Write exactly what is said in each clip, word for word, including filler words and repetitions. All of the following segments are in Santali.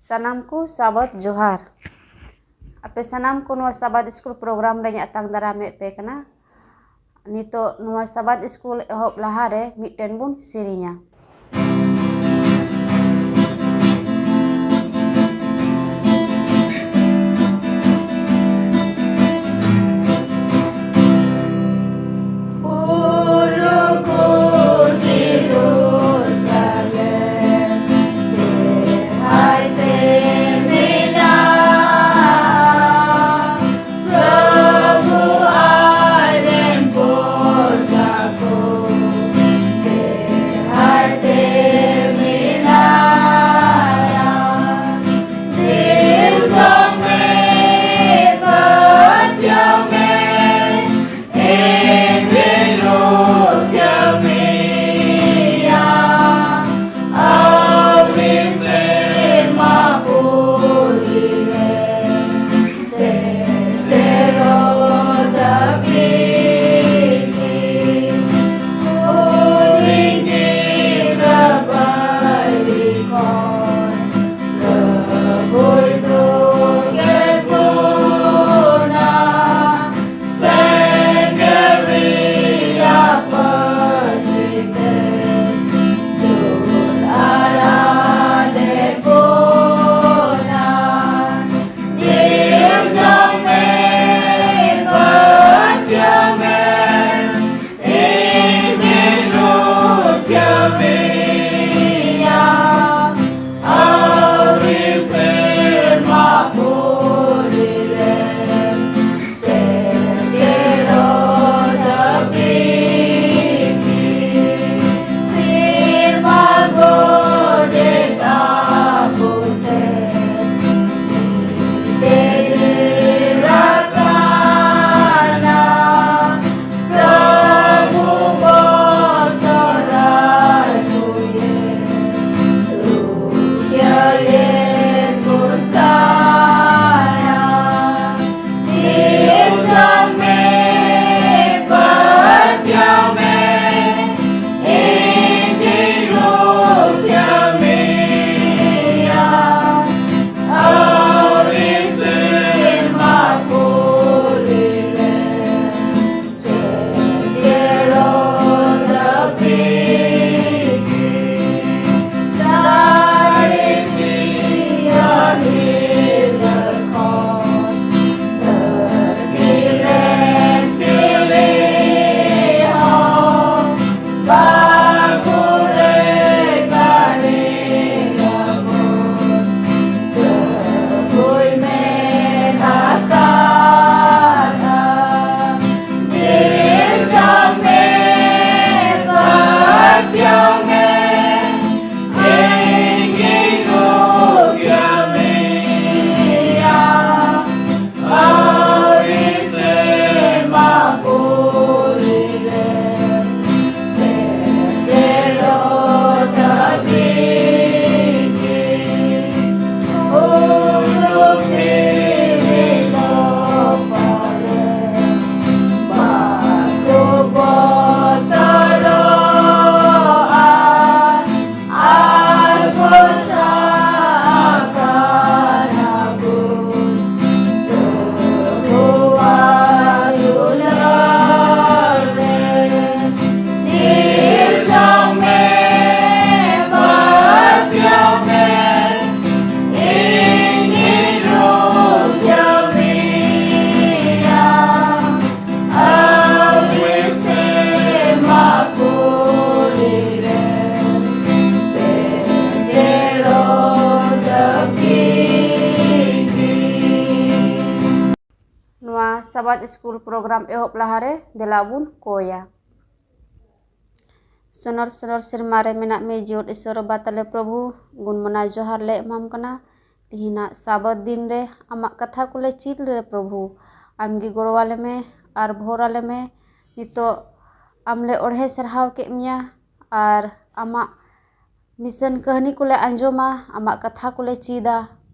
ᱥᱟᱱᱟᱢ ᱠᱚ ᱥᱟᱵᱟᱫ ᱡᱚᱦᱟᱨ᱾ ᱟᱯᱮ ᱥᱟᱱᱟᱢ ᱠᱚ ᱱᱚᱣᱟ ᱥᱟᱵᱟᱫ ᱥᱠᱩᱞ ᱯᱨᱳᱜᱨᱟᱢ ᱨᱮᱧ ᱟᱛᱟᱝ ᱫᱟᱨᱟᱢᱮᱫ ᱯᱮ ᱠᱟᱱᱟ᱾ ᱱᱤᱛᱚᱜ ᱱᱚᱣᱟ ᱥᱟᱵᱟᱫ ᱥᱠᱩᱞ ᱮᱦᱚᱵ ᱞᱟᱦᱟᱨᱮ ᱢᱤᱫᱴᱮᱱ ᱵᱚᱱ ᱥᱮᱨᱮᱧᱟ᱾ ᱟᱵᱟᱫ ᱥᱠᱩᱞ ᱯᱨᱳᱜᱨᱟᱢ ᱮᱦᱚᱵ ᱞᱟᱦᱟᱨᱮ ᱫᱮᱞᱟ ᱵᱚᱱ ᱠᱚᱭᱟ᱾ ᱥᱚᱱᱚᱨ ᱥᱚᱱᱚᱨ ᱥᱮᱨᱢᱟ ᱨᱮ ᱢᱮᱱᱟᱜ ᱢᱮ ᱡᱤᱭᱚᱱ ᱤᱥᱚᱨ ᱵᱟᱵᱟ ᱛᱟᱞᱮ ᱯᱨᱚᱵᱷᱩ, ᱜᱩᱱ ᱢᱟᱱᱟᱣ ᱡᱚᱦᱟᱨ ᱞᱮ ᱮᱢᱟᱢ ᱠᱟᱱᱟ᱾ ᱛᱤᱦᱤᱧᱟᱜ ᱥᱟᱵᱟᱛ ᱫᱤᱱ ᱨᱮ ᱟᱢᱟᱜ ᱠᱟᱛᱷᱟ ᱠᱚᱞᱮ ᱪᱮᱫ ᱞᱮ ᱯᱨᱚᱵᱷᱩ, ᱟᱢᱜᱮ ᱜᱚᱲᱚ ᱟᱞᱮ ᱢᱮ ᱟᱨ ᱵᱷᱳᱨ ᱟᱞᱮ ᱢᱮ᱾ ᱱᱤᱛᱚᱜ ᱟᱢᱞᱮ ᱚᱬᱦᱮ ᱥᱟᱨᱦᱟᱣ ᱠᱮᱫ ᱢᱮᱭᱟ ᱟᱨ ᱟᱢᱟᱜ ᱢᱤᱥᱚᱱ ᱠᱟᱹᱦᱱᱤ ᱠᱚᱞᱮ ᱟᱸᱡᱚᱢᱟ, ᱟᱢᱟᱜ ᱠᱟᱛᱷᱟ ᱠᱚᱞᱮ ᱪᱮᱫᱟ᱾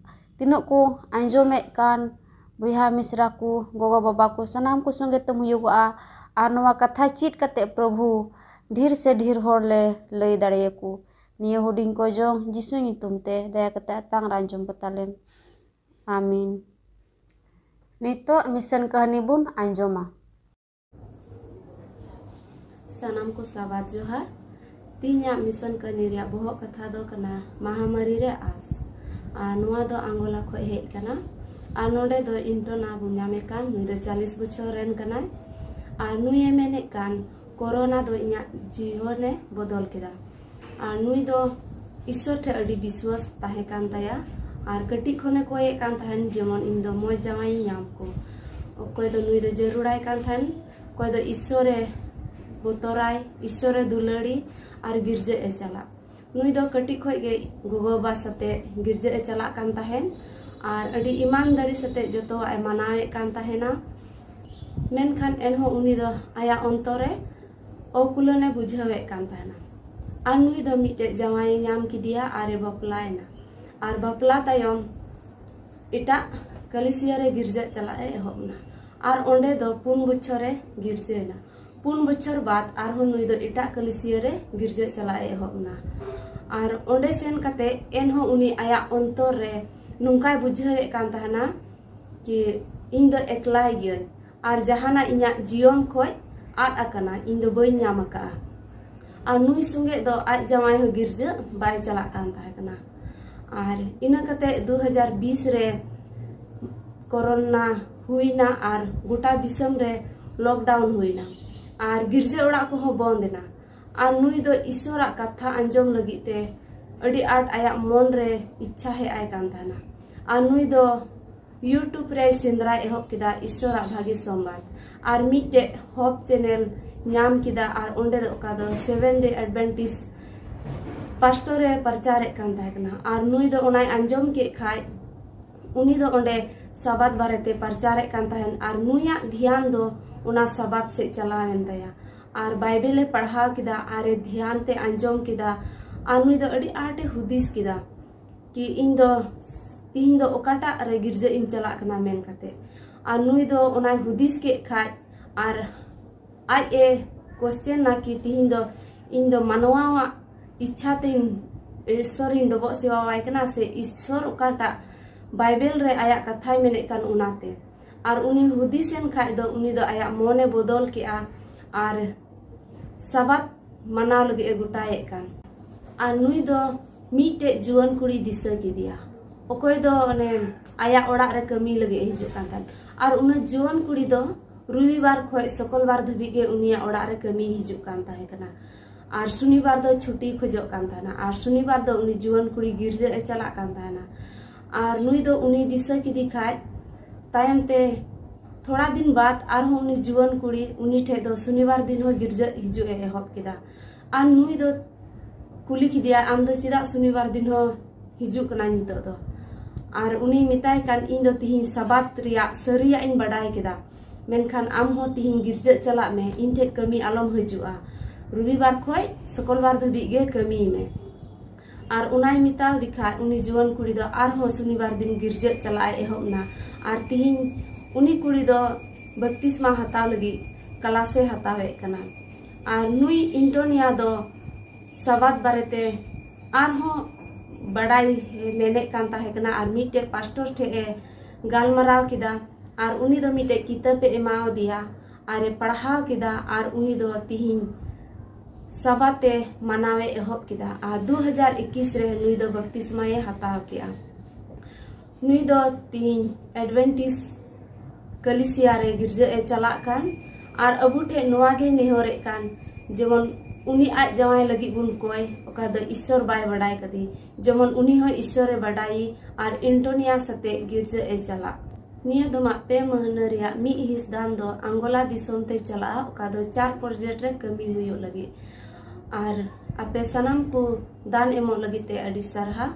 ᱛᱤᱱᱟᱹᱜ ᱠᱚ ᱟᱸᱡᱚᱢᱮᱫ ᱠᱟᱱ ᱵᱚᱭᱦᱟ ᱢᱤᱥᱨᱟ ᱠᱚ, ᱜᱚᱜᱚ ᱵᱟᱵᱟ ᱠᱚ, ᱥᱟᱱᱟᱢ ᱠᱚ ᱥᱚᱸᱜᱮ ᱛᱮᱢ ᱦᱩᱭᱩᱜᱚᱜᱼᱟ᱾ ᱟᱨ ᱱᱚᱣᱟ ᱠᱟᱛᱷᱟ ᱪᱮᱫ ᱠᱟᱛᱮ ᱯᱨᱚᱵᱷᱩ ᱰᱷᱮᱨ ᱥᱮ ᱰᱷᱮᱨ ᱦᱚᱲ ᱞᱮ ᱞᱟᱹᱭ ᱫᱟᱲᱮᱭᱟᱠᱚ᱾ ᱱᱤᱭᱟᱹ ᱦᱩᱰᱤᱧ ᱠᱚ ᱡᱚᱝ ᱡᱤᱥᱩ ᱧᱩᱛᱩᱢ ᱛᱮ ᱫᱟᱭᱟ ᱠᱟᱛᱮ ᱟᱛᱟᱝ ᱨᱮ ᱟᱸᱡᱚᱢ ᱠᱟᱛᱟᱞᱮᱢ᱾ ᱟᱢᱤᱱ᱾ ᱱᱤᱛᱚᱜ ᱢᱤᱥᱚᱱ ᱠᱟᱹᱦᱱᱤ ᱵᱚᱱ ᱟᱸᱡᱚᱢᱟ᱾ ᱥᱟᱱᱟᱢ ᱠᱚ ᱥᱟᱵᱟᱫ ᱡᱚᱦᱟᱨ᱾ ᱛᱤᱦᱤᱧᱟᱜ ᱢᱤᱥᱚᱱ ᱠᱟᱹᱦᱱᱤ ᱨᱮᱭᱟᱜ ᱵᱚᱦᱚᱜ ᱠᱟᱛᱷᱟ ᱫᱚ ᱠᱟᱱᱟ ᱢᱟᱦᱟᱢᱟᱨᱤ ᱨᱮ ᱟᱸᱥ᱾ ᱟᱨ ᱱᱚᱣᱟ ᱫᱚ ᱟᱝᱜᱳᱞᱟ ᱠᱷᱚᱱ ᱦᱮᱡ ᱠᱟᱱᱟ᱾ ᱟᱨ ᱱᱚᱰᱮ ᱫᱚ ᱤᱱᱴᱳᱱᱟ ᱵᱚᱱ ᱧᱟᱢᱮ ᱠᱟᱱ, ᱱᱩᱭ ᱫᱚ ᱪᱟᱞᱤᱥ ᱵᱚᱪᱷᱚᱨ ᱨᱮᱱ ᱠᱟᱱᱟᱭ᱾ ᱟᱨ ᱱᱩᱭᱮ ᱢᱮᱱᱮᱫ ᱠᱟᱱ, ᱠᱳᱨᱳᱱᱟ ᱫᱚ ᱤᱧᱟᱹᱜ ᱡᱤᱭᱚᱱᱮ ᱵᱚᱫᱚᱞ ᱠᱮᱫᱟ᱾ ᱟᱨ ᱱᱩᱭ ᱫᱚ ᱤᱥᱥᱚᱨ ᱴᱷᱮᱱ ᱟᱹᱰᱤ ᱵᱤᱥᱣᱟᱥ ᱛᱟᱦᱮᱸ ᱠᱟᱱ ᱛᱟᱭᱟ᱾ ᱟᱨ ᱠᱟᱹᱴᱤᱡ ᱠᱷᱚᱱᱮ ᱠᱚᱭᱮᱫ ᱠᱟᱱ ᱛᱟᱦᱮᱱ, ᱡᱮᱢᱚᱱ ᱤᱧ ᱫᱚ ᱢᱚᱡᱽ ᱡᱟᱶᱟᱭᱤᱧ ᱧᱟᱢ ᱠᱚ᱾ ᱚᱠᱚᱭ ᱫᱚ ᱱᱩᱭ ᱫᱚ ᱡᱟᱹᱨᱩᱲᱟᱭ ᱠᱟᱱ ᱛᱟᱦᱮᱱ, ᱚᱠᱚᱭ ᱫᱚ ᱤᱥᱥᱚᱨᱮ ᱵᱚᱛᱚᱨᱟᱭ, ᱤᱥᱥᱚᱨᱮ ᱫᱩᱞᱟᱹᱲᱤ ᱟᱨ ᱜᱤᱨᱡᱟᱹ ᱮ ᱪᱟᱞᱟᱜ᱾ ᱱᱩᱭ ᱫᱚ ᱠᱟᱹᱴᱤᱡ ᱠᱷᱚᱱ ᱜᱮ ᱜᱚᱜᱚ ᱵᱟᱵᱟ ᱥᱟᱛᱮ ᱜᱤᱨᱡᱟᱹ ᱮ ᱪᱟᱞᱟᱜ ᱠᱟᱱ ᱛᱟᱦᱮᱱ ᱟᱨ ᱟᱹᱰᱤ ᱤᱢᱟᱱᱫᱟᱨᱤ ᱥᱟᱛᱮ ᱡᱚᱛᱚᱣᱟᱜ ᱮ ᱢᱟᱱᱟᱣᱮᱫ ᱠᱟᱱ ᱛᱟᱦᱮᱱᱟ᱾ ᱢᱮᱱᱠᱷᱟᱱ ᱮᱱᱦᱚᱸ ᱩᱱᱤ ᱫᱚ ᱟᱭᱟᱜ ᱚᱱᱛᱚᱨ ᱨᱮ ᱚᱠᱩᱞᱟᱹᱱ ᱮ ᱵᱩᱡᱷᱟᱹᱣᱮᱫ ᱠᱟᱱ ᱛᱟᱦᱮᱱᱟ᱾ ᱟᱨ ᱱᱩᱭ ᱫᱚ ᱢᱤᱫᱴᱮᱡ ᱡᱟᱶᱟᱭᱮ ᱧᱟᱢ ᱠᱮᱫᱮᱭᱟ ᱟᱨ ᱮ ᱵᱟᱯᱞᱟᱭᱮᱱᱟ᱾ ᱟᱨ ᱵᱟᱯᱞᱟ ᱛᱟᱭᱚᱢ ᱮᱴᱟᱜ ᱠᱟᱞᱤᱥᱤᱭᱟ ᱨᱮ ᱜᱤᱨᱡᱟᱹ ᱪᱟᱞᱟᱜ ᱮ ᱮᱦᱚᱵ ᱮᱱᱟ᱾ ᱟᱨ ᱚᱸᱰᱮ ᱫᱚ ᱯᱩᱱ ᱵᱚᱪᱷᱚᱨ ᱮ ᱜᱤᱨᱡᱟᱹᱭᱮᱱᱟ᱾ ᱯᱩᱱ ᱵᱚᱪᱷᱚᱨ ᱵᱟᱫ ᱟᱨᱦᱚᱸ ᱱᱩᱭ ᱫᱚ ᱮᱴᱟᱜ ᱠᱟᱞᱤᱥᱤᱭᱟ ᱨᱮ ᱜᱤᱨᱡᱟᱹ ᱪᱟᱞᱟᱜ ᱮ ᱮᱦᱚᱵ ᱮᱱᱟ᱾ ᱟᱨ ᱚᱸᱰᱮ ᱥᱮᱱ ᱠᱟᱛᱮ ᱮᱱᱦᱚᱸ ᱩᱱᱤ ᱟᱭᱟᱜ ᱚᱱᱛᱚᱨ ᱨᱮ ᱱᱚᱝᱠᱟᱭ ᱵᱩᱡᱷᱟᱹᱣᱮᱫ ᱠᱟᱱ ᱛᱟᱦᱮᱱᱟ ᱠᱤ ᱤᱧ ᱫᱚ ᱮᱠᱞᱟᱭ ᱜᱤᱭᱟᱹᱧ ᱟᱨ ᱡᱟᱦᱟᱱᱟᱜ ᱤᱧᱟᱹᱜ ᱡᱤᱭᱚᱱ ᱠᱷᱚᱡ ᱟᱫ ᱟᱠᱟᱱᱟ, ᱤᱧ ᱫᱚ ᱵᱟᱹᱧ ᱧᱟᱢ ᱟᱠᱟᱫᱼᱟ᱾ ᱟᱨ ᱱᱩᱭ ᱥᱚᱸᱜᱮ ᱫᱚ ᱟᱡ ᱡᱟᱶᱟᱭ ᱦᱚᱸ ᱜᱤᱨᱡᱟᱹ ᱵᱟᱭ ᱪᱟᱞᱟᱜ ᱠᱟᱱ ᱛᱟᱦᱮᱸ ᱠᱟᱱᱟ᱾ ᱟᱨ ᱤᱱᱟᱹ ᱠᱟᱛᱮ ᱫᱩ ᱦᱟᱡᱟᱨ ᱵᱤᱥ ᱨᱮ ᱠᱳᱨᱳᱱᱟ ᱦᱩᱭᱱᱟ ᱟᱨ ᱜᱚᱴᱟ ᱫᱤᱥᱚᱢ ᱨᱮ ᱞᱚᱠᱰᱟᱣᱩᱱ ᱦᱩᱭᱱᱟ ᱟᱨ ᱜᱤᱨᱡᱟᱹ ᱚᱲᱟᱜ ᱠᱚᱦᱚᱸ ᱵᱚᱱᱫ ᱮᱱᱟ᱾ ᱟᱨ ᱱᱩᱭ ᱫᱚ ᱤᱥᱥᱚᱨᱟᱜ ᱠᱟᱛᱷᱟ ᱟᱸᱡᱚᱢ ᱞᱟᱹᱜᱤᱫ ᱛᱮ ᱟᱹᱰᱤ ᱟᱸᱴ ᱟᱭᱟᱜ ᱢᱚᱱ ᱨᱮ ᱤᱪᱪᱷᱟ ᱦᱮᱡ ᱟᱭ ᱠᱟᱱ ᱛᱟᱦᱮᱱᱟ᱾ ᱟᱨ ᱱᱩᱭ ᱫᱚ YouTube ᱨᱮ ᱥᱮᱸᱫᱽᱨᱟᱭ ᱮᱦᱚᱵ ᱠᱮᱫᱟ ᱤᱥᱥᱚᱨᱟᱜ ᱵᱷᱟᱹᱜᱤ ᱥᱚᱢᱵᱟᱫ᱾ ᱟᱨ ᱢᱤᱫᱴᱮᱡ ᱦᱚᱯ ᱪᱮᱱᱮᱞ ᱧᱟᱢ ᱠᱮᱫᱟ, ᱟᱨ ᱚᱸᱰᱮ ᱫᱚ ᱚᱠᱟ ᱫᱚ ᱥᱮᱵᱷᱮᱱ ᱰᱮ ᱮᱰᱵᱷᱮᱱᱴᱤᱥ ᱯᱟᱥᱴᱚᱨ ᱮ ᱯᱨᱚᱪᱟᱨᱮᱫ ᱠᱟᱱ ᱛᱟᱦᱮᱸ ᱠᱟᱱᱟ᱾ ᱟᱨ ᱱᱩᱭ ᱫᱚ ᱚᱱᱟᱭ ᱟᱸᱡᱚᱢ ᱠᱮᱫ ᱠᱷᱟᱡ, ᱩᱱᱤ ᱫᱚ ᱚᱸᱰᱮ ᱥᱟᱵᱟᱛ ᱵᱟᱨᱮᱛᱮ ᱯᱨᱚᱪᱟᱨᱮᱫ ᱠᱟᱱ ᱛᱟᱦᱮᱱ, ᱟᱨ ᱱᱩᱭᱟᱜ ᱫᱷᱮᱭᱟᱱ ᱫᱚ ᱚᱱᱟ ᱥᱟᱵᱟᱛ ᱥᱮᱫ ᱪᱟᱞᱟᱣ ᱮᱱ ᱛᱟᱭᱟ᱾ ᱟᱨ ᱵᱟᱭᱵᱮᱞ ᱮ ᱯᱟᱲᱦᱟᱣ ᱠᱮᱫᱟ, ᱟᱨ ᱮ ᱫᱷᱮᱭᱟᱱ ᱛᱮ ᱟᱸᱡᱚᱢ ᱠᱮᱫᱟ᱾ ᱟᱨ ᱱᱩᱭ ᱫᱚ ᱟᱹᱰᱤ ᱟᱸᱴ ᱮ ᱦᱩᱫᱤᱥ ᱠᱮᱫᱟ ᱠᱤ ᱤᱧ ᱫᱚ ᱛᱤᱦᱤᱧ ᱫᱚ ᱚᱠᱟᱴᱟᱜ ᱨᱮ ᱜᱤᱨᱡᱟᱹ ᱤᱧ ᱪᱟᱞᱟᱜ ᱠᱟᱱᱟ ᱢᱮᱱ ᱠᱟᱛᱮ᱾ ᱟᱨ ᱱᱩᱭ ᱫᱚ ᱚᱱᱟᱭ ᱦᱩᱫᱤᱥ ᱠᱮᱫ ᱠᱷᱟᱡ, ᱟᱨ ᱟᱡ ᱮ ᱠᱚᱥᱪᱮᱱᱟ ᱠᱤ ᱛᱤᱦᱤᱧ ᱫᱚ ᱤᱧ ᱫᱚ ᱢᱟᱱᱣᱟᱣᱟᱜ ᱤᱪᱪᱷᱟ ᱛᱤᱧ ᱤᱥᱥᱚᱨᱤᱧ ᱰᱚᱵᱚᱜ ᱥᱮᱣᱟᱣᱟᱭ ᱠᱟᱱᱟ, ᱥᱮ ᱤᱥᱥᱚᱨ ᱚᱠᱟᱴᱟᱜ ᱵᱟᱭᱵᱮᱞ ᱨᱮ ᱟᱭᱟᱜ ᱠᱟᱛᱷᱟᱭ ᱢᱮᱱᱮᱫ ᱠᱟᱱ ᱚᱱᱟᱛᱮ᱾ ᱟᱨ ᱩᱱᱤ ᱦᱩᱫᱤᱥᱮᱱ ᱠᱷᱟᱡ ᱫᱚ ᱩᱱᱤ ᱫᱚ ᱟᱭᱟᱜ ᱢᱚᱱᱮ ᱵᱚᱫᱚᱞ ᱠᱮᱜᱼᱟ, ᱟᱨ ᱥᱟᱵᱟᱛ ᱢᱟᱱᱟᱣ ᱞᱟᱹᱜᱤᱫ ᱮ ᱜᱚᱴᱟᱭᱮᱫ ᱠᱟᱱ᱾ ᱟᱨ ᱱᱩᱭ ᱫᱚ ᱢᱤᱫᱴᱮᱡ ᱡᱩᱣᱟᱹᱱ ᱠᱩᱲᱤ ᱫᱤᱥᱟᱹ ᱠᱮᱫᱮᱭᱟ, ᱚᱠᱚᱭ ᱫᱚ ᱚᱱᱮ ᱟᱭᱟᱜ ᱚᱲᱟᱜ ᱨᱮ ᱠᱟᱹᱢᱤ ᱞᱟᱹᱜᱤᱫ ᱮ ᱦᱤᱡᱩᱜ ᱠᱟᱱ ᱛᱟᱦᱮᱸᱫ᱾ ᱟᱨ ᱩᱱᱟᱹ ᱡᱩᱣᱟᱹᱱ ᱠᱩᱲᱤ ᱫᱚ ᱨᱚᱵᱤᱵᱟᱨ ᱠᱷᱚᱡ ᱥᱩᱠᱨᱵᱟᱨ ᱫᱷᱟᱹᱵᱤᱡ ᱜᱮ ᱩᱱᱤᱭᱟᱜ ᱚᱲᱟᱜ ᱨᱮ ᱠᱟᱹᱢᱤ ᱦᱤᱡᱩᱜ ᱠᱟᱱ ᱛᱟᱦᱮᱸ ᱠᱟᱱᱟ᱾ ᱟᱨ ᱥᱩᱱᱤᱵᱟᱨ ᱫᱚ ᱪᱷᱩᱴᱤ ᱠᱷᱚᱡᱚᱜ ᱠᱟᱱ ᱛᱟᱦᱮᱱᱟ᱾ ᱟᱨ ᱥᱩᱱᱤᱵᱟᱨ ᱫᱚ ᱩᱱᱤ ᱡᱩᱣᱟᱹᱱ ᱠᱩᱲᱤ ᱜᱤᱨᱡᱟᱹ ᱮ ᱪᱟᱞᱟᱜ ᱠᱟᱱ ᱛᱟᱦᱮᱱᱟ᱾ ᱟᱨ ᱱᱩᱭ ᱫᱚ ᱩᱱᱤ ᱫᱤᱥᱟᱹ ᱠᱮᱫᱮ ᱠᱷᱟᱡ, ᱛᱟᱭᱚᱢ ᱛᱮ ᱛᱷᱚᱲᱟ ᱫᱤᱱ ᱵᱟᱫ ᱟᱨᱦᱚᱸ ᱩᱱᱤ ᱡᱩᱣᱟᱹᱱ ᱠᱩᱲᱤ ᱩᱱᱤ ᱴᱷᱮᱡ ᱫᱚ ᱥᱩᱱᱤᱵᱟᱨ ᱫᱤᱱ ᱦᱚᱸ ᱜᱤᱨᱡᱟᱹ ᱦᱤᱡᱩᱜ ᱮ ᱮᱦᱚᱵ ᱠᱮᱫᱟ᱾ ᱟᱨ ᱱᱩᱭ ᱫᱚ ᱠᱩᱞᱤ ᱠᱮᱫᱮᱭᱟ, "ᱟᱢ ᱫᱚ ᱪᱮᱫᱟᱜ ᱥᱩᱱᱤᱵᱟᱨ ᱫᱤᱱ ᱦᱚᱸ ᱦᱤᱡᱩᱜ ᱠᱟᱱᱟ ᱱᱤᱛᱚᱜ ᱫᱚ?" ᱟᱨ ᱩᱱᱤ ᱢᱮᱛᱟᱭ ᱠᱟᱱ, "ᱤᱧ ᱫᱚ ᱛᱤᱦᱤᱧ ᱥᱟᱵᱟᱛ ᱨᱮᱭᱟᱜ ᱥᱟᱹᱨᱤᱭᱟᱜ ᱤᱧ ᱵᱟᱰᱟᱭ ᱠᱮᱫᱟ, ᱢᱮᱱᱠᱷᱟᱱ ᱟᱢ ᱦᱚᱸ ᱛᱤᱦᱤᱧ ᱜᱤᱨᱡᱟᱹ ᱪᱟᱞᱟᱜ ᱢᱮ, ᱤᱧ ᱴᱷᱮᱡ ᱠᱟᱹᱢᱤ ᱟᱞᱚᱢ ᱦᱤᱡᱩᱜᱼᱟ, ᱨᱚᱵᱤᱵᱟᱨ ᱠᱷᱚᱡ ᱥᱩᱠᱨᱵᱟᱨ ᱫᱷᱟᱹᱵᱤᱡ ᱜᱮ ᱠᱟᱹᱢᱤᱭ ᱢᱮ᱾" ᱟᱨ ᱚᱱᱟᱭ ᱢᱮᱛᱟᱣ ᱫᱮ ᱠᱷᱟᱡ ᱩᱱᱤ ᱡᱩᱣᱟᱹᱱ ᱠᱩᱲᱤ ᱫᱚ ᱟᱨᱦᱚᱸ ᱥᱩᱱᱤᱵᱟᱨ ᱫᱤᱱ ᱜᱤᱨᱡᱟᱹ ᱪᱟᱞᱟᱜ ᱮ ᱮᱦᱚᱵ ᱱᱟ᱾ ᱟᱨ ᱛᱤᱦᱤᱧ ᱩᱱᱤ ᱠᱩᱲᱤ ᱫᱚ ᱵᱟᱯᱛᱤᱥᱢᱟ ᱦᱟᱛᱟᱣ ᱞᱟᱹᱜᱤᱫ ᱠᱞᱟᱥ ᱮ ᱦᱟᱛᱟᱣᱮᱫ ᱠᱟᱱᱟ᱾ ᱟᱨ ᱱᱩᱭ ᱮᱱᱴᱳᱱᱤᱭᱟ ᱫᱚ ᱥᱟᱵᱟᱛ ᱵᱟᱨᱮᱛᱮ ᱟᱨᱦᱚᱸ ᱵᱟᱰᱟᱭ ᱢᱮᱱᱮᱫ ᱠᱟᱱ ᱛᱟᱦᱮᱸ ᱠᱟᱱᱟ᱾ ᱟᱨ ᱢᱤᱫᱴᱮᱡ ᱯᱟᱥᱴᱚᱨ ᱴᱷᱮᱡ ᱮ ᱜᱟᱞᱢᱟᱨᱟᱣ ᱠᱮᱫᱟ᱾ ᱟᱨ ᱩᱱᱤ ᱫᱚ ᱢᱤᱫᱴᱮᱡ ᱠᱤᱛᱟᱹᱵ ᱮ ᱮᱢᱟᱣ ᱫᱮᱭᱟ ᱟᱨ ᱮ ᱯᱟᱲᱦᱟᱣ ᱠᱮᱫᱟ᱾ ᱟᱨ ᱩᱱᱤ ᱫᱚ ᱛᱤᱦᱤᱧ ᱥᱟᱵᱟᱛ ᱮ ᱢᱟᱱᱟᱣ ᱮ ᱮᱦᱚᱵ ᱠᱮᱫᱟ᱾ ᱟᱨ ᱫᱩ ᱦᱟᱡᱟᱨ ᱮᱠᱤᱥ ᱨᱮ ᱱᱩᱭ ᱫᱚ ᱵᱟᱯᱛᱤᱥᱢᱟᱭ ᱦᱟᱛᱟᱣ ᱠᱮᱜᱼᱟ᱾ ᱱᱩᱭ ᱫᱚ ᱛᱤᱦᱤᱧ ᱮᱰᱵᱷᱮᱱᱴᱤᱥ ᱠᱟᱞᱤᱥᱤᱭᱟ ᱨᱮ ᱜᱤᱨᱡᱟᱹ ᱮ ᱪᱟᱞᱟᱜ ᱠᱟᱱ᱾ ᱟᱨ ᱟᱵᱚ ᱴᱷᱮᱡ ᱱᱚᱣᱟ ᱜᱮ ᱱᱮᱦᱚᱨᱮᱫ ᱠᱟᱱ, ᱡᱮᱢᱚᱱ ᱩᱱᱤ ᱟᱡ ᱡᱟᱶᱟᱭ ᱞᱟᱹᱜᱤᱫ ᱵᱚᱱ ᱠᱚᱭ, ᱚᱠᱟ ᱫᱚ ᱤᱥᱥᱚᱨ ᱵᱟᱭ ᱵᱟᱰᱟᱭ ᱠᱟᱫᱮ, ᱡᱮᱢᱚᱱ ᱩᱱᱤ ᱦᱚᱸ ᱤᱥᱥᱚᱨᱮ ᱵᱟᱰᱟᱭᱮ ᱟᱨ ᱮᱱᱴᱳᱱᱤᱭᱟ ᱥᱟᱛᱮ ᱜᱤᱨᱡᱟᱹ ᱮ ᱪᱟᱞᱟᱜ᱾ ᱱᱤᱭᱟᱹ ᱫᱚ ᱢᱟ ᱯᱮ ᱢᱟᱹᱦᱱᱟᱹ ᱨᱮᱭᱟᱜ ᱢᱤᱫ ᱦᱤᱸᱥ ᱫᱟᱱ ᱫᱚ ᱟᱝᱜᱳᱞᱟ ᱫᱤᱥᱚᱢ ᱛᱮ ᱪᱟᱞᱟᱜᱼᱟ, ᱚᱠᱟ ᱫᱚ ᱪᱟᱨ ᱯᱨᱚᱡᱮᱠᱴ ᱨᱮ ᱠᱟᱹᱢᱤ ᱦᱩᱭᱩᱜ ᱞᱟᱹᱜᱤᱫ᱾ ᱟᱨ ᱟᱯᱮ ᱥᱟᱱᱟᱢ ᱠᱚ ᱫᱟᱱ ᱮᱢᱚᱜ ᱞᱟᱹᱜᱤᱫ ᱛᱮ ᱟᱹᱰᱤ ᱥᱟᱨᱦᱟᱣ᱾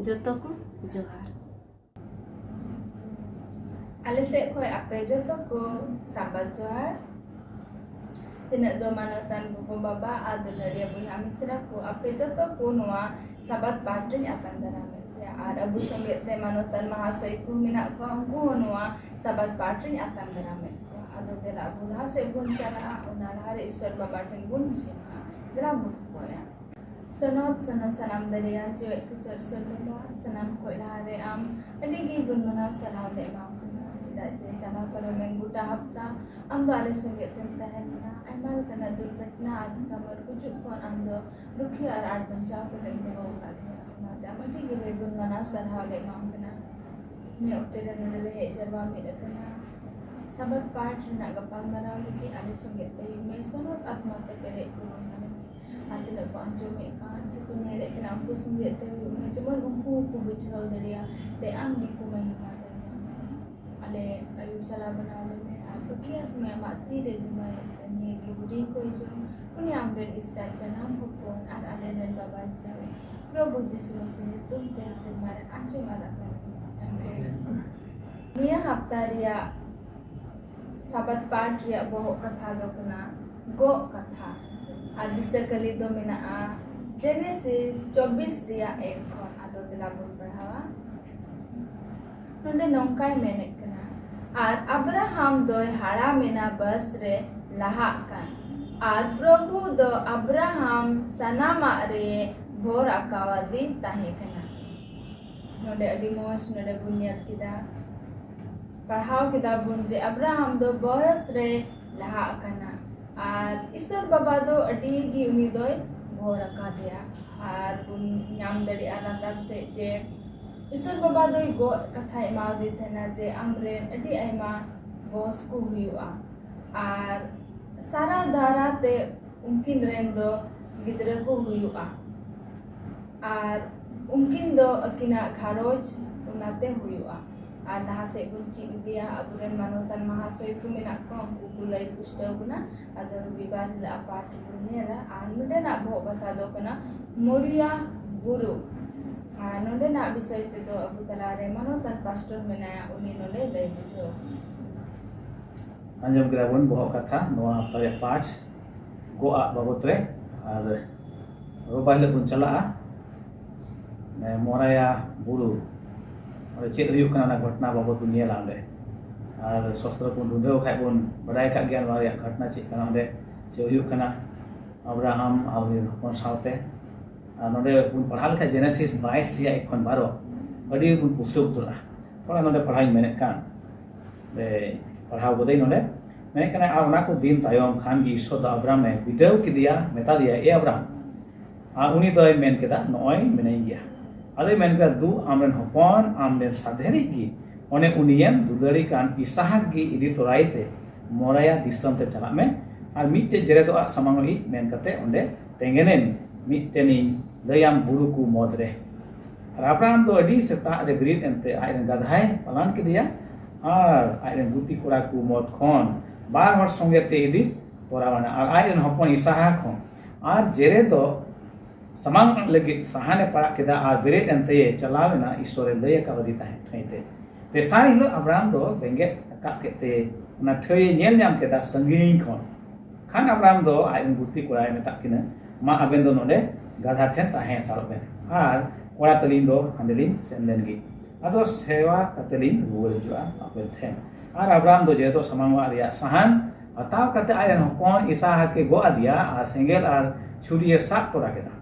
ᱡᱚᱛᱚ ᱠᱚ ᱡᱚᱦᱟᱨ᱾ ᱟᱞᱮ ᱥᱮᱫ ᱠᱷᱚᱱ ᱟᱯᱮ ᱡᱚᱛᱚ ᱠᱚ ᱥᱟᱵᱟᱫ ᱡᱚᱦᱟᱨ᱾ ᱛᱤᱱᱟᱹᱜ ᱫᱚ ᱢᱟᱱᱚᱛᱟᱱ ᱜᱚᱜᱚ ᱵᱟᱵᱟ ᱟᱨ ᱫᱩᱞᱟᱹᱲᱤᱭᱟᱹ ᱵᱚᱭᱦᱟ ᱢᱤᱥᱨᱟ ᱠᱚ, ᱟᱯᱮ ᱡᱚᱛᱚ ᱠᱚ ᱱᱚᱣᱟ ᱥᱟᱵᱟᱫ ᱯᱟᱴ ᱨᱤᱧ ᱟᱛᱟᱝ ᱫᱟᱨᱟᱢᱮᱫ ᱯᱮᱭᱟ᱾ ᱟᱨ ᱟᱵᱚ ᱥᱚᱸᱜᱮ ᱛᱮ ᱢᱟᱱᱚᱛᱟᱱ ᱢᱟᱦᱟᱥᱚᱭ ᱠᱚ ᱢᱮᱱᱟᱜ ᱠᱚᱣᱟ, ᱩᱱᱠᱩ ᱦᱚᱸ ᱱᱚᱣᱟ ᱥᱟᱵᱟᱫ ᱯᱟᱴ ᱨᱤᱧ ᱟᱛᱟᱝ ᱫᱟᱨᱟᱢᱮᱫ ᱠᱚᱣᱟ᱾ ᱟᱫᱚ ᱫᱮᱞᱟ ᱟᱵᱚ ᱞᱟᱦᱟ ᱥᱮᱫ ᱵᱚᱱ ᱪᱟᱞᱟᱜᱼᱟ, ᱚᱱᱟ ᱞᱟᱦᱟᱨᱮ ᱤᱥᱥᱚᱨ ᱵᱟᱵᱟ ᱴᱷᱮᱱ ᱵᱚᱱ ᱡᱚᱦᱟᱨᱟ᱾ ᱫᱮᱞᱟ ᱵᱚᱱ ᱠᱚᱭᱟ᱾ ᱥᱚᱱᱚᱛ ᱥᱚᱱᱚᱛ ᱥᱟᱱᱟᱢ ᱫᱟᱲᱮᱭᱟᱱ ᱡᱮᱣᱮᱫ ᱠᱤᱥᱳᱨ ᱥᱚᱨᱵᱚᱫᱟ, ᱥᱟᱱᱟᱢ ᱠᱷᱚᱱ ᱞᱟᱦᱟᱨᱮ ᱟᱢ ᱟᱹᱰᱤ ᱜᱮ ᱜᱩᱱ ᱢᱟᱱᱟᱣ ᱥᱟᱨᱦᱟᱣ ᱞᱮ ᱮᱢᱟᱢ ᱠᱟᱱᱟ, ᱪᱮᱫᱟᱜ ᱡᱮ ᱪᱟᱞᱟᱣ ᱯᱟᱨᱚᱢᱮᱱ ᱜᱚᱴᱟ ᱦᱟᱯᱛᱟ ᱟᱢ ᱫᱚ ᱟᱞᱮ ᱥᱚᱸᱜᱮ ᱛᱮᱢ ᱛᱟᱦᱮᱸ ᱞᱮᱱᱟ᱾ ᱟᱭᱢᱟ ᱞᱮᱠᱟᱱᱟᱜ ᱫᱩᱨᱜᱷᱚᱴᱚᱱᱟ, ᱟᱪᱠᱟ ᱢᱟᱨ ᱜᱩᱡᱩᱜ ᱠᱷᱚᱱ ᱟᱢ ᱫᱚ ᱨᱩᱠᱷᱤᱭᱟᱹ ᱟᱨ ᱟᱸᱴ ᱵᱟᱧᱪᱟᱣ ᱠᱟᱛᱮᱢ ᱫᱚᱦᱚ ᱟᱠᱟᱫ ᱞᱮᱭᱟ, ᱚᱱᱟᱛᱮ ᱟᱢ ᱟᱹᱰᱤ ᱜᱮ ᱞᱮ ᱜᱩᱱ ᱢᱟᱱᱟᱣ ᱥᱟᱨᱦᱟᱣ ᱞᱮ ᱮᱢᱟᱢ ᱠᱟᱱᱟ᱾ ᱱᱤᱭᱟᱹ ᱚᱠᱛᱮ ᱨᱮ ᱱᱚᱰᱮ ᱞᱮ ᱦᱮᱡ ᱡᱟᱨᱣᱟ ᱢᱤᱫ ᱟᱠᱟᱱᱟ᱾ ᱥᱟᱵᱟᱫ ᱯᱟᱴ ᱨᱮᱱᱟᱜ ᱜᱟᱯᱟᱞ ᱢᱟᱨᱟᱣ ᱞᱟᱹᱜᱤᱫ ᱟᱞᱮ ᱥᱚᱸᱜᱮ ᱛᱮ ᱦᱤᱡᱩᱜ ᱢᱮ, ᱥᱚᱱᱚᱛ ᱟᱛᱢᱟ ᱛᱮ ᱯᱮᱨᱮᱡ ᱯᱩᱨᱚᱱ ᱠᱟᱞᱮ ᱢᱮ᱾ ᱟᱨ ᱛᱤᱱᱟᱹᱜ ᱠᱚ ᱟᱸᱡᱚᱢᱮᱫ ᱠᱟᱱ ᱥᱮ ᱠᱚ ᱧᱮᱞᱮᱫ ᱠᱟᱱᱟ, ᱩᱱᱠᱩ ᱥᱚᱸᱜᱮ ᱛᱮ ᱦᱩᱭᱩᱜ ᱢᱮ, ᱡᱮᱢᱚᱱ ᱩᱱᱠᱩ ᱦᱚᱸᱠᱚ ᱵᱩᱡᱷᱟᱹᱣ ᱫᱟᱲᱮᱭᱟᱜ ᱛᱮ ᱟᱢ ᱜᱮᱠᱚ ᱢᱚᱦᱤᱢᱟ ᱫᱟᱲᱮᱭᱟᱜ ᱢᱟ᱾ ᱟᱞᱮ ᱟᱹᱭᱩᱨ ᱪᱟᱞᱟᱣ ᱵᱮᱱᱟᱣ ᱞᱮ ᱢᱮ, ᱟᱨ ᱯᱟᱹᱠᱤᱭᱟ ᱥᱚᱢᱚᱭ ᱟᱢᱟᱜ ᱛᱤ ᱨᱮ ᱡᱤᱢᱟᱹ ᱱᱤᱭᱟᱹ ᱜᱮ ᱦᱩᱰᱤᱧ ᱠᱚ ᱦᱤᱡᱩᱜ, ᱩᱱᱤ ᱟᱢ ᱨᱮᱱ ᱮᱥᱠᱟᱨ ᱡᱟᱱᱟᱢ ᱦᱚᱯᱚᱱ ᱟᱨ ᱟᱞᱮ ᱨᱮᱱ ᱵᱟᱵᱟ ᱡᱟᱶᱟᱭ ᱯᱨᱚᱵᱷᱩ ᱡᱤᱥᱩ ᱢᱟᱥᱤ ᱧᱩᱛᱩᱢ ᱛᱮ ᱥᱮᱨᱢᱟ ᱨᱮ ᱟᱸᱡᱚᱢ ᱟᱨ ᱟᱛᱟᱝ ᱢᱮ᱾ ᱟᱢᱮᱱ᱾ ᱱᱤᱭᱟᱹ ᱦᱟᱯᱛᱟ ᱨᱮᱭᱟᱜ ᱥᱟᱵᱟᱫ ᱯᱟᱴ ᱨᱮᱭᱟᱜ ᱵᱚᱦᱚᱜ ᱠᱟᱛᱷᱟ ᱫᱚ ᱠᱟᱱᱟ ᱜᱚᱜ ᱠᱟᱛᱷᱟ᱾ ᱟᱨ ᱫᱤᱥᱟᱹ ᱠᱟᱹᱞᱤ ᱫᱚ ᱢᱮᱱᱟᱜᱼᱟ ᱡᱮᱱᱮᱥᱤᱥ ᱪᱚᱵᱵᱤᱥ ᱨᱮᱭᱟᱜ ᱮᱠ ᱠᱷᱚᱱ᱾ ᱟᱫᱚ ᱫᱮᱞᱟ ᱵᱚᱱ ᱯᱟᱲᱦᱟᱣᱟ᱾ ᱱᱚᱰᱮ ᱱᱚᱝᱠᱟᱭ ᱢᱮᱱᱮᱫ ᱠᱟᱱᱟ, ᱟᱨ ᱟᱵᱨᱟᱦᱟᱢ ᱫᱚᱭ ᱦᱟᱲᱟᱢ ᱮᱱᱟ, ᱵᱚᱭᱚᱥ ᱨᱮ ᱞᱟᱦᱟᱜ ᱠᱟᱱ, ᱟᱨ ᱯᱨᱚᱵᱷᱩ ᱫᱚ ᱟᱵᱨᱟᱦᱟᱢ ᱥᱟᱱᱟᱢᱟᱜ ᱨᱮ ᱵᱷᱚᱨ ᱟᱠᱟᱣᱟᱫᱮ ᱛᱟᱦᱮᱸ ᱠᱟᱱᱟ᱾ ᱱᱚᱰᱮ ᱟᱹᱰᱤ ᱢᱚᱡᱽ ᱱᱚᱰᱮ ᱵᱚᱱ ᱧᱮᱞ ᱠᱮᱫᱟ, ᱯᱟᱲᱦᱟᱣ ᱠᱮᱫᱟ ᱵᱚᱱ ᱡᱮ ᱟᱵᱨᱟᱦᱟᱢ ᱫᱚ ᱵᱚᱭᱚᱥ ᱨᱮ ᱞᱟᱦᱟ ᱟᱠᱟᱱᱟ ᱟᱨ ᱤᱥᱚᱨ ᱵᱟᱵᱟ ᱫᱚ ᱟᱹᱰᱤ ᱜᱮ ᱩᱱᱤ ᱫᱚᱭ ᱵᱷᱚᱨ ᱟᱠᱟᱫᱮᱭᱟ᱾ ᱟᱨ ᱵᱚᱱ ᱧᱟᱢ ᱫᱟᱲᱮᱭᱟᱜᱼᱟ ᱞᱟᱛᱟᱨ ᱥᱮᱫ ᱡᱮ ᱤᱥᱚᱨ ᱵᱟᱵᱟ ᱫᱚᱭ ᱜᱚᱜ ᱠᱟᱛᱷᱟᱭ ᱮᱢᱟᱣᱟᱫᱮ ᱛᱟᱦᱮᱱᱟ ᱡᱮ ᱟᱢᱨᱮᱱ ᱟᱹᱰᱤ ᱟᱭᱢᱟ ᱵᱚᱸᱥ ᱠᱚ ᱦᱩᱭᱩᱜᱼᱟ᱾ ᱟᱨ ᱥᱟᱨᱟ ᱫᱟᱨᱟ ᱛᱮ ᱩᱱᱠᱤᱱ ᱨᱮᱱ ᱫᱚ ᱜᱤᱫᱽᱨᱟᱹ ᱠᱚ ᱦᱩᱭᱩᱜᱼᱟ᱾ ᱟᱨ ᱩᱱᱠᱤᱱ ᱫᱚ ᱟᱹᱠᱤᱱᱟᱜ ᱜᱷᱟᱨᱚᱸᱡᱽ ᱚᱱᱟᱛᱮ ᱦᱩᱭᱩᱜᱼᱟ᱾ ᱟᱨ ᱞᱟᱦᱟ ᱥᱮᱫ ᱵᱚᱱ ᱪᱮᱫ ᱤᱫᱤᱭᱟ, ᱟᱵᱚᱨᱮᱱ ᱢᱟᱱᱚᱛᱟᱱ ᱢᱟᱦᱟᱥᱚᱭ ᱠᱚ ᱢᱮᱱᱟᱜ ᱠᱚᱣᱟ, ᱩᱱᱠᱩ ᱠᱚ ᱞᱟᱹᱭ ᱯᱩᱥᱴᱟᱹᱣ ᱵᱚᱱᱟ᱾ ᱟᱫᱚ ᱨᱚᱵᱤᱵᱟᱨ ᱦᱤᱞᱳᱜ ᱟᱜ ᱯᱟᱴ ᱵᱚᱱ ᱧᱮᱞᱟ᱾ ᱟᱨ ᱱᱚᱰᱮᱱᱟᱜ ᱵᱚᱦᱚᱜ ᱠᱟᱛᱷᱟ ᱫᱚ ᱠᱟᱱᱟ ᱢᱚᱨᱤᱭᱟ ᱵᱩᱨᱩ᱾ ᱟᱨ ᱱᱚᱰᱮᱱᱟᱜ ᱵᱤᱥᱚᱭ ᱛᱮᱫᱚ ᱟᱵᱚ ᱛᱟᱞᱟᱨᱮ ᱢᱟᱱᱚᱛᱟᱱ ᱯᱟᱥᱴᱚᱨ ᱢᱮᱱᱟᱭᱟ, ᱩᱱᱤ ᱱᱚᱰᱮ ᱞᱟᱹᱭ ᱵᱩᱡᱷᱟᱹᱣ᱾ ᱟᱸᱡᱚᱢ ᱠᱮᱫᱟ ᱵᱚᱱ ᱵᱚᱦᱚᱜ ᱠᱟᱛᱷᱟ, ᱱᱚᱣᱟ ᱛᱟᱨᱤᱠᱷ ᱯᱟᱸᱪ ᱜᱚᱜ ᱟᱜ ᱵᱟᱵᱚᱛ ᱨᱮ᱾ ᱟᱨ ᱨᱚᱵᱤᱵᱟᱨ ᱦᱤᱞᱳᱜ ᱵᱚᱱ ᱪᱟᱞᱟᱜᱼᱟ ᱢᱚᱨᱟᱭᱟ ᱵᱩᱨᱩ᱾ ᱚᱸᱰᱮ ᱪᱮᱫ ᱦᱩᱭᱩᱜ ᱠᱟᱱᱟ, ᱚᱱᱟ ᱜᱷᱚᱴᱚᱱᱟ ᱵᱟᱵᱚᱛ ᱵᱚᱱ ᱧᱮᱞᱟ ᱚᱸᱰᱮ᱾ ᱟᱨ ᱥᱚᱥᱛᱨᱚ ᱵᱚᱱ ᱰᱩᱰᱟᱹᱣ ᱠᱷᱟᱡ ᱵᱚᱱ ᱵᱟᱰᱟᱭ ᱠᱟᱜ ᱜᱮᱭᱟ ᱱᱚᱣᱟ ᱨᱮᱭᱟᱜ ᱜᱷᱚᱴᱚᱱᱟ ᱪᱮᱫ ᱠᱟᱱᱟ, ᱚᱸᱰᱮ ᱪᱮᱫ ᱦᱩᱭᱩᱜ ᱠᱟᱱᱟ ᱟᱵᱨᱟᱦᱟᱢ ᱟᱨ ᱩᱱᱤ ᱦᱚᱯᱚᱱ ᱥᱟᱶᱛᱮ᱾ ᱟᱨ ᱱᱚᱰᱮ ᱵᱚᱱ ᱯᱟᱲᱦᱟᱣ ᱞᱮᱠᱷᱟᱡ ᱡᱮᱱᱮᱥᱤᱥ ᱵᱟᱭᱤᱥ ᱨᱮᱭᱟᱜ ᱮᱠ ᱠᱷᱚᱱ ᱵᱟᱨᱚ ᱟᱹᱰᱤ ᱵᱚᱱ ᱯᱩᱥᱴᱟᱹᱣ ᱩᱛᱟᱹᱨᱚᱜᱼᱟ᱾ ᱛᱷᱚᱲᱟ ᱱᱚᱰᱮ ᱯᱟᱲᱦᱟᱣ ᱤᱧ ᱢᱮᱱᱮᱫ ᱠᱟᱱ, ᱯᱟᱲᱦᱟᱣ ᱜᱚᱫᱟᱹᱧ ᱱᱚᱰᱮ᱾ ᱢᱮᱱᱮᱫ ᱠᱟᱱᱟ, ᱟᱨ ᱚᱱᱟ ᱠᱚ ᱫᱤᱱ ᱛᱟᱭᱚᱢ ᱠᱷᱟᱱ ᱜᱮ ᱤᱥᱥᱚᱨ ᱫᱚ ᱟᱵᱨᱟᱢ ᱮ ᱵᱤᱰᱟᱹᱣ ᱠᱮᱫᱮᱭᱟ, ᱢᱮᱛᱟ ᱫᱮᱭᱟ, ᱮ ᱟᱵᱨᱟᱢ᱾ ᱟᱨ ᱩᱱᱤ ᱫᱚᱭ ᱢᱮᱱ ᱠᱮᱫᱟ, ᱱᱚᱜᱼᱚᱭ ᱢᱮᱱᱟᱹᱧ ᱜᱮᱭᱟ᱾ ᱟᱫᱚᱭ ᱢᱮᱱ ᱠᱮᱫᱟ, ᱫᱩ ᱟᱢᱨᱮᱱ ᱦᱚᱯᱚᱱ, ᱟᱢᱨᱮᱱ ᱥᱟᱫᱷᱮᱨᱤᱡ ᱜᱮ, ᱚᱱᱮ ᱩᱱᱤᱭᱮᱢ ᱫᱩᱞᱟᱹᱲᱤ ᱠᱟᱱ ᱤᱥᱟᱦᱟᱠ ᱜᱮ ᱤᱫᱤ ᱛᱚᱨᱟᱭ ᱛᱮ ᱢᱚᱨᱟᱭᱟ ᱫᱤᱥᱚᱢ ᱛᱮ ᱪᱟᱞᱟᱜ ᱢᱮ᱾ ᱟᱨ ᱢᱤᱫᱴᱮᱡ ᱡᱮᱨᱮᱫᱚᱜ ᱥᱟᱢᱟᱝ ᱤᱡ ᱢᱮᱱ ᱠᱟᱛᱮ ᱚᱸᱰᱮ ᱛᱮᱸᱜᱮᱱᱮᱢ, ᱢᱤᱫᱴᱮᱱᱤᱧ ᱞᱟᱹᱭᱟᱢ ᱵᱩᱨᱩ ᱠᱚ ᱢᱚᱫᱽ ᱨᱮ᱾ ᱟᱨ ᱟᱵᱨᱟᱦᱟᱢ ᱫᱚ ᱟᱹᱰᱤ ᱥᱮᱛᱟᱜ ᱨᱮ ᱵᱮᱨᱮᱫ ᱮᱱᱛᱮ ᱟᱡ ᱨᱮᱱ ᱜᱟᱫᱷᱟᱭ ᱯᱟᱞᱟᱱ ᱠᱮᱫᱮᱭᱟ ᱟᱨ ᱟᱡ ᱨᱮᱱ ᱜᱩᱛᱤ ᱠᱚᱲᱟ ᱠᱚ ᱢᱚᱫᱽ ᱠᱷᱚᱱ ᱵᱟᱨ ᱦᱚᱲ ᱥᱚᱸᱜᱮ ᱛᱮ ᱤᱫᱤ ᱛᱚᱨᱟᱣᱮᱱᱟ᱾ ᱟᱨ ᱟᱡ ᱨᱮᱱ ᱦᱚᱯᱚᱱ ᱤᱥᱟᱦᱟᱠ ᱦᱚᱸ᱾ ᱟᱨ ᱡᱮᱨᱮᱫᱚᱜ ᱥᱟᱢᱟᱝ ᱞᱟᱹᱜᱤᱫ ᱥᱟᱦᱟᱱᱮ ᱯᱟᱲᱟᱜ ᱠᱮᱫᱟ ᱟᱨ ᱵᱮᱨᱮᱫ ᱮᱱᱛᱮ ᱪᱟᱞᱟᱣ ᱮᱱᱟ ᱤᱥᱥᱚᱨᱮ ᱞᱟᱹᱭ ᱟᱠᱟᱣᱫᱮ ᱛᱟᱦᱮᱸ ᱴᱷᱟᱹᱭ ᱛᱮ᱾ ᱛᱮᱥᱟᱨ ᱦᱤᱞᱳᱜ ᱟᱵᱨᱟᱦᱟᱢ ᱫᱚ ᱵᱮᱸᱜᱮᱫ ᱨᱟᱠᱟᱵ ᱠᱮᱫ ᱛᱮ ᱚᱱᱟ ᱴᱷᱟᱹᱭᱮ ᱧᱮᱞ ᱧᱟᱢ ᱠᱮᱫᱟ ᱥᱟᱺᱜᱤᱧ ᱠᱷᱚᱱ᱾ ᱠᱷᱟᱱ ᱟᱵᱨᱟᱢ ᱫᱚ ᱟᱡ ᱨᱮᱱ ᱜᱩᱛᱤ ᱠᱚᱲᱟᱭ ᱢᱮᱛᱟᱫ ᱠᱤᱱᱟ, ᱢᱟ ᱟᱵᱮᱱ ᱫᱚ ᱱᱚᱰᱮ ᱜᱟᱫᱷᱟ ᱴᱷᱮᱱ ᱛᱟᱦᱮᱸ ᱦᱟᱛᱟᱲᱚᱜ ᱵᱮᱱ ᱟᱨ ᱠᱚᱲᱟ ᱛᱟᱹᱞᱤᱧ ᱫᱚ ᱦᱟᱸᱰᱮ ᱞᱤᱧ ᱥᱮᱱ ᱞᱮᱱ ᱜᱮ, ᱟᱫᱚ ᱥᱮᱣᱟ ᱠᱟᱛᱮ ᱞᱤᱧ ᱨᱩᱣᱟᱹᱲ ᱦᱤᱡᱩᱜᱼᱟ ᱟᱵᱮᱱ ᱴᱷᱮᱱ᱾ ᱟᱨ ᱟᱵᱨᱟᱢ ᱫᱚ ᱡᱮᱦᱮᱛᱩ ᱥᱟᱢᱟᱝ ᱚᱲᱟᱜ ᱨᱮᱭᱟᱜ ᱥᱟᱦᱟᱱ ᱦᱟᱛᱟᱣ ᱠᱟᱛᱮ ᱟᱡ ᱨᱮᱱ ᱦᱚᱯᱚᱱ ᱤᱥᱟᱦᱟᱠᱮ ᱜᱚᱜ ᱟᱫᱮᱭᱟ ᱟᱨ ᱥᱮᱸᱜᱮᱞ ᱟᱨ ᱪᱷᱩᱨᱤᱭᱮ ᱥᱟᱵ ᱛᱚᱨᱟ ᱠᱮᱫᱟ᱾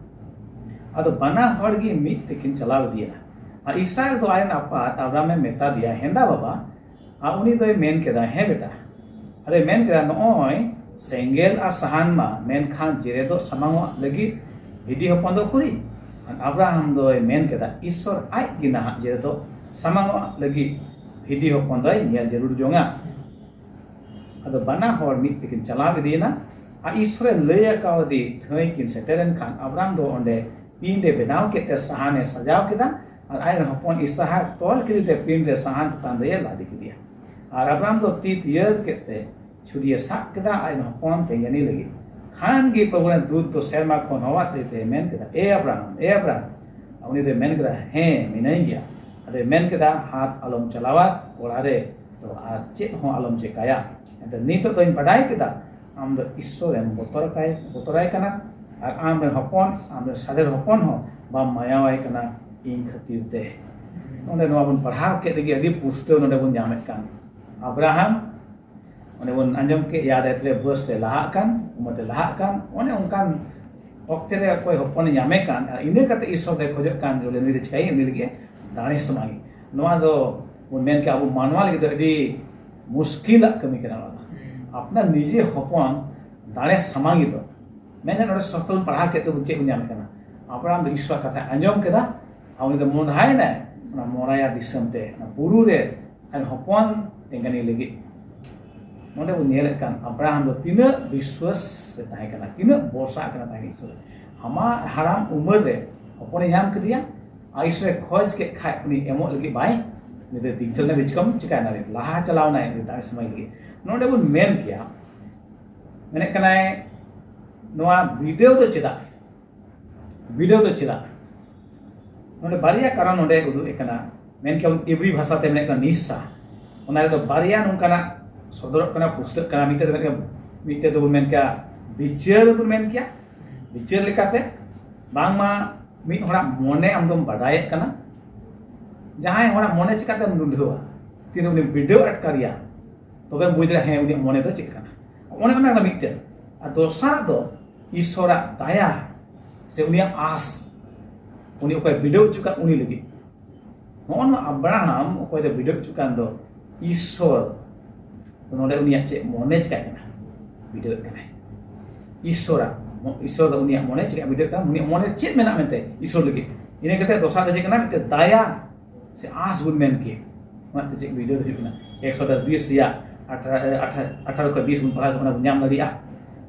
ᱟᱫᱚ ᱵᱟᱱᱟ ᱦᱚᱲ ᱜᱮ ᱢᱤᱫ ᱛᱮᱠᱤᱱ ᱪᱟᱞᱟᱣ ᱤᱫᱤᱭᱮᱱᱟ᱾ ᱟᱨ ᱤᱥᱟᱦᱟᱠ ᱫᱚ ᱟᱡ ᱨᱮᱱ ᱟᱯᱟᱛ ᱟᱵᱨᱟᱢᱮ ᱢᱮᱛᱟ ᱫᱮᱭᱟ, ᱦᱮᱸᱫᱟ ᱵᱟᱵᱟ, ᱟᱨ ᱩᱱᱤ ᱫᱚᱭ ᱢᱮᱱ ᱠᱮᱫᱟ, ᱦᱮᱸ ᱵᱮᱴᱟ᱾ ᱟᱫᱚᱭ ᱢᱮᱱ ᱠᱮᱫᱟ, ᱱᱚᱜᱼᱚᱭ ᱥᱮᱸᱜᱮᱞ ᱟᱨ ᱥᱟᱦᱟᱱ ᱢᱟ, ᱢᱮᱱᱠᱷᱟᱱ ᱡᱮᱨᱮᱫᱚᱜ ᱥᱟᱢᱟᱝᱚᱜ ᱞᱟᱹᱜᱤᱫ ᱵᱷᱤᱰᱤ ᱦᱚᱯᱚᱱ ᱫᱚ ᱩᱠᱩᱨᱤᱡ? ᱟᱨ ᱟᱵᱨᱟᱦᱟᱢ ᱫᱚᱭ ᱢᱮᱱ ᱠᱮᱫᱟ, ᱤᱥᱥᱚᱨ ᱟᱡ ᱜᱮ ᱱᱟᱦᱟᱜ ᱡᱮᱨᱮᱫᱚᱜ ᱥᱟᱢᱟᱝᱚᱜ ᱞᱟᱹᱜᱤᱫ ᱵᱷᱤᱰᱤ ᱦᱚᱯᱚᱱ ᱫᱚᱭ ᱧᱮᱞ ᱡᱟᱹᱨᱩᱲ ᱡᱚᱝᱟ᱾ ᱟᱫᱚ ᱵᱟᱱᱟ ᱦᱚᱲ ᱢᱤᱫ ᱛᱮᱠᱤᱱ ᱪᱟᱞᱟᱣ ᱤᱫᱤᱭᱮᱱᱟ᱾ ᱟᱨ ᱤᱥᱚᱨᱮ ᱞᱟᱹᱭ ᱟᱠᱟᱣᱫᱮ ᱴᱷᱟᱹᱭ ᱠᱤᱱ ᱥᱮᱴᱮᱨᱮᱱ ᱠᱷᱟᱱ ᱟᱵᱨᱟᱢ ᱫᱚ ᱚᱸᱰᱮ ᱯᱤᱸᱰ ᱮ ᱵᱮᱱᱟᱣ ᱠᱮᱫ ᱛᱮ ᱥᱟᱦᱟᱱᱮ ᱥᱟᱡᱟᱣ ᱠᱮᱫᱟ ᱟᱨ ᱟᱡ ᱨᱮᱱ ᱦᱚᱯᱚᱱ ᱤᱥᱟᱦᱟᱠ ᱛᱚᱞ ᱠᱮᱫᱮ ᱛᱮ ᱯᱤᱸᱰ ᱨᱮ ᱥᱟᱦᱟᱱ ᱪᱮᱛᱟᱱ ᱨᱮᱭ ᱞᱟᱫᱮ ᱠᱮᱫᱮᱭᱟ᱾ ᱟᱨ ᱟᱵᱨᱟᱢ ᱫᱚ ᱛᱤ ᱛᱤᱭᱟᱹᱨ ᱠᱮᱫ ᱛᱮ ᱪᱷᱩᱨᱤᱭᱮ ᱥᱟᱵ ᱠᱮᱫᱟ ᱟᱡ ᱨᱮᱱ ᱦᱚᱯᱚᱱ ᱛᱮᱸᱜᱮᱱᱤ ᱞᱟᱹᱜᱤᱫ᱾ ᱠᱷᱟᱱ ᱜᱮ ᱯᱨᱚᱵᱷᱩ ᱨᱮᱱ ᱫᱩᱛ ᱫᱚ ᱥᱮᱨᱢᱟ ᱠᱷᱚᱱ ᱦᱚᱦᱚᱣᱟᱫ ᱛᱮ ᱢᱮᱱ ᱠᱮᱫᱟ, "ᱮ ᱟᱵᱨᱟᱢ, ᱮ ᱟᱵᱨᱟᱢ!" ᱩᱱᱤ ᱫᱚᱭ ᱢᱮᱱ ᱠᱮᱫᱟ, "ᱦᱮᱸ, ᱢᱤᱱᱟᱹᱧ ᱜᱮᱭᱟ᱾" ᱟᱫᱚᱭ ᱢᱮᱱ ᱠᱮᱫᱟ, "ᱦᱟᱛ ᱟᱞᱚᱢ ᱪᱟᱞᱟᱣᱟ ᱠᱚᱲᱟ ᱨᱮ, ᱛᱚ ᱟᱨ ᱪᱮᱫ ᱦᱚᱸ ᱟᱞᱚᱢ ᱪᱮᱠᱟᱭᱟ᱾ ᱮᱱᱛᱮ ᱱᱤᱛᱚᱜ ᱫᱚᱧ ᱵᱟᱰᱟᱭ ᱠᱮᱫᱟ ᱟᱢ ᱫᱚ ᱤᱥᱥᱚᱨᱮᱢ ᱵᱚᱛᱚᱨ ᱠᱟᱭ, ᱵᱚᱛᱚᱨᱟᱭ ᱠᱟᱱᱟ ᱟᱨ ᱟᱢ ᱨᱮᱱ ᱦᱚᱯᱚᱱ, ᱟᱢ ᱨᱮᱱ ᱥᱟᱫᱷᱮᱨ ᱦᱚᱯᱚᱱ ᱦᱚᱸ ᱵᱟᱢ ᱢᱟᱭᱟᱣᱟᱭ ᱠᱟᱱᱟ ᱤᱧ ᱠᱷᱟᱹᱛᱤᱨ ᱛᱮ᱾" ᱱᱚᱰᱮ ᱱᱚᱣᱟ ᱵᱚᱱ ᱯᱟᱲᱦᱟᱣ ᱠᱮᱫ ᱨᱮᱜᱮ ᱟᱹᱰᱤ ᱯᱩᱥᱴᱟᱹᱣ ᱱᱚᱰᱮ ᱵᱚᱱ ᱧᱟᱢᱮᱫ ᱠᱟᱱ᱾ ᱟᱵᱨᱟᱦᱟᱢ, ᱚᱱᱮ ᱵᱚᱱ ᱟᱸᱡᱚᱢ ᱠᱮᱫ, ᱭᱟᱫ ᱟᱭᱛᱨᱮ ᱵᱚᱭᱚᱥ ᱨᱮ ᱞᱟᱦᱟᱜ ᱠᱟᱱ, ᱩᱢᱮᱨ ᱛᱮ ᱞᱟᱦᱟᱜ ᱠᱟᱱ, ᱚᱱᱮ ᱚᱱᱠᱟᱱ ᱚᱠᱛᱮ ᱨᱮ ᱚᱠᱚᱭ ᱦᱚᱯᱚᱱᱮ ᱧᱟᱢᱮ ᱠᱟᱱ, ᱟᱨ ᱤᱱᱟᱹ ᱠᱟᱛᱮ ᱤᱥᱥᱚᱨ ᱫᱚᱭ ᱠᱷᱚᱡᱚᱜ ᱠᱟᱱ ᱵᱚᱞᱮ ᱱᱩᱭ ᱫᱚ ᱪᱤᱠᱟᱹᱭ, ᱩᱱᱤ ᱞᱟᱹᱜᱤᱫ ᱫᱟᱲᱮ ᱥᱟᱢᱟᱝ᱾ ᱱᱚᱣᱟ ᱫᱚ ᱵᱚᱱ ᱢᱮᱱ ᱠᱮᱭᱟ ᱟᱵᱚ ᱢᱟᱱᱣᱟ ᱞᱟᱹᱜᱤᱫ ᱫᱚ ᱟᱹᱰᱤ ᱢᱩᱥᱠᱤᱞᱟᱜ ᱠᱟᱹᱢᱤ ᱠᱟᱱᱟ᱾ ᱱᱚᱣᱟ ᱫᱚ ᱟᱯᱱᱟᱨ ᱱᱤᱡᱮ ᱦᱚᱯᱚᱱ ᱫᱟᱲᱮ ᱥᱟᱢᱟᱝ ᱫᱚ᱾ ᱢᱮᱱᱠᱷᱟᱱ ᱱᱚᱰᱮ ᱥᱚᱥᱛᱚ ᱵᱚᱱ ᱯᱟᱲᱦᱟᱣ ᱠᱮᱫ ᱛᱮᱵᱚᱱ ᱪᱮᱫ ᱵᱚᱱ ᱧᱟᱢᱮᱫ ᱠᱟᱱᱟ? ᱟᱵᱨᱟᱢ ᱫᱚ ᱤᱥᱥᱚᱨ ᱠᱟᱛᱷᱟᱭ ᱟᱸᱡᱚᱢ ᱠᱮᱫᱟ ᱟᱨ ᱩᱱᱤ ᱫᱚ ᱢᱚᱸᱰᱷᱟᱭᱮᱱᱟᱭ ᱚᱱᱟ ᱢᱚᱨᱟᱭᱟ ᱫᱤᱥᱚᱢ ᱛᱮ, ᱚᱱᱟ ᱵᱩᱨᱩ ᱨᱮ ᱟᱡ ᱦᱚᱯᱚᱱ ᱛᱮᱸᱜᱟᱱᱤ ᱞᱟᱹᱜᱤᱫ᱾ ᱱᱚᱰᱮ ᱵᱚᱱ ᱧᱮᱞᱮᱫ ᱠᱟᱱ ᱟᱵᱨᱟᱦᱟᱢ ᱫᱚ ᱛᱤᱱᱟᱹᱜ ᱵᱤᱥᱣᱟᱥ ᱨᱮ ᱛᱟᱦᱮᱸ ᱠᱟᱱᱟ, ᱛᱤᱱᱟᱹᱜ ᱵᱷᱚᱨᱥᱟ ᱠᱟᱱᱟ ᱛᱟᱦᱮᱸ ᱤᱥᱥᱚᱨ ᱨᱮ᱾ ᱟᱢᱟᱜ ᱦᱟᱲᱟᱢ ᱩᱢᱮᱨ ᱨᱮ ᱦᱚᱯᱚᱱᱮ ᱧᱟᱢ ᱠᱮᱫᱮᱭᱟ, ᱟᱨ ᱤᱥᱥᱚᱨᱮ ᱠᱷᱚᱡᱽ ᱠᱮᱫ ᱠᱷᱟᱡ ᱩᱱᱤ ᱮᱢᱚᱜ ᱞᱟᱹᱜᱤᱫ ᱵᱟᱭ, ᱩᱱᱤ ᱫᱚ ᱫᱤᱜᱫᱷᱟᱹᱞ ᱨᱮ ᱪᱤᱠᱟᱹᱢ ᱪᱤᱠᱟᱭᱱᱟ, ᱞᱟᱦᱟ ᱪᱟᱞᱟᱣᱱᱟᱭ ᱩᱱᱤ ᱫᱟᱲᱮ ᱥᱟᱢᱟᱭ ᱞᱟᱹᱜᱤᱫ᱾ ᱱᱚᱰᱮ ᱵᱚᱱ ᱢᱮᱱ ᱠᱮᱭᱟ, ᱢᱮᱱᱮᱫ ᱠᱟᱱᱟᱭ ᱱᱚᱣᱟ ᱵᱤᱰᱟᱹᱣ ᱫᱚ ᱪᱮᱫᱟᱜ? ᱵᱤᱰᱟᱹᱣ ᱫᱚ ᱪᱮᱫᱟᱜ? ᱱᱚᱰᱮ ᱵᱟᱨᱭᱟ ᱠᱟᱨᱚᱱ ᱱᱚᱰᱮ ᱩᱫᱩᱜ ᱮ ᱠᱟᱱᱟ᱾ ᱢᱮᱱ ᱠᱮᱭᱟᱵᱚᱱ ᱤᱵᱨᱤ ᱵᱷᱟᱥᱟ ᱛᱮ ᱢᱮᱱᱮᱫ ᱠᱟᱱᱟ ᱱᱤᱥᱥᱟ᱾ ᱚᱱᱟ ᱨᱮᱫᱚ ᱵᱟᱨᱭᱟ ᱱᱚᱝᱠᱟᱱᱟᱜ ᱥᱚᱫᱚᱨᱚᱜ ᱠᱟᱱᱟ, ᱯᱩᱥᱴᱟᱹᱜ ᱠᱟᱱᱟ᱾ ᱢᱤᱫᱴᱮᱡ ᱫᱚ ᱢᱮᱱ ᱠᱮᱭᱟ, ᱢᱤᱫᱴᱮᱡ ᱫᱚᱵᱚᱱ ᱢᱮᱱ ᱠᱮᱭᱟ ᱵᱤᱪᱟᱹᱨ ᱵᱚᱱ ᱢᱮᱱ ᱠᱮᱭᱟ᱾ ᱵᱤᱪᱟᱹᱨ ᱞᱮᱠᱟᱛᱮ ᱵᱟᱝᱢᱟ ᱢᱤᱫ ᱦᱚᱲᱟᱜ ᱢᱚᱱᱮ ᱟᱢ ᱫᱚᱢ ᱵᱟᱰᱟᱭᱮᱫ ᱠᱟᱱᱟ᱾ ᱡᱟᱦᱟᱸᱭ ᱦᱚᱲᱟᱜ ᱢᱚᱱᱮ ᱪᱤᱠᱟᱛᱮᱢ ᱰᱩᱸᱰᱷᱟᱹᱣᱟ? ᱛᱤᱱ ᱩᱱᱤ ᱵᱤᱰᱟᱹᱣ ᱟᱴᱠᱟᱨᱮᱭᱟ, ᱛᱚᱵᱮᱢ ᱵᱩᱡᱽ ᱫᱟᱲᱮᱭᱟᱜᱼᱟ, ᱦᱮᱸ, ᱩᱱᱤᱭᱟᱜ ᱢᱚᱱᱮ ᱫᱚ ᱪᱮᱫ ᱠᱟᱱᱟ᱾ ᱚᱱᱮ ᱚᱱᱟ ᱠᱟᱱᱟ ᱢᱤᱫᱴᱮᱱ᱾ ᱟᱨ ᱫᱚᱥᱟᱨ ᱫᱚ ᱤᱥᱥᱚᱨᱟᱜ ᱫᱟᱭᱟ ᱥᱮ ᱩᱱᱤᱭᱟᱜ ᱟᱸᱥ, ᱩᱱᱤ ᱚᱠᱚᱭ ᱵᱤᱰᱟᱹᱣ ᱦᱚᱪᱚ ᱠᱟᱜ ᱩᱱᱤ ᱞᱟᱹᱜᱤᱫ᱾ ᱱᱚᱜᱼᱚ ᱱᱚᱣᱟ ᱟᱵᱨᱟᱦᱟᱢ ᱚᱠᱚᱭ ᱫᱚ ᱵᱤᱰᱟᱹᱣ ᱦᱚᱪᱚ ᱠᱟᱱ ᱫᱚ ᱤᱥᱥᱚᱨ, ᱱᱚᱰᱮ ᱩᱱᱤᱭᱟᱜ ᱪᱮᱫ ᱢᱚᱱᱮ ᱪᱤᱠᱟᱹᱜ ᱠᱟᱱᱟ, ᱵᱤᱰᱟᱹᱣᱮᱫ ᱠᱟᱱᱟᱭ᱾ ᱤᱥᱥᱚᱨᱟᱜ, ᱤᱥᱥᱚᱨ ᱫᱚ ᱩᱱᱤᱭᱟᱜ ᱢᱚᱱᱮ ᱪᱤᱠᱟᱹ ᱵᱤᱰᱟᱹᱣᱮᱫ ᱠᱟᱱᱟ, ᱩᱱᱤᱭᱟᱜ ᱢᱚᱱᱮ ᱪᱮᱫ ᱢᱮᱱᱟᱜ ᱢᱮᱱᱛᱮ ᱤᱥᱥᱚᱨ ᱞᱟᱹᱜᱤᱫ᱾ ᱤᱱᱟᱹ ᱠᱟᱛᱮ ᱫᱚᱥᱟᱨ ᱫᱚ ᱪᱮᱫ ᱠᱟᱱᱟ? ᱢᱤᱫᱴᱮᱱ ᱫᱟᱭᱟ ᱥᱮ ᱟᱸᱥ ᱵᱚᱱ ᱢᱮᱱ ᱠᱮ, ᱚᱱᱟᱛᱮ ᱪᱮᱫ ᱵᱤᱰᱟᱹᱣ ᱫᱚ ᱦᱩᱭᱩᱜ ᱠᱟᱱᱟ? ᱮᱠᱥᱚ ᱵᱤᱥ ᱨᱮᱭᱟᱜ ᱟᱴᱷᱟᱨᱚ, ᱟᱴᱷᱟᱨᱚ ᱠᱷᱚᱱ ᱵᱤᱥ ᱵᱚᱱ ᱯᱟᱲᱦᱟᱣ ᱞᱮᱠᱷᱟᱱ ᱵᱚᱱ ᱧᱟᱢ ᱫᱟᱲᱮᱭᱟᱜᱼᱟ᱾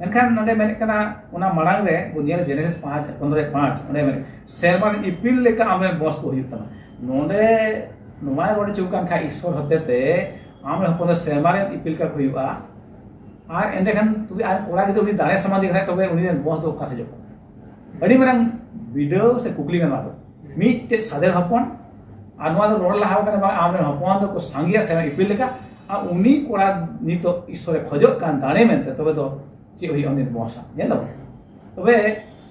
ᱢᱮᱱᱠᱷᱟᱱ ᱱᱚᱰᱮ ᱢᱮᱱᱮᱫ ᱠᱟᱱᱟ, ᱚᱱᱟ ᱢᱟᱲᱟᱝ ᱨᱮ ᱵᱚᱱ ᱧᱮᱞ, ᱡᱮᱱᱮᱥᱤᱥ ᱯᱟᱸᱪ ᱯᱚᱱᱨᱚ ᱯᱟᱸᱪ, ᱚᱸᱰᱮ ᱢᱮᱱᱮᱫ, "ᱥᱮᱨᱢᱟ ᱨᱮᱱ ᱤᱯᱤᱞ ᱞᱮᱠᱟ ᱟᱢᱨᱮᱱ ᱵᱚᱝᱥ ᱠᱚ ᱦᱩᱭᱩᱜ ᱛᱟᱢᱟ᱾" ᱱᱚᱰᱮ ᱱᱚᱣᱟᱭ ᱨᱚᱲ ᱦᱚᱪᱚ ᱠᱟᱱ ᱠᱷᱟᱡ ᱤᱥᱥᱚᱨ ᱦᱚᱛᱮᱛᱮ, "ᱟᱢᱨᱮᱱ ᱦᱚᱯᱚᱱ ᱫᱚ ᱥᱮᱨᱢᱟ ᱨᱮᱱ ᱤᱯᱤᱞ ᱞᱮᱠᱟ ᱠᱚ ᱦᱩᱭᱩᱜᱼᱟ᱾" ᱟᱨ ᱮᱸᱰᱮᱠᱷᱟᱱ ᱛᱚᱵᱮ ᱟᱨ ᱠᱚᱲᱟ ᱜᱤᱫᱽᱨᱟᱹ ᱩᱱᱤ ᱫᱟᱲᱮ ᱥᱟᱢᱟᱝ ᱤᱫᱤ ᱠᱷᱟᱡ, ᱛᱚᱵᱮ ᱩᱱᱤ ᱨᱮᱱ ᱵᱚᱝᱥ ᱫᱚ ᱚᱠᱟ ᱥᱮᱫ ᱡᱚᱜ? ᱟᱹᱰᱤ ᱢᱟᱨᱟᱝ ᱵᱤᱰᱟᱹᱣ ᱥᱮ ᱠᱩᱠᱞᱤ ᱠᱟᱱᱟ ᱱᱚᱣᱟ ᱫᱚ᱾ ᱢᱤᱫᱴᱮᱡ ᱥᱟᱫᱷᱮᱨ ᱦᱚᱯᱚᱱ, ᱟᱨ ᱱᱚᱣᱟ ᱫᱚ ᱨᱚᱲ ᱞᱟᱦᱟ ᱠᱟᱱᱟ, ᱵᱟᱝ, ᱟᱢᱨᱮᱱ ᱦᱚᱯᱚᱱ ᱫᱚᱠᱚ ᱥᱟᱸᱜᱮᱭᱟ ᱥᱮᱨᱢᱟ ᱤᱯᱤᱞ ᱞᱮᱠᱟ, ᱟᱨ ᱩᱱᱤ ᱠᱚᱲᱟ ᱱᱤᱛᱚᱜ ᱤᱥᱥᱚᱨᱮ ᱠᱷᱚᱡᱚᱜ ᱠᱟᱱ ᱫᱟᱲᱮ ᱢᱮᱱᱛᱮ, ᱛᱚᱵᱮ ᱫᱚ ᱪᱮᱫ ᱦᱩᱭᱩᱜᱼᱟ ᱩᱱᱤ ᱵᱚᱝᱥᱟ? ᱧᱮᱞ ᱫᱟᱵᱚᱱ᱾ ᱛᱚᱵᱮ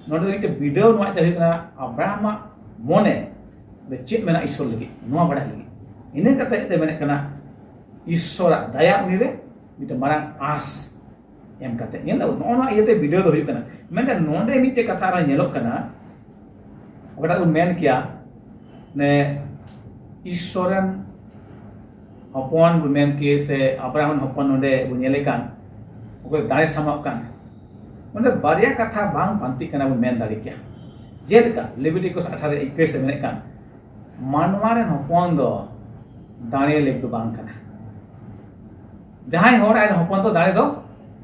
ᱱᱚᱰᱮ ᱫᱚ ᱢᱤᱫᱴᱮᱡ ᱵᱤᱰᱟᱹᱣ ᱱᱚᱣᱟ ᱫᱚ ᱦᱩᱭᱩᱜ ᱠᱟᱱᱟ ᱟᱵᱨᱟᱦᱟᱢᱟᱜ ᱢᱚᱱᱮ ᱨᱮ ᱪᱮᱫ ᱢᱮᱱᱟᱜᱼᱟ ᱤᱥᱥᱚᱨ ᱞᱟᱹᱜᱤᱫ, ᱱᱚᱣᱟ ᱵᱟᱲᱟᱭ ᱞᱟᱹᱜᱤᱫ᱾ ᱤᱱᱟᱹ ᱠᱟᱛᱮ ᱫᱚ ᱢᱮᱱᱮᱫ ᱠᱟᱱᱟ ᱤᱥᱥᱚᱨᱟᱜ ᱫᱟᱭᱟ ᱩᱱᱤᱨᱮ ᱢᱤᱫᱴᱮᱱ ᱢᱟᱨᱟᱝ ᱟᱸᱥ ᱮᱢ ᱠᱟᱛᱮ᱾ ᱧᱮᱞ ᱫᱟᱵᱚᱱ, ᱱᱚᱜᱼᱚ ᱱᱚᱣᱟ ᱤᱭᱟᱹᱛᱮ ᱵᱤᱰᱟᱹᱣ ᱫᱚ ᱦᱩᱭᱩᱜ ᱠᱟᱱᱟ᱾ ᱢᱮᱱᱠᱷᱟᱱ ᱱᱚᱰᱮ ᱢᱤᱫᱴᱮᱡ ᱠᱟᱛᱷᱟ ᱟᱨᱦᱚᱸ ᱧᱮᱞᱚᱜ ᱠᱟᱱᱟ, ᱚᱠᱟᱴᱟᱜ ᱵᱚᱱ ᱢᱮᱱ ᱠᱮᱭᱟ, ᱢᱟᱱᱮ ᱤᱥᱥᱚᱨ ᱨᱮᱱ ᱦᱚᱯᱚᱱ ᱵᱚᱱ ᱢᱮᱱ ᱠᱮ ᱥᱮ ᱟᱵᱨᱟᱦᱟᱢ ᱨᱮᱱ ᱦᱚᱯᱚᱱ ᱱᱚᱰᱮ ᱵᱚᱱ ᱧᱮᱞᱮ ᱠᱟᱱ, ᱚᱠᱚᱭ ᱫᱟᱲᱮ ᱥᱟᱢᱟᱜ ᱠᱟᱱ, ᱱᱚᱰᱮ ᱵᱟᱨᱭᱟ ᱠᱟᱛᱷᱟ ᱵᱟᱝ ᱯᱟᱱᱛᱤᱜ ᱠᱟᱱᱟ ᱵᱚᱱ ᱢᱮᱱ ᱫᱟᱲᱮ ᱠᱮᱭᱟ᱾ ᱡᱮᱞᱮᱠᱟ ᱞᱮᱵᱤᱴᱤᱠᱚᱥ ᱟᱴᱷᱟᱨᱚ ᱤᱠᱟᱹᱭ ᱥᱮ ᱢᱮᱱᱮᱫ ᱠᱟᱱ, ᱢᱟᱱᱣᱟ ᱨᱮᱱ ᱦᱚᱯᱚᱱ ᱫᱚ ᱫᱟᱲᱮ ᱞᱮᱠ ᱫᱚ ᱵᱟᱝ ᱠᱟᱱᱟ᱾ ᱡᱟᱦᱟᱸᱭ ᱦᱚᱲ ᱟᱡ ᱦᱚᱯᱚᱱ ᱫᱚ ᱫᱟᱲᱮ ᱫᱚ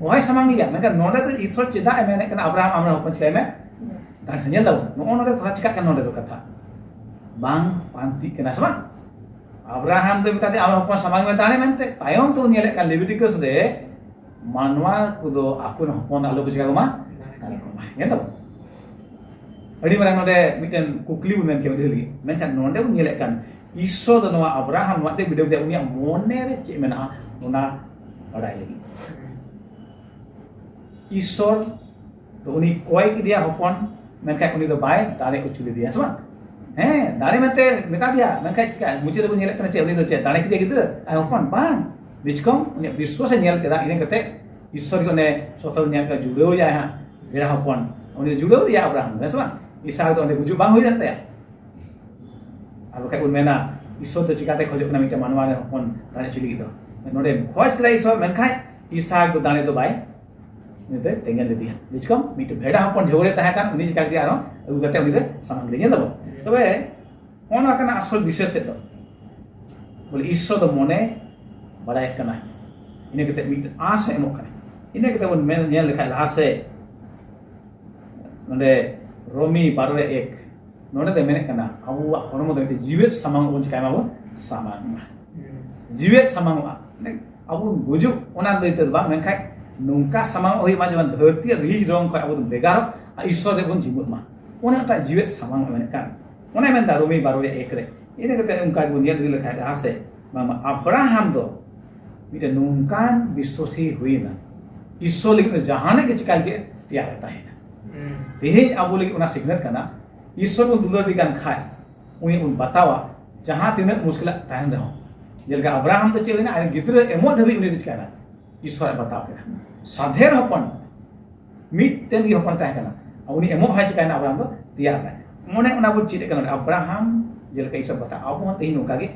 ᱚᱦᱚᱭ ᱥᱟᱢᱟᱝ ᱜᱮᱭᱟ᱾ ᱢᱮᱱᱠᱷᱟᱱ ᱱᱚᱰᱮ ᱫᱚ ᱤᱥᱥᱚᱨ ᱪᱮᱫᱟᱜ ᱮ ᱢᱮᱱᱮᱫ ᱠᱟᱱᱟ, "ᱟᱵᱨᱟᱦᱟᱢ, ᱟᱢᱨᱮᱱ ᱦᱚᱯᱚᱱ ᱪᱤᱠᱟᱹᱭ ᱢᱮ, ᱫᱟᱲᱮ ᱥᱮ"? ᱧᱮᱞ ᱫᱟᱵᱚᱱ, ᱱᱚᱜᱼᱚ ᱱᱚᱰᱮ ᱛᱷᱚᱲᱟ ᱪᱤᱠᱟᱹᱜ ᱠᱟᱱᱟ ᱱᱚᱰᱮ ᱫᱚ ᱠᱟᱛᱷᱟ? ᱵᱟᱝ ᱯᱟᱱᱛᱤᱜ ᱠᱟᱱᱟ ᱥᱮ ᱵᱟᱝ? ᱟᱵᱨᱟᱦᱟᱢ ᱫᱚ ᱢᱮᱛᱟ ᱫᱮᱭᱟ, "ᱟᱢᱨᱮᱱ ᱦᱚᱯᱚᱱ ᱥᱟᱢᱟᱝ ᱢᱮ ᱫᱟᱲᱮ" ᱢᱮᱱᱛᱮ᱾ ᱛᱟᱭᱚᱢ ᱛᱮᱵᱚᱱ ᱧᱮᱞᱮᱫ ᱠᱟᱱ ᱞᱮᱵᱤᱴᱤᱠᱟᱥ ᱨᱮ ᱢᱟᱱᱣᱟ ᱠᱚᱫᱚ ᱟᱠᱚᱨᱮᱱ ᱦᱚᱯᱚᱱ ᱫᱚ ᱟᱞᱚ ᱠᱚ ᱪᱤᱠᱟ ᱠᱚᱢᱟ, ᱫᱟᱲᱮ ᱠᱚᱢᱟ᱾ ᱧᱮᱞ ᱫᱟᱵᱚᱱ? ᱟᱹᱰᱤ ᱢᱟᱨᱟᱝ ᱱᱚᱰᱮ ᱢᱤᱫᱴᱮᱱ ᱠᱩᱠᱞᱤ ᱵᱚᱱ ᱢᱮᱱ ᱠᱮᱭᱟ ᱢᱤᱫ ᱜᱷᱟᱹᱲᱤ ᱞᱟᱹᱜᱤᱫ᱾ ᱢᱮᱱᱠᱷᱟᱱ ᱱᱚᱰᱮ ᱵᱚᱱ ᱧᱮᱞᱮᱫ ᱠᱟᱱ ᱤᱥᱥᱚᱨ ᱫᱚ ᱱᱚᱣᱟ ᱟᱵᱨᱟᱦᱟᱢ ᱱᱚᱣᱟ ᱛᱮ ᱵᱤᱰᱟᱹᱣ ᱠᱮᱫᱟ, ᱩᱱᱤᱭᱟᱜ ᱢᱚᱱᱮ ᱨᱮ ᱪᱮᱫ ᱢᱮᱱᱟᱜᱼᱟ ᱚᱱᱟ ᱵᱟᱲᱟᱭ ᱞᱟᱹᱜᱤᱫ᱾ ᱤᱥᱥᱚᱨ ᱫᱚ ᱩᱱᱤ ᱠᱚᱭ ᱠᱮᱫᱮᱭᱟ ᱦᱚᱯᱚᱱ, ᱢᱮᱱᱠᱷᱟᱱ ᱩᱱᱤ ᱫᱚ ᱵᱟᱭ ᱫᱟᱲᱮ ᱦᱚᱪᱚ ᱞᱮᱫᱮᱭᱟ, ᱥᱮ ᱵᱟᱝ? ᱦᱮᱸ, ᱫᱟᱲᱮ ᱢᱮᱱᱛᱮ ᱢᱮᱛᱟ ᱫᱮᱭᱟ, ᱢᱮᱱᱠᱷᱟᱱ ᱪᱤᱠᱟ ᱢᱩᱪᱟᱹᱫ ᱨᱮᱵᱚᱱ ᱧᱮᱞᱮᱫ ᱠᱟᱱᱟ ᱪᱮᱫ? ᱩᱱᱤ ᱫᱚ ᱪᱮᱫ ᱫᱟᱲᱮ ᱠᱮᱫᱮᱭᱟ ᱜᱤᱫᱽᱨᱟᱹ ᱟᱨ ᱦᱚᱯᱚᱱ? ᱵᱟᱝ᱾ ᱵᱤᱪᱠᱚᱢ ᱩᱱᱤᱭᱟᱜ ᱵᱤᱥᱣᱟᱥ ᱮ ᱧᱮᱞ ᱠᱮᱫᱟ, ᱤᱱᱟᱹ ᱠᱟᱛᱮ ᱤᱥᱥᱚᱨ ᱜᱮ ᱚᱱᱮ ᱥᱚᱛᱚᱨ ᱧᱮᱞ ᱠᱮᱫᱟ, ᱡᱩᱲᱟᱹᱣ ᱮᱭᱟᱭ ᱦᱟᱸᱜ ᱵᱮᱲᱟ ᱦᱚᱯᱚᱱ, ᱩᱱᱤ ᱫᱚ ᱡᱩᱲᱟᱹᱣ ᱮᱭᱟ ᱟᱵᱨᱟᱦᱟᱢ, ᱦᱮᱸ ᱥᱮ ᱵᱟᱝ? ᱤᱥᱦᱟᱠ ᱫᱚ ᱚᱸᱰᱮ ᱜᱩᱡᱩᱜ ᱵᱟᱝ ᱦᱩᱭ ᱞᱮᱱ ᱛᱟᱭᱟ᱾ ᱟᱨ ᱵᱟᱠᱷᱟᱡ ᱵᱚᱱ ᱢᱮᱱᱟ, ᱤᱥᱥᱚᱨ ᱫᱚ ᱪᱤᱠᱟᱛᱮ ᱠᱷᱚᱡᱚᱜ ᱠᱟᱱᱟ ᱢᱤᱫᱴᱮᱱ ᱢᱟᱱᱣᱟ ᱨᱮᱱ ᱦᱚᱯᱚᱱ ᱫᱟᱲᱮ ᱦᱚᱪᱚ ᱞᱟᱹᱜᱤᱫ ᱫᱚ? ᱱᱚᱰᱮ ᱠᱷᱚᱡ ᱠᱮᱫᱟ ᱤᱥᱥᱚᱨ, ᱢᱮᱱᱠᱷᱟᱱ ᱤᱥᱦᱟᱠ ᱫᱚ ᱫᱟᱲᱮ ᱫᱚ ᱵᱟᱭ, ᱩᱱᱤ ᱫᱚᱭ ᱛᱮᱸᱜᱮᱞ ᱞᱮᱫᱮᱭᱟ᱾ ᱵᱩᱡᱽ ᱠᱚᱢ, ᱢᱤᱫᱴᱮᱱ ᱵᱷᱮᱰᱟ ᱦᱚᱯᱚᱱ ᱡᱷᱟᱹᱣᱟᱹᱲᱮ ᱛᱟᱦᱮᱸ ᱠᱟᱱ, ᱩᱱᱤ ᱪᱤᱠᱟ ᱠᱮᱫᱮᱭᱟ? ᱟᱨᱦᱚᱸ ᱟᱹᱜᱩ ᱠᱟᱛᱮ ᱩᱱᱤ ᱫᱚ ᱥᱟᱢᱟᱝ ᱠᱮᱫᱮᱭᱟ᱾ ᱧᱮᱞ ᱫᱟᱵᱚᱱ? ᱛᱚᱵᱮ ᱱᱚᱜᱼᱚ ᱱᱚᱣᱟ ᱠᱟᱱᱟ ᱟᱥᱚᱞ ᱵᱤᱥᱚᱭ ᱛᱮᱫ ᱫᱚ᱾ ᱵᱚᱞᱮ ᱤᱥᱥᱚᱨ ᱫᱚ ᱢᱚᱱᱮ ᱵᱟᱲᱟᱭᱮᱫ ᱠᱟᱱᱟᱭ, ᱤᱱᱟᱹ ᱠᱟᱛᱮ ᱢᱤᱫᱴᱮᱱ ᱟᱸᱥ ᱮ ᱮᱢᱚᱜ ᱠᱟᱱᱟ᱾ ᱤᱱᱟᱹ ᱠᱟᱛᱮ ᱵᱚᱱ ᱢᱮᱱ ᱧᱮᱞ ᱞᱮᱠᱷᱟᱡ ᱞᱟᱦᱟ ᱥᱮᱫ, ᱱᱚᱰᱮ ᱨᱳᱢᱤ ᱵᱟᱨᱚ ᱨᱮ ᱮᱠ, ᱱᱚᱰᱮ ᱫᱚ ᱢᱮᱱᱮᱫ ᱠᱟᱱᱟ ᱟᱵᱚᱣᱟᱜ ᱦᱚᱲᱢᱚ ᱫᱚ ᱢᱤᱫᱴᱮᱱ ᱡᱤᱣᱮᱫ ᱥᱟᱢᱟᱝ ᱵᱚᱱ ᱪᱤᱠᱟᱭ ᱢᱟᱵᱚᱱ, ᱥᱟᱢᱟᱝ ᱢᱟ᱾ ᱡᱤᱣᱮᱫ ᱥᱟᱢᱟᱝᱚᱜᱼᱟ, ᱢᱟᱱᱮ ᱟᱵᱚ ᱵᱚᱱ ᱜᱩᱡᱩᱜ ᱚᱱᱟ ᱞᱟᱹᱭ ᱛᱮᱫᱚ ᱵᱟᱝ, ᱢᱮᱱᱠᱷᱟᱱ ᱱᱚᱝᱠᱟ ᱥᱟᱢᱟᱝᱚᱜ ᱦᱩᱭᱩᱜ ᱢᱟ ᱡᱮᱢᱚᱱ ᱫᱷᱟᱹᱨᱛᱤ ᱟᱨ ᱨᱤᱦᱤᱡ ᱨᱚᱝ ᱠᱷᱚᱱ ᱟᱵᱚ ᱵᱚᱱ ᱵᱷᱮᱜᱟᱨᱚᱜ ᱟᱨ ᱤᱥᱥᱚᱨ ᱨᱮ ᱵᱚᱱ ᱡᱤᱢᱟᱹᱜ ᱢᱟ, ᱚᱱᱮ ᱚᱱᱟᱴᱟᱜ ᱡᱤᱣᱮᱫ ᱥᱟᱢᱟᱝᱚᱜ ᱢᱮᱱᱮᱫ ᱠᱟᱱ, ᱚᱱᱮ ᱢᱮᱱᱫᱟ ᱨᱳᱢᱤ ᱵᱟᱨᱚ ᱨᱮ ᱮᱠ ᱨᱮ᱾ ᱤᱱᱟᱹ ᱠᱟᱛᱮ ᱚᱱᱠᱟ ᱜᱮᱵᱚᱱ ᱧᱮᱞ ᱤᱫᱤ ᱞᱮᱠᱷᱟᱱ ᱞᱟᱦᱟ ᱥᱮᱫ, ᱵᱟᱝᱢᱟ ᱟᱵᱨᱟᱦᱟᱢ ᱫᱚ ᱢᱤᱫᱴᱮᱱ ᱱᱚᱝᱠᱟᱱ ᱵᱤᱥᱥᱟᱹᱥᱤ ᱦᱩᱭᱱᱟ, ᱤᱥᱥᱚᱨ ᱞᱟᱹᱜᱤᱫ ᱫᱚ ᱡᱟᱦᱟᱱᱟᱜ ᱜᱮ ᱪᱤᱠᱟ ᱞᱟᱹᱜᱤᱫ ᱛᱮᱭᱟᱨ ᱮ ᱛᱟᱦᱮᱱᱟ᱾ ᱛᱮᱦᱮᱧ ᱟᱵᱚ ᱞᱟᱹᱜᱤᱫ ᱚᱱᱟ ᱥᱤᱠᱷᱱᱟᱹᱛ ᱠᱟᱱᱟ, ᱤᱥᱥᱚᱨ ᱵᱚᱱ ᱫᱩᱞᱟᱹᱲ ᱫᱮ ᱠᱟᱱ ᱠᱷᱟᱡ ᱩᱱᱤ ᱵᱚᱱ ᱵᱟᱛᱟᱣᱟ, ᱡᱟᱦᱟᱸ ᱛᱤᱱᱟᱹᱜ ᱢᱩᱥᱠᱤᱞᱟᱜ ᱛᱟᱦᱮᱱ ᱨᱮᱦᱚᱸ᱾ ᱡᱮᱞᱮᱠᱟ ᱟᱵᱨᱟᱦᱟᱢ ᱫᱚ ᱪᱮᱫ ᱦᱩᱭᱱᱟ, ᱟᱡ ᱜᱤᱫᱽᱨᱟᱹ ᱮᱢᱚᱜ ᱫᱷᱟᱹᱵᱤᱡ ᱩᱱᱤ ᱫᱚ ᱪᱤᱠᱟᱭᱱᱟ, ᱤᱥᱥᱚᱨ ᱮ ᱵᱟᱛᱟᱣ ᱠᱮᱫᱟ᱾ ᱥᱟᱫᱷᱮᱨ ᱦᱚᱯᱚᱱ ᱢᱤᱫᱴᱮᱱ ᱜᱮ ᱦᱚᱯᱚᱱ ᱛᱟᱦᱮᱸ ᱠᱟᱱᱟ, ᱩᱱᱤ ᱮᱢᱚᱜ ᱦᱚᱸᱭ ᱪᱤᱠᱟᱭᱱᱟ, ᱟᱵᱨᱟᱦᱟᱢ ᱫᱚ ᱛᱮᱭᱟᱨ ᱱᱟᱭ᱾ ᱢᱚᱱᱮ ᱚᱱᱟ ᱵᱚᱱ ᱪᱮᱫ ᱠᱟᱱᱟ, ᱟᱵᱨᱟᱦᱟᱢ ᱡᱮᱞᱮᱠᱟ ᱤᱥᱥᱚᱨ ᱵᱟᱛᱟᱣ, ᱟᱵᱚ ᱦᱚᱸ ᱛᱮᱦᱮᱧ ᱱᱚᱝᱠᱟ ᱜᱮ,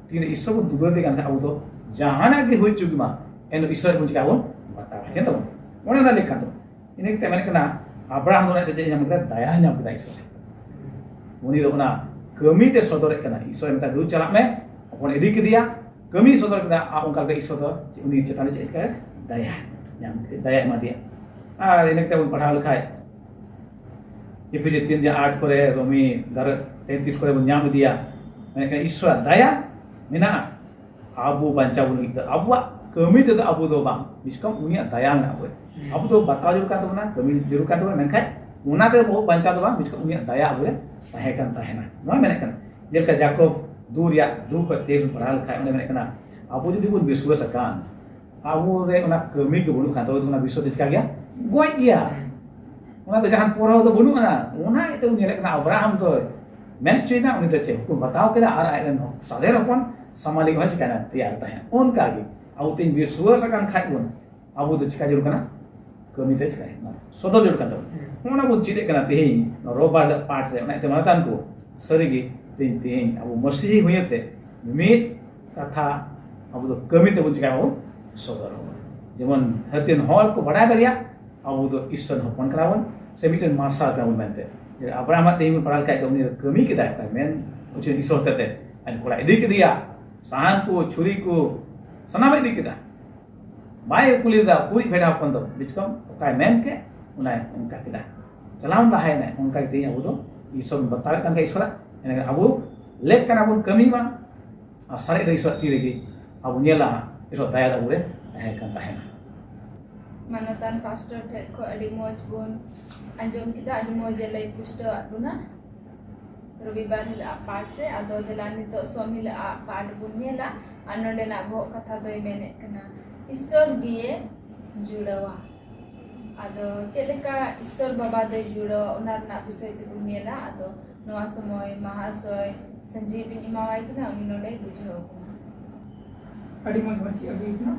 ᱛᱤᱱᱟᱹᱜ ᱤᱥᱥᱚᱨ ᱵᱚᱱ ᱫᱩᱞᱟᱹᱲ ᱫᱮ ᱠᱟᱱ ᱠᱷᱟᱱ ᱟᱵᱚ ᱫᱚ ᱡᱟᱦᱟᱱᱟᱜ ᱜᱮ ᱦᱩᱭ ᱦᱚᱪᱚᱜ ᱢᱟ, ᱮᱱ ᱤᱥᱥᱚᱨ ᱵᱚᱱ ᱪᱤᱠᱟ ᱵᱚᱱ ᱵᱟᱛᱟᱣᱟ, ᱦᱮᱸ ᱛᱟᱵᱚᱱ? ᱚᱱᱮ ᱚᱱᱟ ᱞᱮᱠᱟ ᱫᱚ ᱤᱱᱟᱹ ᱠᱟᱛᱮ ᱢᱮᱱᱮᱫ ᱠᱟᱱᱟ, ᱟᱵᱨᱟᱦᱟᱢ ᱫᱚ ᱚᱱᱟ ᱛᱮ ᱪᱮᱫ ᱮ ᱧᱟᱢ ᱠᱮᱫᱟ? ᱫᱟᱭᱟᱭ ᱧᱟᱢ ᱠᱮᱫᱟ ᱤᱥᱥᱚᱨ ᱥᱮᱫ᱾ ᱩᱱᱤ ᱫᱚ ᱚᱱᱟ ᱠᱟᱹᱢᱤ ᱛᱮ ᱥᱚᱫᱚᱨᱮᱫ ᱠᱟᱱᱟ᱾ ᱤᱥᱥᱚᱨ ᱢᱮᱛᱟᱭ, "ᱫᱩ ᱪᱟᱞᱟᱜ ᱢᱮ, ᱦᱚᱯᱚᱱ ᱤᱫᱤ ᱠᱮᱫᱮᱭᱟ", ᱠᱟᱹᱢᱤ ᱥᱚᱫᱚᱨ ᱠᱮᱫᱟ᱾ ᱟᱨ ᱚᱱᱠᱟ ᱜᱮ ᱤᱥᱥᱚᱨ ᱫᱚ ᱩᱱᱤ ᱪᱮᱛᱟᱱ ᱨᱮ ᱪᱮᱫ ᱞᱮᱠᱟ ᱫᱟᱭᱟ ᱧᱟᱢ ᱠᱮᱫᱟ, ᱫᱟᱭᱟ ᱮᱢᱟ ᱫᱮᱭᱟ᱾ ᱟᱨ ᱤᱱᱟᱹ ᱠᱟᱛᱮ ᱵᱚᱱ ᱯᱟᱲᱦᱟᱣ ᱞᱮᱠᱷᱟᱡ, ᱮᱯᱷᱮᱥᱤᱭᱚ ᱛᱤᱱ ᱡᱟᱦᱟᱸ ᱟᱴ ᱠᱚᱨᱮ, ᱨᱳᱢᱤ ᱫᱟᱨᱮ ᱛᱮᱛᱨᱤᱥ ᱠᱚᱨᱮ ᱵᱚᱱ ᱧᱟᱢ ᱤᱫᱤᱭᱟ᱾ ᱢᱮᱱᱮᱫ ᱠᱟᱱᱟ, ᱤᱥᱥᱚᱨᱟᱜ ᱫᱟᱭᱟ ᱢᱮᱱᱟᱜᱼᱟ᱾ ᱟᱵᱚ ᱵᱟᱧᱪᱟᱣ ᱵᱚᱱ ᱞᱟᱹᱜᱤᱫ ᱫᱚ ᱟᱵᱚᱣᱟᱜ ᱠᱟᱹᱢᱤ ᱛᱮᱫᱚ ᱟᱵᱚ ᱫᱚ ᱵᱟᱝ, ᱵᱤᱥᱠᱚᱢ ᱩᱱᱤᱭᱟᱜ ᱫᱟᱭᱟ ᱢᱮᱱᱟᱜᱼᱟ ᱟᱵᱚ ᱨᱮ᱾ ᱦᱩᱸ᱾ ᱟᱵᱚ ᱫᱚ ᱵᱟᱛᱟᱣ ᱡᱟᱹᱨᱩᱲ ᱠᱟᱱ ᱛᱟᱵᱚᱱᱟ, ᱠᱟᱹᱢᱤ ᱡᱟᱹᱨᱩᱲ ᱠᱟᱱ ᱛᱟᱵᱚᱱᱟ, ᱢᱮᱱᱠᱷᱟᱱ ᱚᱱᱟ ᱛᱮ ᱟᱵᱚ ᱵᱟᱧᱪᱟᱣ ᱫᱚ ᱵᱟᱝ, ᱵᱤᱥᱠᱚᱢ ᱩᱱᱤᱭᱟᱜ ᱫᱟᱭᱟ ᱟᱵᱚ ᱨᱮ ᱛᱟᱦᱮᱸ ᱠᱟᱱ ᱛᱟᱦᱮᱱᱟ᱾ ᱱᱚᱣᱟ ᱢᱮᱱᱮᱫ ᱠᱟᱱᱟ, ᱡᱮᱞᱮᱠᱟ ᱡᱟᱠᱚᱵ ᱫᱩ ᱨᱮᱭᱟᱜ ᱫᱩ ᱠᱷᱚᱱ ᱛᱮᱭᱤᱥ ᱵᱚᱱ ᱯᱟᱲᱦᱟᱣ ᱞᱮᱠᱷᱟᱡ, ᱚᱸᱰᱮ ᱢᱮᱱᱮᱫ ᱠᱟᱱᱟ, ᱟᱵᱚ ᱡᱩᱫᱤ ᱵᱚᱱ ᱵᱤᱥᱣᱟᱥ ᱟᱠᱟᱱ, ᱟᱵᱚ ᱨᱮ ᱚᱱᱟ ᱠᱟᱹᱢᱤ ᱜᱮ ᱵᱟᱹᱱᱩᱜ ᱠᱷᱟᱱ, ᱛᱚᱵᱮ ᱫᱚ ᱚᱱᱟ ᱵᱤᱥᱥᱚ ᱫᱚ ᱪᱤᱠᱟ ᱜᱮᱭᱟ? ᱜᱚᱡ ᱜᱮᱭᱟ᱾ ᱦᱩᱸ᱾ ᱚᱱᱟ ᱫᱚ ᱡᱟᱦᱟᱱ ᱯᱨᱚᱵᱷᱟᱵ ᱫᱚ ᱵᱟᱹᱱᱩᱜ ᱟᱱᱟ᱾ ᱚᱱᱟ ᱤᱭᱟᱹᱛᱮ ᱵᱚᱱ ᱧᱮᱞᱮᱫ ᱠᱟᱱᱟ, ᱟᱵᱨᱟᱦᱟᱢ ᱫᱚ ᱢᱮᱱ ᱦᱚᱪᱚᱭᱮᱫᱟ, ᱩᱱᱤ ᱫᱚ ᱪᱮᱫ ᱦᱩᱠᱩᱢ ᱵᱟᱛᱟᱣ ᱠᱮᱫᱟ ᱟᱨ ᱟᱡ ᱨᱮᱱ ᱥᱟᱫᱷᱮᱨ ᱦᱚᱯᱚᱱ ᱥᱟᱢᱟᱞᱤ ᱦᱚᱸ ᱪᱤᱠᱟᱭᱱᱟ? ᱛᱮᱭᱟᱨ ᱛᱟᱦᱮᱸᱫ᱾ ᱚᱱᱠᱟ ᱜᱮ ᱟᱵᱚ ᱛᱮᱧ ᱵᱤᱥᱣᱟᱥ ᱟᱠᱟᱱ ᱠᱷᱟᱡ ᱵᱚᱱ, ᱟᱵᱚ ᱫᱚ ᱪᱤᱠᱟ ᱡᱟᱹᱨᱩᱲ ᱠᱟᱱᱟ? ᱠᱟᱹᱢᱤ ᱛᱮ ᱪᱤᱠᱟᱭ ᱦᱩᱭᱩᱜ ᱠᱟᱱᱟ? ᱥᱚᱫᱚᱨ ᱡᱟᱹᱨᱩᱲ ᱠᱟᱱ ᱛᱟᱵᱚᱱᱟ᱾ ᱦᱩᱸ᱾ ᱚᱱᱟ ᱵᱚᱱ ᱪᱮᱫ ᱮᱫ ᱠᱟᱱᱟ ᱛᱮᱦᱮᱧ ᱨᱳᱵᱟᱨ ᱯᱟᱴ ᱨᱮ᱾ ᱚᱱᱟ ᱤᱭᱟᱹᱛᱮ ᱢᱟᱱᱚᱛᱟᱱ ᱠᱚ, ᱥᱟᱹᱨᱤ ᱜᱮ ᱛᱮᱦᱮᱧ, ᱛᱮᱦᱮᱧ ᱟᱵᱚ ᱢᱟᱹᱥᱤᱦᱤ ᱦᱩᱭ ᱟᱛᱮ ᱢᱤᱫ ᱠᱟᱛᱷᱟ ᱟᱵᱚ ᱫᱚ ᱠᱟᱹᱢᱤ ᱛᱮᱵᱚᱱ ᱪᱤᱠᱟᱭ ᱵᱚᱱ ᱥᱚᱫᱚᱨ ᱟᱵᱚᱱ᱾ ᱡᱮᱢᱚᱱ ᱫᱷᱟᱹᱨᱛᱤ ᱨᱮᱱ ᱦᱚᱲ ᱠᱚ ᱵᱟᱰᱟᱭ ᱫᱟᱲᱮᱭᱟᱜ ᱟᱵᱚ ᱫᱚ ᱤᱥᱥᱚᱨ ᱨᱮᱱ ᱦᱚᱯᱚᱱ ᱠᱟᱱᱟ ᱵᱚᱱ, ᱥᱮ ᱢᱤᱫᱴᱮᱱ ᱢᱟᱨᱥᱟᱞ ᱠᱟᱱᱟ ᱵᱚᱱ ᱢᱮᱱᱛᱮ᱾ ᱡᱮ ᱟᱵᱨᱟᱦᱟᱢ ᱟᱜ ᱛᱮᱦᱮᱧ ᱵᱚᱱ ᱯᱟᱲᱦᱟᱣ ᱞᱮᱠᱷᱟᱡ ᱫᱚ ᱩᱱᱤ ᱫᱚ ᱠᱟᱹᱢᱤ ᱠᱮᱫᱟᱭ, ᱚᱠᱟᱭ ᱢᱮᱱ ᱦᱚᱪᱚᱭ ᱤᱥᱥᱚᱨ ᱦᱚᱛᱮᱛᱮ᱾ ᱟᱡ ᱠᱚᱲᱟ ᱤᱫᱤ ᱠᱮᱫᱮᱭᱟ, ᱥᱟᱦᱟᱱ ᱠᱚ, ᱪᱷᱩᱨᱤ ᱠᱚ, ᱥᱟᱱᱟᱢᱮ ᱤᱫᱤ ᱠᱮᱫᱟ᱾ ᱵᱟᱭ ᱠᱩᱞᱤ ᱞᱮᱫᱟ ᱩᱠᱩᱨᱤᱡ ᱵᱷᱮᱰᱟ ᱦᱚᱯᱚᱱ ᱫᱚ, ᱵᱩᱡᱽ ᱠᱚᱢ ᱚᱠᱟᱭ ᱢᱮᱱ ᱠᱮᱫ ᱚᱱᱟᱭ ᱚᱱᱠᱟ ᱠᱮᱫᱟ᱾ ᱪᱟᱞᱟᱣ ᱞᱟᱦᱟᱭᱮᱱᱟᱭ, ᱚᱱᱠᱟ ᱜᱮ ᱛᱮᱦᱮᱧ ᱟᱵᱚ ᱫᱚ ᱤᱥᱚᱨ ᱵᱚᱱ ᱵᱟᱛᱟᱣᱮᱫ ᱠᱟᱱ ᱠᱷᱟᱱ ᱤᱥᱚᱨᱟᱜ, ᱮᱱᱠᱷᱟᱱ ᱟᱵᱚ ᱞᱮᱠ ᱠᱟᱱᱟ ᱵᱚᱱ ᱠᱟᱹᱢᱤ ᱢᱟ, ᱟᱨ ᱥᱟᱨᱮᱡ ᱫᱚ ᱤᱥᱚᱨᱟᱜ ᱛᱤ ᱨᱮᱜᱮ᱾ ᱟᱵᱚ ᱧᱮᱞᱟ ᱤᱥᱚᱨ ᱫᱟᱭᱟ ᱫᱚ ᱟᱵᱚ ᱨᱮ ᱛᱟᱦᱮᱸ ᱠᱟᱱ ᱛᱟᱦᱮᱱᱟ᱾ ᱢᱟᱱᱚᱛᱟᱱ ᱯᱟᱥᱴᱚᱨ ᱴᱷᱮᱱ ᱠᱷᱚᱱ ᱟᱹᱰᱤ ᱢᱚᱡᱽ ᱵᱚᱱ ᱟᱸᱡᱚᱢ ᱠᱮᱫᱟ, ᱟᱹᱰᱤ ᱢᱚᱡᱽ ᱮ ᱞᱟᱹᱭ ᱯᱩᱥᱴᱟᱹᱣᱟᱫ ᱵᱚᱱᱟ ᱨᱚᱵᱤᱵᱟᱨ ᱦᱤᱞᱳᱜ ᱟᱜ ᱯᱟᱴ ᱨᱮ᱾ ᱟᱫᱚ ᱫᱮᱞᱟ ᱱᱤᱛᱚᱜ ᱥᱳᱢ ᱦᱤᱞᱳᱜ ᱟᱜ ᱯᱟᱴ ᱵᱚᱱ ᱧᱮᱞᱟ᱾ ᱟᱨ ᱱᱚᱰᱮᱱᱟᱜ ᱵᱚᱦᱚᱜ ᱠᱟᱛᱷᱟ ᱫᱚᱭ ᱢᱮᱱᱮᱫ ᱠᱟᱱᱟ, ᱤᱥᱥᱚᱨ ᱜᱮᱭᱮ ᱡᱩᱲᱟᱹᱣᱟ᱾ ᱟᱫᱚ ᱪᱮᱫ ᱞᱮᱠᱟ ᱤᱥᱥᱚᱨ ᱵᱟᱵᱟ ᱫᱚᱭ ᱡᱩᱲᱟᱹᱣᱟ, ᱚᱱᱟ ᱨᱮᱱᱟᱜ ᱵᱤᱥᱚᱭ ᱛᱮᱵᱚᱱ ᱧᱮᱞᱟ᱾ ᱟᱫᱚ ᱱᱚᱣᱟ ᱥᱚᱢᱚᱭ ᱢᱟᱦᱟᱥᱚᱭ ᱥᱟᱹᱡᱤᱵ ᱤᱧ ᱮᱢᱟᱣᱟᱭ ᱠᱟᱱᱟ, ᱩᱱᱤ ᱱᱚᱰᱮᱭ ᱵᱩᱡᱷᱟᱹᱣ ᱟᱵᱚᱱᱟ᱾ ᱟᱹᱰᱤ ᱢᱚᱡᱽ ᱢᱟᱹᱪᱤ ᱟᱹᱜᱩᱭ ᱠᱟᱱᱟ᱾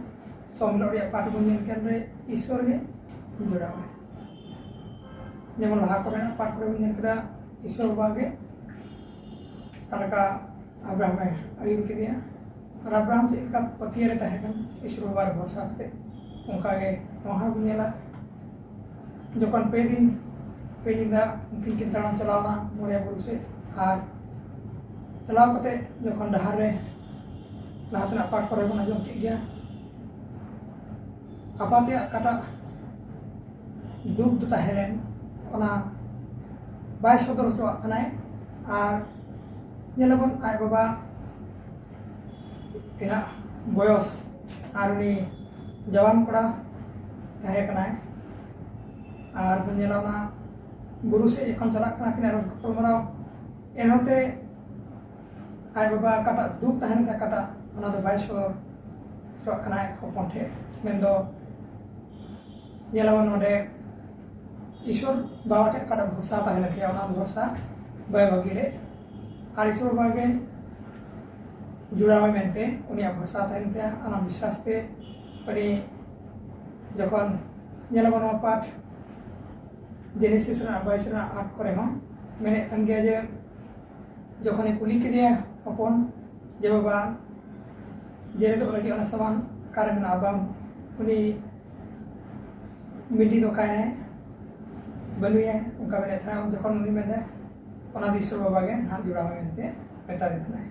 ᱥᱳᱢ ᱦᱤᱞᱳᱜ ᱨᱮᱭᱟᱜ ᱯᱟᱴ ᱵᱚᱱ ᱧᱮᱞ ᱠᱮᱫ ᱨᱮ ᱤᱥᱥᱚᱨ ᱜᱮ ᱡᱩᱲᱟᱹᱣᱟᱭ᱾ ᱡᱮᱢᱚᱱ ᱞᱟᱦᱟ ᱠᱚᱨᱮᱱᱟᱜ ᱯᱟᱴ ᱠᱚᱨᱮ ᱵᱚᱱ ᱧᱮᱞ ᱠᱮᱫᱟ, ᱤᱥᱥᱚᱨ ᱵᱟᱵᱟ ᱜᱮ ᱚᱠᱟ ᱞᱮᱠᱟ ᱟᱵᱨᱟᱦᱟᱢ ᱮ ᱟᱹᱭᱩᱨ ᱠᱮᱫᱮᱭᱟ᱾ ᱟᱨ ᱟᱵᱨᱟᱦᱟᱢ ᱪᱮᱫ ᱞᱮᱠᱟ ᱯᱟᱹᱛᱭᱟᱹᱣ ᱨᱮ ᱛᱟᱦᱮᱸ ᱠᱟᱱᱟ ᱤᱥᱥᱚᱨ ᱵᱟᱵᱟ ᱨᱮ ᱵᱷᱚᱨᱥᱟ ᱠᱟᱛᱮ, ᱚᱱᱠᱟ ᱜᱮ ᱱᱚᱣᱟ ᱦᱚᱸ ᱵᱚᱱ ᱧᱮᱞᱟ᱾ ᱡᱚᱠᱷᱚᱱ ᱯᱮ ᱫᱤᱱ, ᱯᱮ ᱧᱤᱫᱟᱹ ᱩᱱᱠᱤᱱ ᱠᱤᱱ ᱛᱟᱲᱟᱢ ᱪᱟᱞᱟᱣ ᱮᱱᱟ ᱢᱚᱨᱤᱭᱟ ᱵᱩᱨᱩ ᱥᱮᱫ, ᱟᱨ ᱪᱟᱞᱟᱣ ᱠᱟᱛᱮ ᱡᱚᱠᱷᱚᱱ ᱰᱟᱦᱟᱨ ᱨᱮ, ᱞᱟᱦᱟ ᱛᱮᱱᱟᱜ ᱯᱟᱴ ᱠᱚᱨᱮ ᱵᱚᱱ ᱟᱸᱡᱚᱢ ᱠᱮᱫ ᱜᱮᱭᱟ, ᱟᱯᱟᱛ ᱛᱮᱭᱟᱜ ᱚᱠᱟᱴᱟᱜ ᱫᱩᱠ ᱫᱚ ᱛᱟᱦᱮᱸ ᱞᱮᱱ, ᱚᱱᱟ ᱵᱟᱭ ᱥᱚᱫᱚᱨ ᱦᱚᱪᱚᱣᱟᱜ ᱠᱟᱱᱟᱭ᱾ ᱟᱨ ᱧᱮᱞᱟᱵᱚᱱ ᱟᱡ ᱵᱟᱵᱟ ᱮᱱᱟᱜ ᱵᱚᱭᱚᱥ ᱟᱨ ᱩᱱᱤ ᱡᱟᱣᱟᱱ ᱠᱚᱲᱟ ᱛᱟᱦᱮᱸ ᱠᱟᱱᱟᱭ᱾ ᱟᱨ ᱵᱚᱱ ᱧᱮᱞᱟ ᱚᱱᱟ ᱵᱩᱨᱩ ᱥᱮᱫ ᱡᱚᱠᱷᱚᱱ ᱪᱟᱞᱟᱜ ᱠᱟᱱᱟ ᱠᱤᱱ ᱟᱨ ᱜᱟᱯᱟᱞᱢᱟᱨᱟᱣ, ᱮᱱᱦᱚᱸ ᱛᱮ ᱟᱡ ᱵᱟᱵᱟ ᱚᱠᱟᱴᱟᱜ ᱫᱩᱠ ᱛᱟᱦᱮᱱ ᱛᱟᱭ ᱚᱠᱟᱴᱟᱜ, ᱚᱱᱟ ᱫᱚ ᱵᱟᱭ ᱥᱚᱫᱚᱨ ᱦᱚᱪᱚᱣᱟᱜ ᱠᱟᱱᱟ ᱟᱡ ᱦᱚᱯᱚᱱ ᱴᱷᱮᱱ᱾ ᱢᱮᱱᱫᱚ ᱧᱮᱞᱟᱵᱚᱱ ᱱᱚᱰᱮ ᱤᱥᱚᱨ ᱵᱟᱵᱟ ᱴᱷᱮᱱ ᱚᱠᱟᱴᱟᱜ ᱵᱷᱚᱨᱥᱟ ᱛᱟᱦᱮᱸ ᱞᱮᱱ ᱛᱟᱭᱟ, ᱚᱱᱟ ᱵᱷᱚᱨᱥᱟ ᱵᱟᱭ ᱵᱟᱹᱜᱤ ᱞᱮᱫ᱾ ᱟᱨ ᱤᱥᱚᱨ ᱵᱟᱵᱟ ᱜᱮ ᱡᱩᱲᱟᱣ ᱢᱮᱱᱛᱮ ᱩᱱᱤᱭᱟᱜ ᱵᱷᱚᱨᱥᱟ ᱛᱟᱦᱮᱱ ᱛᱟᱭᱟ᱾ ᱚᱱᱟ ᱵᱤᱥᱣᱟᱥ ᱛᱮ ᱩᱱᱤ ᱡᱚᱠᱷᱚᱱ ᱧᱮᱞᱟᱵᱚᱱ ᱱᱚᱣᱟ ᱯᱟᱴ ᱡᱮᱱᱮᱥᱤᱥ ᱨᱮᱱᱟᱜ ᱵᱟᱭᱤᱥ ᱨᱮᱱᱟᱜ ᱟᱴ ᱠᱚᱨᱮ ᱦᱚᱸ ᱢᱮᱱᱮᱫ ᱠᱟᱱ ᱜᱮᱭᱟ ᱡᱮ ᱡᱚᱠᱷᱚᱱᱮ ᱠᱩᱞᱤ ᱠᱮᱫᱮᱭᱟ ᱦᱚᱯᱚᱱ ᱡᱮ, "ᱵᱟᱵᱟ, ᱡᱮᱨᱮᱫᱚᱜ ᱞᱟᱹᱜᱤᱫ ᱚᱱᱟ ᱥᱟᱢᱟᱱ ᱚᱠᱟᱨᱮ ᱢᱮᱱᱟᱜᱼᱟ?" ᱵᱟᱝ, ᱩᱱᱤ ᱢᱤᱰᱤ ᱫᱚ ᱚᱠᱟᱭᱮᱱᱟᱭ, ᱵᱟᱹᱱᱩᱭᱟ, ᱚᱱᱠᱟ ᱢᱮᱱᱮᱫ ᱛᱟᱦᱮᱱᱟ᱾ ᱩᱱ ᱡᱚᱠᱷᱚᱱ ᱩᱱᱤ ᱢᱮᱱᱫᱟ, "ᱚᱱᱟ ᱫᱚ ᱤᱥᱚᱨ ᱵᱟᱵᱟ ᱜᱮ ᱱᱟᱦᱟᱜ ᱡᱩᱲᱟᱣ ᱢᱮᱱᱛᱮ ᱢᱮᱛᱟᱫᱮ ᱛᱟᱦᱮᱱᱟᱭ᱾"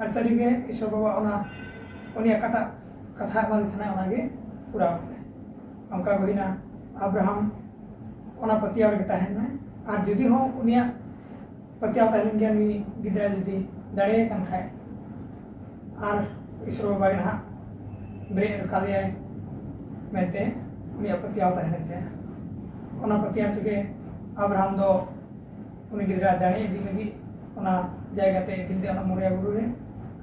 ᱟᱨ ᱥᱟᱹᱨᱤᱜᱮ ᱤᱥᱚᱨ ᱵᱟᱵᱟ ᱚᱱᱟ, ᱩᱱᱤ ᱚᱠᱟᱴᱟᱜ ᱠᱟᱛᱷᱟ ᱮᱢᱟᱫᱮ ᱛᱟᱦᱮᱱᱟᱭ, ᱚᱱᱟᱜᱮ ᱯᱩᱨᱟᱣ ᱠᱮᱫᱟᱭ᱾ ᱚᱱᱠᱟ ᱜᱮ ᱦᱩᱭᱱᱟ, ᱟᱵᱨᱟᱦᱟᱢ ᱚᱱᱟ ᱯᱟᱹᱛᱭᱟᱹᱣ ᱨᱮᱜᱮ ᱛᱟᱦᱮᱱ ᱢᱟᱭ, ᱟᱨ ᱡᱩᱫᱤ ᱦᱚᱸ ᱩᱱᱤᱭᱟᱜ ᱯᱟᱹᱛᱭᱟᱹᱣ ᱛᱟᱦᱮᱱ ᱜᱮᱭᱟ, ᱱᱩᱭ ᱜᱤᱫᱽᱨᱟᱹ ᱡᱩᱫᱤ ᱫᱟᱲᱮᱭᱟᱭ ᱠᱟᱱ ᱠᱷᱟᱡ, ᱟᱨ ᱤᱥᱚᱨ ᱵᱟᱵᱟ ᱜᱮ ᱱᱟᱦᱟᱜ ᱵᱮᱨᱮᱫ ᱨᱟᱠᱟᱫᱮᱭᱟᱭ ᱢᱮᱱᱛᱮ ᱩᱱᱤᱭᱟᱜ ᱯᱟᱹᱛᱭᱟᱹᱣ ᱛᱟᱦᱮᱸ ᱞᱮᱱ ᱛᱟᱭᱟ᱾ ᱚᱱᱟ ᱯᱟᱹᱛᱭᱟᱹᱣ ᱛᱮᱜᱮ ᱟᱵᱨᱟᱦᱟᱢ ᱫᱚ ᱩᱱᱤ ᱜᱤᱫᱽᱨᱟᱹ ᱫᱟᱲᱮ ᱤᱫᱤ ᱞᱟᱹᱜᱤᱫ ᱚᱱᱟ ᱡᱟᱭᱜᱟ ᱛᱮ ᱤᱫᱤ ᱞᱮᱫᱮᱭᱟ, ᱚᱱᱟ ᱢᱚᱨᱤᱭᱟ ᱵᱩᱨᱩ ᱨᱮ᱾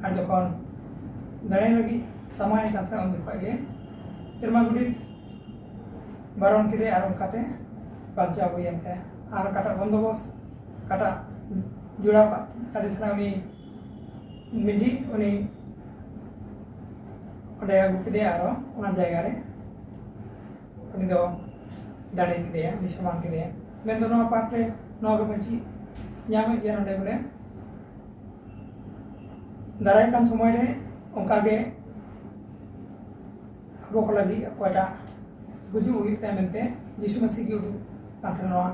ᱟᱨ ᱡᱚᱠᱷᱚᱱ ᱫᱟᱲᱮ ᱞᱟᱹᱜᱤᱫ ᱥᱟᱢᱟᱭ ᱠᱟᱱ ᱛᱟᱦᱮᱱᱟ, ᱩᱱ ᱡᱚᱠᱷᱚᱱ ᱜᱮ ᱥᱮᱨᱢᱟ ᱜᱚᱰᱮᱛ ᱵᱟᱨᱚᱱ ᱠᱮᱫᱮᱭᱟ, ᱟᱨ ᱚᱱᱠᱟᱛᱮ ᱵᱟᱧᱪᱟᱣ ᱦᱩᱭᱮᱱ ᱛᱟᱭᱟ᱾ ᱟᱨ ᱚᱠᱟᱴᱟᱜ ᱵᱚᱱᱫᱳᱵᱚᱥᱛ, ᱚᱠᱟᱴᱟᱜ ᱡᱚᱲᱟᱣ ᱠᱟᱫᱮ ᱛᱟᱦᱮᱱᱟ ᱩᱱᱤ ᱢᱤᱰᱤ, ᱩᱱᱤ ᱚᱸᱰᱮ ᱟᱹᱜᱩ ᱠᱮᱫᱮᱭᱟ, ᱟᱨᱚ ᱚᱱᱟ ᱡᱟᱭᱜᱟ ᱨᱮ ᱩᱱᱤ ᱫᱚ ᱫᱟᱲᱮ ᱠᱮᱫᱮᱭᱟ, ᱩᱱᱤ ᱥᱚᱢᱟᱱ ᱠᱮᱫᱮᱭᱟ᱾ ᱢᱮᱱᱫᱚ ᱱᱚᱣᱟ ᱯᱟᱴ ᱨᱮ ᱱᱚᱣᱟ ᱜᱮᱵᱚᱱ ᱪᱮᱫ ᱧᱟᱢᱮᱫ ᱜᱮᱭᱟ ᱱᱚᱰᱮ ᱵᱚᱞᱮ, ᱫᱟᱨᱟᱭ ᱠᱟᱱ ᱥᱚᱢᱚᱭ ᱨᱮ ᱚᱱᱠᱟ ᱜᱮ ᱟᱵᱚ ᱠᱚ ᱞᱟᱹᱜᱤᱫ ᱚᱠᱚᱭᱴᱟᱜ ᱜᱩᱡᱩᱜ ᱦᱩᱭᱩᱜ ᱛᱟᱭᱟ ᱢᱮᱱᱛᱮ ᱡᱤᱥᱩ ᱢᱟᱹᱥᱤ ᱜᱮ ᱩᱫᱩᱜ ᱠᱟᱱ ᱛᱟᱦᱮᱱᱟ ᱱᱚᱣᱟ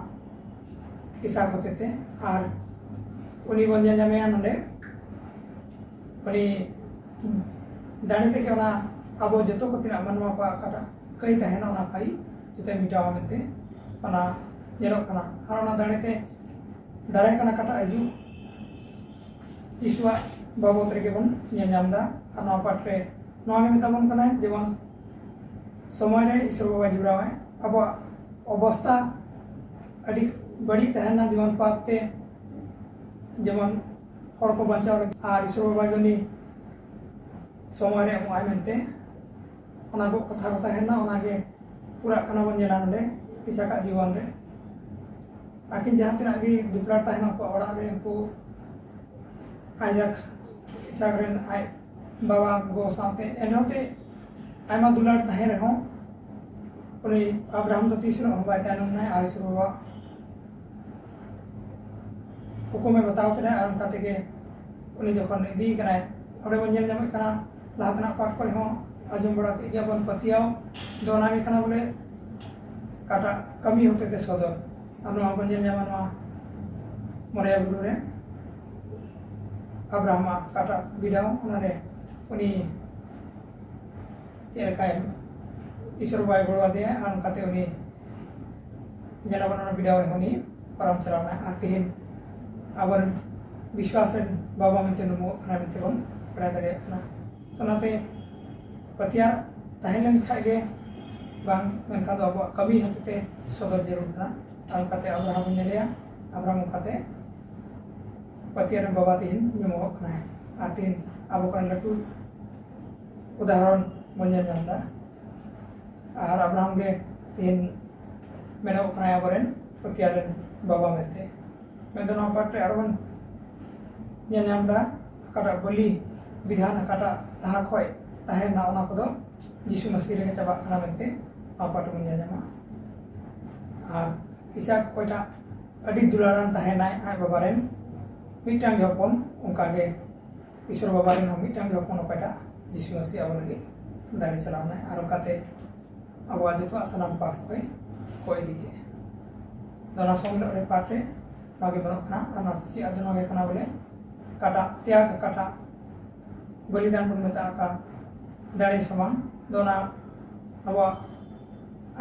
ᱤᱥᱟᱠ ᱦᱚᱛᱮᱛᱮ᱾ ᱟᱨ ᱩᱱᱤ ᱵᱚᱱ ᱧᱮᱞ ᱧᱟᱢᱮᱭᱟ ᱱᱚᱰᱮ, ᱩᱱᱤ ᱫᱟᱲᱮ ᱛᱮᱜᱮ ᱚᱱᱟ ᱟᱵᱚ ᱡᱚᱛᱚ ᱠᱚ ᱛᱤᱱᱟᱹᱜ ᱢᱟᱱᱣᱟ ᱠᱚᱣᱟᱜ ᱚᱠᱟᱴᱟᱜ ᱠᱟᱹᱭ ᱛᱟᱦᱮᱱᱟ, ᱚᱱᱟ ᱠᱟᱹᱭ ᱡᱚᱛᱚᱭ ᱢᱮᱴᱟᱣᱟ ᱢᱮᱱᱛᱮ ᱚᱱᱟ ᱧᱮᱞᱚᱜ ᱠᱟᱱᱟ᱾ ᱟᱨ ᱚᱱᱟ ᱫᱟᱲᱮ ᱛᱮ ᱫᱟᱨᱟᱭ ᱠᱟᱱᱟ ᱚᱠᱟᱴᱟᱜ ᱦᱤᱡᱩᱜ ᱡᱤᱥᱩᱣᱟᱜ ᱵᱟᱵᱚᱛ ᱨᱮᱜᱮ ᱵᱚᱱ ᱧᱮᱞ ᱧᱟᱢ ᱮᱫᱟ᱾ ᱟᱨ ᱱᱚᱣᱟ ᱯᱟᱴ ᱨᱮ ᱱᱚᱣᱟ ᱜᱮ ᱢᱮᱛᱟ ᱵᱚᱱ ᱠᱟᱱᱟᱭ, ᱡᱮᱢᱚᱱ ᱥᱚᱢᱚᱭ ᱨᱮ ᱤᱥᱚᱨ ᱵᱟᱵᱟ ᱡᱩᱲᱟᱣᱟᱭ᱾ ᱟᱵᱚᱣᱟᱜ ᱚᱵᱚᱥᱛᱟ ᱟᱹᱰᱤ ᱵᱟᱹᱲᱤᱡ ᱛᱟᱦᱮᱱᱟ, ᱡᱮᱢᱚᱱ ᱯᱟᱯ ᱛᱮ ᱡᱮᱢᱚᱱ ᱦᱚᱲ ᱠᱚ ᱵᱟᱧᱪᱟᱣ ᱞᱟᱹᱜᱤᱫ, ᱟᱨ ᱤᱥᱚᱨ ᱵᱟᱵᱟ ᱜᱮ ᱩᱱᱤ ᱥᱚᱢᱚᱭ ᱨᱮ ᱮᱢᱚᱜᱼᱟᱭ ᱢᱮᱱᱛᱮ ᱚᱱᱟ ᱠᱚ ᱠᱟᱛᱷᱟ ᱠᱚ ᱛᱟᱦᱮᱱᱟ, ᱚᱱᱟ ᱜᱮ ᱯᱩᱨᱟᱜ ᱠᱟᱱᱟ ᱵᱚᱱ ᱧᱮᱞᱟ ᱱᱚᱰᱮ ᱤᱥᱟᱠᱟᱜ ᱡᱤᱵᱚᱱ ᱨᱮ᱾ ᱟᱹᱠᱤᱱ ᱡᱟᱦᱟᱸ ᱛᱤᱱᱟᱹᱜ ᱜᱮ ᱫᱩᱯᱞᱟᱲ ᱛᱟᱦᱮᱱᱟ ᱩᱱᱠᱩᱣᱟᱜ ᱚᱲᱟᱜ ᱨᱮ, ᱩᱱᱠᱩ ᱟᱭᱡᱟᱠ, ᱤᱥᱟᱠ ᱨᱮᱱ ᱟᱡ ᱵᱟᱵᱟ ᱜᱚ ᱥᱟᱶᱛᱮ, ᱮᱱᱨᱮᱦᱚᱸ ᱛᱮ ᱟᱭᱢᱟ ᱫᱩᱞᱟᱲ ᱛᱟᱦᱮᱸ ᱨᱮᱦᱚᱸ ᱩᱱᱤ ᱟᱵᱨᱟᱦᱟᱢ ᱫᱚ ᱛᱤᱥ ᱨᱮᱦᱚᱸ ᱵᱟᱭ ᱛᱟᱭᱱᱚᱢ ᱱᱟᱭ ᱟᱨ ᱤᱥᱚᱨ ᱵᱟᱵᱟ ᱦᱩᱠᱩᱢᱮ ᱵᱟᱛᱟᱣ ᱠᱮᱫᱟ᱾ ᱟᱨ ᱚᱱᱠᱟ ᱛᱮᱜᱮ ᱩᱱᱤ ᱡᱚᱠᱷᱚᱱ ᱤᱫᱤᱭᱮ ᱠᱟᱱᱟᱭ, ᱚᱸᱰᱮ ᱵᱚᱱ ᱧᱮᱞ ᱧᱟᱢᱮᱫ ᱠᱟᱱᱟ, ᱞᱟᱦᱟ ᱛᱮᱱᱟᱜ ᱯᱟᱴ ᱠᱚᱨᱮ ᱦᱚᱸ ᱟᱸᱡᱚᱢ ᱵᱟᱲᱟ ᱠᱮᱫ ᱜᱮᱭᱟ ᱵᱚᱱ, ᱯᱟᱹᱛᱭᱟᱹᱣ ᱫᱚ ᱚᱱᱟ ᱜᱮ ᱠᱟᱱᱟ ᱵᱚᱞᱮ ᱚᱠᱟᱴᱟᱜ ᱠᱟᱹᱢᱤ ᱦᱚᱛᱮ ᱛᱮ ᱥᱚᱫᱚᱨ᱾ ᱟᱨ ᱱᱚᱣᱟ ᱵᱚᱱ ᱧᱮᱞ ᱧᱟᱢᱟ ᱱᱚᱣᱟ ᱢᱚᱨᱤᱭᱟ ᱵᱩᱨᱩ ᱨᱮ ᱟᱵᱨᱟᱦᱟᱢᱟᱜ ᱚᱠᱟᱴᱟᱜ ᱵᱤᱰᱟᱹᱣ, ᱚᱱᱟᱨᱮ ᱩᱱᱤ ᱪᱮᱫ ᱞᱮᱠᱟᱭ ᱤᱥᱚᱨ ᱵᱟᱭ ᱜᱚᱲᱚ ᱟᱫᱮᱭᱟ, ᱟᱨ ᱚᱱᱠᱟᱛᱮ ᱩᱱᱤ ᱡᱟᱞᱟᱵᱚᱱ ᱚᱱᱟ ᱵᱤᱰᱟᱣ ᱨᱮᱦᱚᱸ ᱩᱱᱤ ᱯᱟᱨᱚᱢ ᱪᱟᱞᱟᱣ ᱮᱱᱟ᱾ ᱟᱨ ᱛᱮᱦᱮᱧ ᱟᱵᱚᱨᱮᱱ ᱵᱤᱥᱣᱟᱥ ᱨᱮᱱ ᱵᱟᱵᱟ ᱢᱮᱱᱛᱮ ᱩᱨᱩᱢᱚᱜ ᱠᱟᱱᱟ ᱢᱮᱱᱛᱮ ᱵᱚᱱ ᱵᱟᱲᱟᱭ ᱫᱟᱲᱮᱭᱟᱜ ᱠᱟᱱᱟ᱾ ᱚᱱᱟᱛᱮ ᱯᱟᱹᱛᱭᱟᱹᱨ ᱛᱟᱦᱮᱸ ᱞᱮᱱ ᱠᱷᱟᱡ ᱜᱮ ᱵᱟᱝ, ᱢᱮᱱᱠᱷᱟᱱ ᱫᱚ ᱟᱵᱚᱣᱟᱜ ᱠᱟᱹᱢᱤ ᱦᱚᱛᱮᱛᱮ ᱥᱚᱫᱚᱨ ᱡᱟᱹᱨᱩᱲ ᱠᱟᱱᱟ᱾ ᱟᱨ ᱚᱱᱠᱟᱛᱮ ᱟᱵᱨᱟᱦᱟᱢ ᱵᱚᱱ ᱧᱮᱞᱮᱭᱟ, ᱟᱵᱨᱟᱦᱟᱢ ᱚᱱᱠᱟᱛᱮ ᱯᱟᱹᱛᱭᱟᱹᱨ ᱨᱮᱱ ᱵᱟᱵᱟ ᱛᱮᱦᱮᱧ ᱧᱩᱢᱚᱜᱚᱜ ᱠᱟᱱᱟᱭ᱾ ᱟᱨ ᱛᱮᱦᱮᱧ ᱟᱵᱚ ᱠᱚᱨᱮᱱ ᱞᱟᱹᱴᱩ ᱩᱫᱟᱦᱚᱨᱚᱱ ᱵᱚᱱ ᱧᱮᱞ ᱧᱟᱢ ᱮᱫᱟ᱾ ᱟᱨ ᱟᱵᱨᱟᱦᱟᱢ ᱜᱮ ᱛᱮᱦᱮᱧ ᱢᱮᱱᱚᱜᱚᱜ ᱠᱟᱱᱟᱭ ᱟᱵᱚᱨᱮᱱ ᱯᱟᱹᱛᱭᱟᱹᱨ ᱨᱮᱱ ᱵᱟᱵᱟ ᱢᱮᱱᱛᱮ᱾ ᱢᱮᱱᱫᱚ ᱱᱚᱣᱟ ᱯᱟᱴ ᱨᱮ ᱟᱨᱚ ᱵᱚᱱ ᱧᱮᱞ ᱧᱟᱢ ᱮᱫᱟ, ᱚᱠᱟᱴᱟᱜ ᱵᱚᱞᱤ ᱵᱤᱫᱷᱟᱱ, ᱚᱠᱟᱴᱟᱜ ᱞᱟᱦᱟ ᱠᱷᱚᱡ ᱛᱟᱦᱮᱸ ᱞᱮᱱᱟ, ᱚᱱᱟ ᱠᱚᱫᱚ ᱡᱤᱥᱩ ᱢᱟᱹᱥᱤ ᱨᱮᱜᱮ ᱪᱟᱵᱟᱜ ᱠᱟᱱᱟ ᱢᱮᱱᱛᱮ ᱱᱚᱣᱟ ᱯᱟᱴ ᱨᱮᱵᱚᱱ ᱧᱮᱞ ᱧᱟᱢᱟ᱾ ᱟᱨ ᱤᱥᱟᱠ ᱚᱠᱚᱭᱴᱟᱜ ᱟᱹᱰᱤ ᱫᱩᱞᱟᱹᱲᱟᱱ ᱛᱟᱦᱮᱱᱟᱭ ᱟᱡ ᱵᱟᱵᱟ ᱨᱮᱱ ᱢᱤᱫᱴᱟᱝ ᱜᱮ ᱦᱚᱯᱚᱱ, ᱚᱱᱠᱟᱜᱮ ᱤᱥᱚᱨ ᱵᱟᱵᱟ ᱨᱮᱱ ᱦᱚᱸ ᱢᱤᱫᱴᱟᱝ ᱜᱮ ᱦᱚᱯᱚᱱ ᱚᱠᱚᱭᱴᱟᱜ ᱡᱤᱥᱩ ᱢᱟᱹᱥᱤ ᱟᱵᱚ ᱞᱟᱹᱜᱤᱫ ᱫᱟᱲᱮ ᱪᱟᱞᱟᱣ ᱮᱱᱟᱭ᱾ ᱟᱨ ᱚᱱᱠᱟᱛᱮ ᱟᱵᱚᱣᱟᱜ ᱡᱚᱛᱚᱣᱟᱜ ᱥᱟᱱᱟᱢ ᱯᱟᱯ ᱠᱚᱭ ᱠᱚᱭ ᱤᱫᱤ ᱠᱮᱫᱼᱟ᱾ ᱫᱚ ᱚᱱᱟ ᱥᱚᱢ ᱦᱤᱞᱳᱜ ᱨᱮ ᱯᱟᱴ ᱨᱮ ᱱᱚᱣᱟ ᱜᱮ ᱵᱟᱹᱱᱩᱜ ᱠᱟᱱᱟ᱾ ᱟᱨ ᱱᱚᱣᱟ ᱪᱮᱫ ᱟᱫᱚ ᱱᱚᱣᱟ ᱜᱮ ᱠᱟᱱᱟ ᱵᱚᱞᱮ, ᱚᱠᱟᱴᱟᱜ ᱛᱮᱭᱟᱜ, ᱚᱠᱟᱴᱟᱜ ᱵᱚᱞᱤᱫᱟᱱ ᱵᱚᱱ ᱢᱮᱛᱟᱜ ᱠᱟᱱ ᱫᱟᱲᱮ ᱥᱚᱢᱟᱱ ᱫᱚ ᱚᱱᱟ ᱟᱵᱚᱣᱟᱜ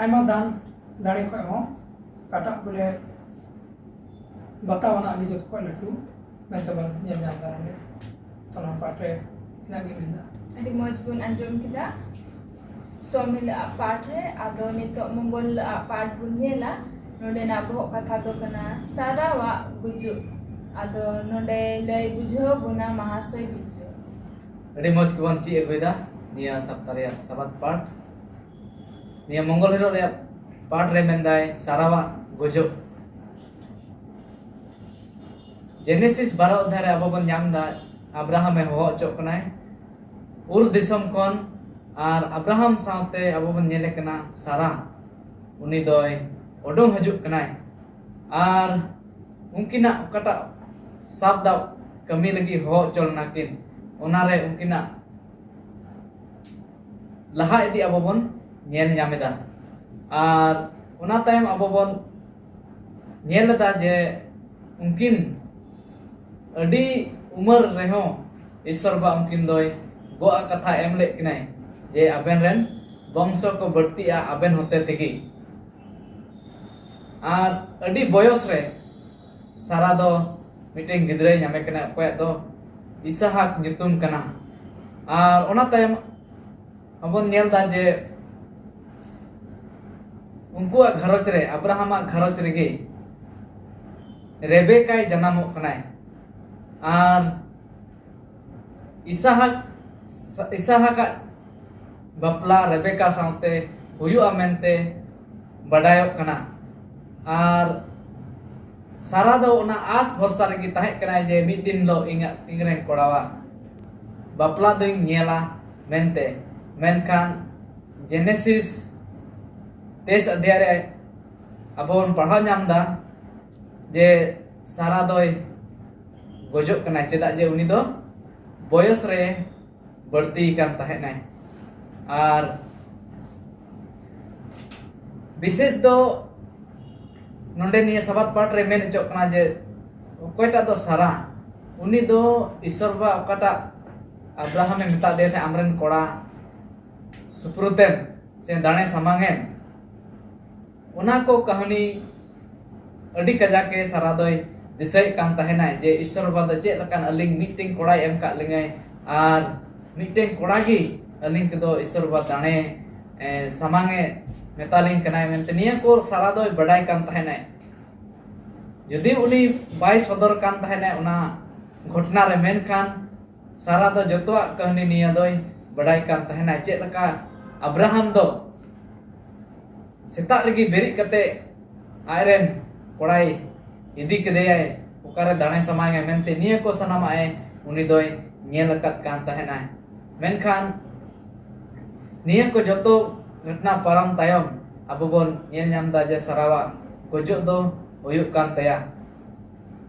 ᱟᱭᱢᱟ ᱫᱟᱱ ᱫᱟᱲᱮ ᱠᱷᱚᱡ ᱦᱚᱸ ᱚᱠᱟᱴᱟᱜ ᱵᱚᱞᱮ ᱵᱟᱛᱟᱣ ᱟᱱᱟᱜ ᱜᱮ ᱡᱚᱛᱚ ᱠᱷᱚᱡ ᱞᱟᱹᱴᱩ ᱢᱮᱱᱛᱮ ᱵᱚᱱ ᱧᱮᱞ ᱧᱟᱢ ᱫᱟ ᱱᱚᱰᱮ᱾ ᱛᱚ ᱱᱚᱣᱟ ᱯᱟᱴ ᱨᱮ ᱤᱱᱟᱹᱜ ᱜᱮ ᱢᱮᱱᱫᱟ᱾ ᱟᱹᱰᱤ ᱢᱚᱡᱽ ᱵᱚᱱ ᱟᱸᱡᱚᱢ ᱠᱮᱫᱟ᱾ ᱥᱚᱢ ᱦᱤᱞᱳᱜ ᱟᱜ ᱯᱟᱴ ᱨᱮ, ᱟᱫᱚ ᱱᱤᱛᱚᱜ ᱢᱚᱝᱜᱚᱞ ᱦᱤᱞᱳᱜ ᱟᱜ ᱯᱟᱴ ᱵᱚᱱ ᱧᱮᱞᱟ᱾ ᱱᱚᱰᱮᱱᱟᱜ ᱵᱚᱦᱚᱜ ᱠᱟᱛᱷᱟ ᱫᱚ ᱠᱟᱱᱟ ᱥᱟᱨᱟᱣᱟᱜ ᱜᱩᱡᱩᱜ᱾ ᱟᱫᱚ ᱱᱚᱰᱮ ᱞᱟᱹᱭ ᱵᱩᱡᱷᱟᱹᱣ ᱵᱚᱱᱟ ᱢᱟᱦᱟᱥᱚᱭ ᱵᱤᱡᱽᱡᱚ᱾ ᱟᱹᱰᱤ ᱢᱚᱡᱽ ᱜᱮᱵᱚᱱ ᱪᱮᱫ ᱟᱹᱜᱩᱭᱮᱫᱟ ᱱᱤᱭᱟᱹ ᱥᱟᱯᱛᱟ ᱨᱮᱭᱟᱜ ᱥᱟᱵᱟᱛ ᱯᱟᱴ᱾ ᱱᱤᱭᱟᱹ ᱢᱚᱝᱜᱚᱞ ᱦᱤᱞᱳᱜ ᱨᱮᱭᱟᱜ ᱯᱟᱴ ᱨᱮ ᱢᱮᱱᱫᱟᱭ ᱥᱟᱨᱟᱣᱟᱜ ᱜᱩᱡᱩᱜ᱾ ᱡᱮᱱᱮᱥᱤᱥ ᱵᱟᱨᱚ ᱚᱫᱷᱟᱭ ᱨᱮ ᱟᱵᱚ ᱵᱚᱱ ᱧᱟᱢ ᱮᱫᱟ, ᱟᱵᱨᱟᱦᱟᱢ ᱮ ᱦᱚᱦᱚ ᱦᱚᱪᱚᱜ ᱠᱟᱱᱟᱭ ᱩᱨ ᱫᱤᱥᱚᱢ ᱠᱷᱚᱱ᱾ ᱟᱨ ᱟᱵᱨᱟᱦᱟᱢ ᱥᱟᱶᱛᱮ ᱟᱵᱚ ᱵᱚᱱ ᱧᱮᱞᱮ ᱠᱟᱱᱟ ᱥᱟᱨᱟ, ᱩᱱᱤ ᱫᱚᱭ ᱩᱰᱩᱝ ᱦᱤᱡᱩᱜ ᱠᱟᱱᱟᱭ᱾ ᱟᱨ ᱩᱱᱠᱤᱱᱟᱜ ᱚᱠᱟᱴᱟᱜ ᱥᱟᱵ ᱫᱟᱵ ᱠᱟᱹᱢᱤ ᱞᱟᱹᱜᱤᱫ ᱦᱚᱦᱚ ᱦᱚᱪᱚ ᱞᱮᱱᱟ ᱠᱤᱱ, ᱚᱱᱟᱨᱮ ᱩᱱᱠᱤᱱᱟᱜ ᱞᱟᱦᱟ ᱤᱫᱤ ᱟᱵᱚ ᱵᱚᱱ ᱧᱮᱞ ᱧᱟᱢ ᱮᱫᱟ᱾ ᱟᱨ ᱚᱱᱟ ᱛᱟᱭᱚᱢ ᱟᱵᱚ ᱵᱚᱱ ᱧᱮᱞ ᱮᱫᱟ ᱡᱮ ᱩᱱᱠᱤᱱ ᱟᱹᱰᱤ ᱩᱢᱮᱨ ᱨᱮᱦᱚᱸ ᱤᱥᱥᱚᱨ ᱵᱟ ᱩᱱᱠᱤᱱ ᱫᱚᱭ ᱜᱚᱜ ᱟᱜ ᱠᱟᱛᱷᱟ ᱮᱢ ᱞᱮᱫ ᱠᱤᱱᱟᱭ ᱡᱮ ᱟᱵᱮᱱ ᱨᱮᱱ ᱵᱚᱝᱥᱚ ᱠᱚ ᱵᱟᱹᱲᱛᱤᱜᱼᱟ ᱟᱵᱮᱱ ᱦᱚᱛᱮ ᱛᱮᱜᱮ᱾ ᱟᱨ ᱟᱹᱰᱤ ᱵᱚᱭᱚᱥ ᱨᱮ ᱥᱟᱨᱟ ᱫᱚ ᱢᱤᱫᱴᱮᱱ ᱜᱤᱫᱽᱨᱟᱹᱭ ᱧᱟᱢᱮ ᱠᱟᱱᱟ, ᱚᱠᱚᱭᱟᱜ ᱫᱚ ᱤᱥᱟᱦᱟᱠ ᱧᱩᱛᱩᱢ ᱠᱟᱱᱟ᱾ ᱟᱨ ᱚᱱᱟ ᱛᱟᱭᱚᱢ ᱟᱵᱚᱱ ᱧᱮᱞ ᱮᱫᱟ ᱡᱮ ᱩᱱᱠᱩᱣᱟᱜ ᱜᱷᱟᱨᱚᱸᱡᱽ ᱨᱮ, ᱟᱵᱨᱟᱦᱟᱢᱟᱜ ᱜᱷᱟᱨᱚᱸᱡᱽ ᱨᱮᱜᱮ ᱨᱮᱵᱮᱠᱟᱭ ᱡᱟᱱᱟᱢᱚᱜ ᱠᱟᱱᱟᱭ᱾ ᱟᱨ ᱤᱥᱟᱦᱟᱠ, ᱤᱥᱟᱦᱟᱠᱟᱜ ᱵᱟᱯᱞᱟ ᱨᱮᱵᱮᱠᱟ ᱥᱟᱶᱛᱮ ᱦᱩᱭᱩᱜᱼᱟ ᱢᱮᱱᱛᱮ ᱵᱟᱰᱟᱭᱚᱜ ᱠᱟᱱᱟ᱾ ᱟᱨ ᱥᱟᱨᱟ ᱫᱚ ᱚᱱᱟ ᱟᱥ ᱵᱷᱚᱨᱥᱟ ᱨᱮᱜᱮ ᱛᱟᱦᱮᱸ ᱠᱟᱱᱟᱭ ᱡᱮ ᱢᱤᱫ ᱫᱤᱱ ᱦᱤᱞᱳᱜ ᱤᱧᱟᱹᱜ, ᱤᱧᱨᱮᱱ ᱠᱚᱲᱟᱣᱟᱜ ᱵᱟᱯᱞᱟ ᱫᱚᱧ ᱧᱮᱞᱟ ᱢᱮᱱᱛᱮ᱾ ᱢᱮᱱᱠᱷᱟᱱ ᱡᱮᱱᱮᱥᱤᱥ ᱛᱮᱭᱤᱥ ᱚᱫᱷᱭᱟᱭ ᱨᱮ ᱟᱵᱚ ᱵᱚᱱ ᱯᱟᱲᱦᱟᱣ ᱧᱟᱢ ᱮᱫᱟ ᱡᱮ ᱥᱟᱨᱟ ᱫᱚᱭ ᱜᱚᱡᱚᱜ ᱠᱟᱱᱟᱭ, ᱪᱮᱫᱟᱜ ᱡᱮ ᱩᱱᱤ ᱫᱚ ᱵᱚᱭᱚᱥ ᱨᱮ ᱵᱟᱹᱲᱛᱤ ᱠᱟᱱ ᱛᱟᱦᱮᱸᱱᱟᱭ᱾ ᱟᱨ ᱵᱤᱥᱮᱥ ᱫᱚ ᱱᱚᱰᱮ ᱱᱤᱭᱟᱹ ᱥᱟᱵᱟᱫ ᱯᱟᱴ ᱨᱮ ᱢᱮᱱ ᱦᱚᱪᱚᱜ ᱠᱟᱱᱟ ᱡᱮ ᱚᱠᱚᱭᱴᱟᱜ ᱫᱚ ᱥᱟᱨᱟ, ᱩᱱᱤ ᱫᱚ ᱤᱥᱚᱨ ᱵᱟᱵᱟ ᱚᱠᱟᱴᱟᱜ ᱟᱵᱨᱟᱦᱟᱢᱮ ᱢᱮᱛᱟᱫ ᱫᱮ ᱛᱟᱦᱮᱸᱫ, "ᱟᱢᱨᱮᱱ ᱠᱚᱲᱟ ᱥᱩᱯᱨᱩᱛᱮᱢ ᱥᱮ ᱫᱟᱲᱮ ᱥᱟᱢᱟᱝᱮᱢ", ᱚᱱᱟ ᱠᱚ ᱠᱟᱹᱦᱱᱤ ᱟᱹᱰᱤ ᱠᱟᱡᱟᱠ ᱮ ᱥᱟᱨᱟ ᱫᱚᱭ ᱫᱤᱥᱟᱹᱭᱮᱫ ᱠᱟᱱ ᱛᱟᱦᱮᱱᱟᱭ ᱡᱮ ᱤᱥᱚᱨ ᱵᱟᱵᱟ ᱫᱚ ᱪᱮᱫ ᱞᱮᱠᱟᱱ ᱟᱹᱞᱤᱧ ᱢᱤᱫᱴᱮᱱ ᱠᱚᱲᱟᱭ ᱮᱢ ᱠᱟᱜ ᱞᱤᱧᱟᱭ, ᱟᱨ ᱢᱤᱫᱴᱮᱱ ᱠᱚᱲᱟ ᱜᱮ ᱟᱹᱞᱤᱧ ᱠᱚᱫᱚ ᱤᱥᱚᱨ ᱵᱟᱵᱟ ᱫᱟᱲᱮ, ᱮ, ᱥᱟᱢᱟᱝ ᱮ ᱢᱮᱛᱟᱞᱤᱧ ᱠᱟᱱᱟᱭ ᱢᱮᱱᱛᱮ ᱱᱤᱭᱟᱹ ᱠᱚ ᱥᱟᱨᱟ ᱫᱚᱭ ᱵᱟᱰᱟᱭ ᱠᱟᱱ ᱛᱟᱦᱮᱱᱟᱭ᱾ ᱡᱩᱫᱤ ᱩᱱᱤ ᱵᱟᱭ ᱥᱚᱫᱚᱨ ᱠᱟᱱ ᱛᱟᱦᱮᱱᱟᱭ ᱚᱱᱟ ᱜᱷᱚᱴᱱᱟ ᱨᱮ, ᱢᱮᱱᱠᱷᱟᱱ ᱥᱟᱨᱟ ᱫᱚ ᱡᱚᱛᱚᱣᱟᱜ ᱠᱟᱹᱦᱱᱤ ᱱᱤᱭᱟᱹ ᱫᱚᱭ ᱵᱟᱰᱟᱭ ᱠᱟᱱ ᱛᱟᱦᱮᱱᱟᱭ᱾ ᱪᱮᱫ ᱞᱮᱠᱟ ᱟᱵᱨᱟᱦᱟᱢ ᱫᱚ ᱥᱮᱛᱟᱜ ᱨᱮᱜᱮ ᱵᱮᱨᱮᱫ ᱠᱟᱛᱮ ᱟᱡᱨᱮᱱ ᱠᱚᱲᱟᱭ ᱤᱫᱤ ᱠᱮᱫᱮᱭᱟᱭ, ᱚᱠᱟᱨᱮ ᱫᱟᱲᱮ ᱥᱟᱢᱟᱝᱟᱭ ᱢᱮᱱᱛᱮ, ᱱᱤᱭᱟᱹ ᱠᱚ ᱥᱟᱱᱟᱢᱟᱜ ᱮ, ᱩᱱᱤ ᱫᱚᱭ ᱧᱮᱞ ᱟᱠᱟᱫ ᱠᱟᱱ ᱛᱟᱦᱮᱱᱟᱭ᱾ ᱢᱮᱱᱠᱷᱟᱱ ᱱᱤᱭᱟᱹ ᱠᱚ ᱡᱚᱛᱚ ᱜᱷᱚᱴᱱᱟ ᱯᱟᱨᱚᱢ ᱛᱟᱭᱚᱢ ᱟᱵᱚ ᱵᱚᱱ ᱧᱮᱞ ᱧᱟᱢ ᱮᱫᱟ ᱡᱮ ᱥᱟᱨᱟᱣᱟᱜ ᱜᱚᱡᱚᱜ ᱫᱚ ᱦᱩᱭᱩᱜ ᱠᱟᱱ ᱛᱟᱭᱟ᱾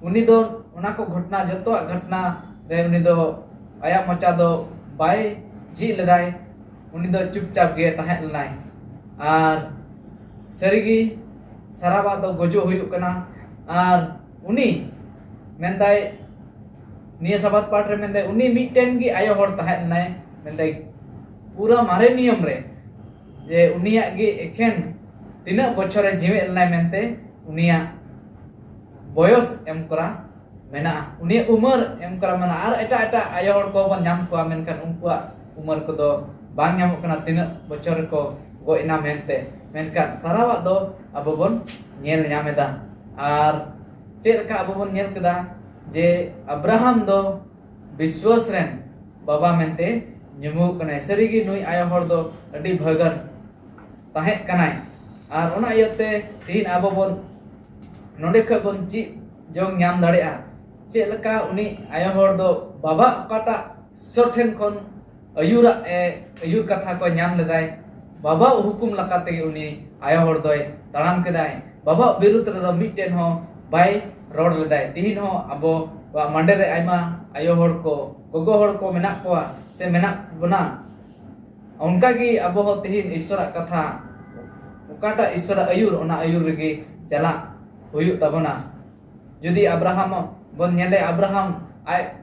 ᱩᱱᱤ ᱫᱚ ᱚᱱᱟ ᱠᱚ ᱜᱷᱚᱴᱱᱟ, ᱡᱚᱛᱚᱣᱟᱜ ᱜᱷᱚᱴᱱᱟ ᱨᱮ ᱩᱱᱤ ᱫᱚ ᱟᱭᱟᱜ ᱢᱚᱪᱟ ᱫᱚ ᱵᱟᱭ ᱡᱷᱤᱡ ᱞᱮᱫᱟᱭ, ᱩᱱᱤ ᱫᱚ ᱪᱩᱯᱪᱟᱯ ᱜᱮ ᱛᱟᱦᱮᱸ ᱞᱮᱱᱟᱭ᱾ ᱟᱨ ᱥᱟᱹᱨᱤᱜᱮ ᱥᱟᱨᱟᱣᱟᱜ ᱫᱚ ᱜᱚᱡᱚᱜ ᱦᱩᱭᱩᱜ ᱠᱟᱱᱟ᱾ ᱟᱨ ᱩᱱᱤ ᱢᱮᱱᱫᱟᱭ, ᱱᱤᱭᱟᱹ ᱥᱟᱵᱟᱫ ᱯᱟᱴ ᱨᱮ ᱢᱮᱱᱫᱟᱭ, ᱩᱱᱤ ᱢᱤᱫᱴᱮᱱ ᱜᱮ ᱟᱭᱳ ᱦᱚᱲ ᱛᱟᱦᱮᱸ ᱞᱮᱱᱟᱭ, ᱢᱮᱱᱫᱟᱭ, ᱯᱩᱨᱟᱹ ᱢᱟᱨᱮ ᱱᱤᱭᱚᱢ ᱨᱮ ᱡᱮ ᱩᱱᱤᱭᱟᱜ ᱜᱮ ᱮᱠᱷᱮᱱ ᱛᱤᱱᱟᱹᱜ ᱵᱚᱪᱷᱚᱨᱮ ᱡᱤᱣᱮᱫ ᱞᱮᱱᱟᱭ ᱢᱮᱱᱛᱮ ᱩᱱᱤᱭᱟᱜ ᱵᱚᱭᱚᱥ ᱮᱢ ᱠᱚᱨᱟ ᱢᱮᱱᱟᱜᱼᱟ, ᱩᱱᱤᱭᱟᱜ ᱩᱢᱟᱹᱨ ᱮᱢ ᱠᱚᱨᱟ ᱢᱮᱱᱟᱜᱼᱟ᱾ ᱟᱨ ᱮᱴᱟᱜ ᱮᱴᱟᱜ ᱟᱭᱳ ᱦᱚᱲ ᱠᱚᱦᱚᱸ ᱵᱚᱱ ᱧᱟᱢ ᱠᱚᱣᱟ, ᱢᱮᱱᱠᱷᱟᱱ ᱩᱱᱠᱩᱣᱟᱜ ᱩᱢᱟᱹᱨ ᱠᱚᱫᱚ ᱵᱟᱝ ᱧᱟᱢᱚᱜ ᱠᱟᱱᱟ, ᱛᱤᱱᱟᱹᱜ ᱵᱚᱪᱷᱚᱨ ᱨᱮᱠᱚ ᱜᱚᱡ ᱮᱱᱟ ᱢᱮᱱᱛᱮ᱾ ᱢᱮᱱᱠᱷᱟᱱ ᱥᱟᱨᱟᱣᱟᱜ ᱫᱚ ᱟᱵᱚ ᱵᱚᱱ ᱧᱮᱞ ᱧᱟᱢ ᱮᱫᱟ᱾ ᱟᱨ ᱪᱮᱫ ᱞᱮᱠᱟ ᱟᱵᱚ ᱵᱚᱱ ᱧᱮᱞ ᱠᱮᱫᱟ ᱡᱮ ᱟᱵᱨᱟᱦᱟᱢ ᱫᱚ ᱵᱤᱥᱣᱟᱥ ᱨᱮᱱ ᱵᱟᱵᱟ ᱢᱮᱱᱛᱮ ᱧᱩᱢᱩᱜ ᱠᱟᱱᱟᱭ᱾ ᱥᱟᱹᱨᱤᱜᱮ ᱱᱩᱭ ᱟᱭᱳ ᱦᱚᱲ ᱫᱚ ᱟᱹᱰᱤ ᱵᱷᱟᱹᱜᱟᱹᱱ ᱛᱟᱦᱮᱸ ᱠᱟᱱᱟᱭ᱾ ᱟᱨ ᱚᱱᱟ ᱤᱭᱟᱹᱛᱮ ᱛᱮᱦᱮᱧ ᱟᱵᱚ ᱵᱚᱱ ᱱᱚᱰᱮ ᱠᱷᱚᱱ ᱵᱚᱱ ᱪᱮᱫ ᱡᱚᱝ ᱧᱟᱢ ᱫᱟᱲᱮᱭᱟᱜᱼᱟ, ᱪᱮᱫ ᱞᱮᱠᱟ ᱩᱱᱤ ᱟᱭᱳ ᱦᱚᱲ ᱫᱚ ᱵᱟᱵᱟ ᱚᱠᱟᱴᱟᱜ ᱤᱥᱥᱚᱨ ᱴᱷᱮᱱ ᱠᱷᱚᱱ ᱟᱹᱭᱩᱨᱟᱜ ᱮ, ᱟᱹᱭᱩᱨ ᱠᱟᱛᱷᱟ ᱠᱚ ᱧᱟᱢ ᱞᱮᱫᱟᱭ, ᱵᱟᱵᱟ ᱦᱩᱠᱩᱢ ᱞᱮᱠᱟ ᱛᱮᱜᱮ ᱩᱱᱤ ᱟᱭᱳ ᱦᱚᱲ ᱫᱚᱭ ᱛᱟᱲᱟᱢ ᱠᱮᱫᱟᱭ᱾ ᱵᱟᱵᱟ ᱵᱤᱨᱩᱫᱷ ᱨᱮᱫᱚ ᱢᱤᱫᱴᱮᱱ ᱦᱚᱸ ᱵᱟᱭ ᱨᱚᱲ ᱞᱮᱫᱟᱭ᱾ ᱛᱤᱦᱤᱧ ᱦᱚᱸ ᱟᱵᱚᱣᱟᱜ ᱢᱟᱰᱮ ᱨᱮ ᱟᱭᱢᱟ ᱟᱭᱳ ᱦᱚᱲ ᱠᱚ, ᱜᱚᱜᱚ ᱦᱚᱲ ᱠᱚ ᱢᱮᱱᱟᱜ ᱠᱚᱣᱟ ᱥᱮ ᱢᱮᱱᱟᱜ ᱵᱚᱱᱟ᱾ ᱚᱱᱠᱟ ᱜᱮ ᱟᱵᱚ ᱦᱚᱸ ᱛᱤᱦᱤᱧ ᱤᱥᱥᱚᱨᱟᱜ ᱠᱟᱛᱷᱟ, ᱚᱠᱟᱴᱟᱜ ᱤᱥᱥᱚᱨᱟᱜ ᱟᱹᱭᱩᱨ, ᱚᱱᱟ ᱟᱹᱭᱩᱨ ᱨᱮᱜᱮ ᱪᱟᱞᱟᱜ ᱦᱩᱭᱩᱜ ᱛᱟᱵᱚᱱᱟ᱾ ᱡᱩᱫᱤ ᱟᱵᱨᱟᱦᱟᱢ ᱵᱚᱱ ᱧᱮᱞᱮ, ᱟᱵᱨᱟᱦᱟᱢ ᱟᱡ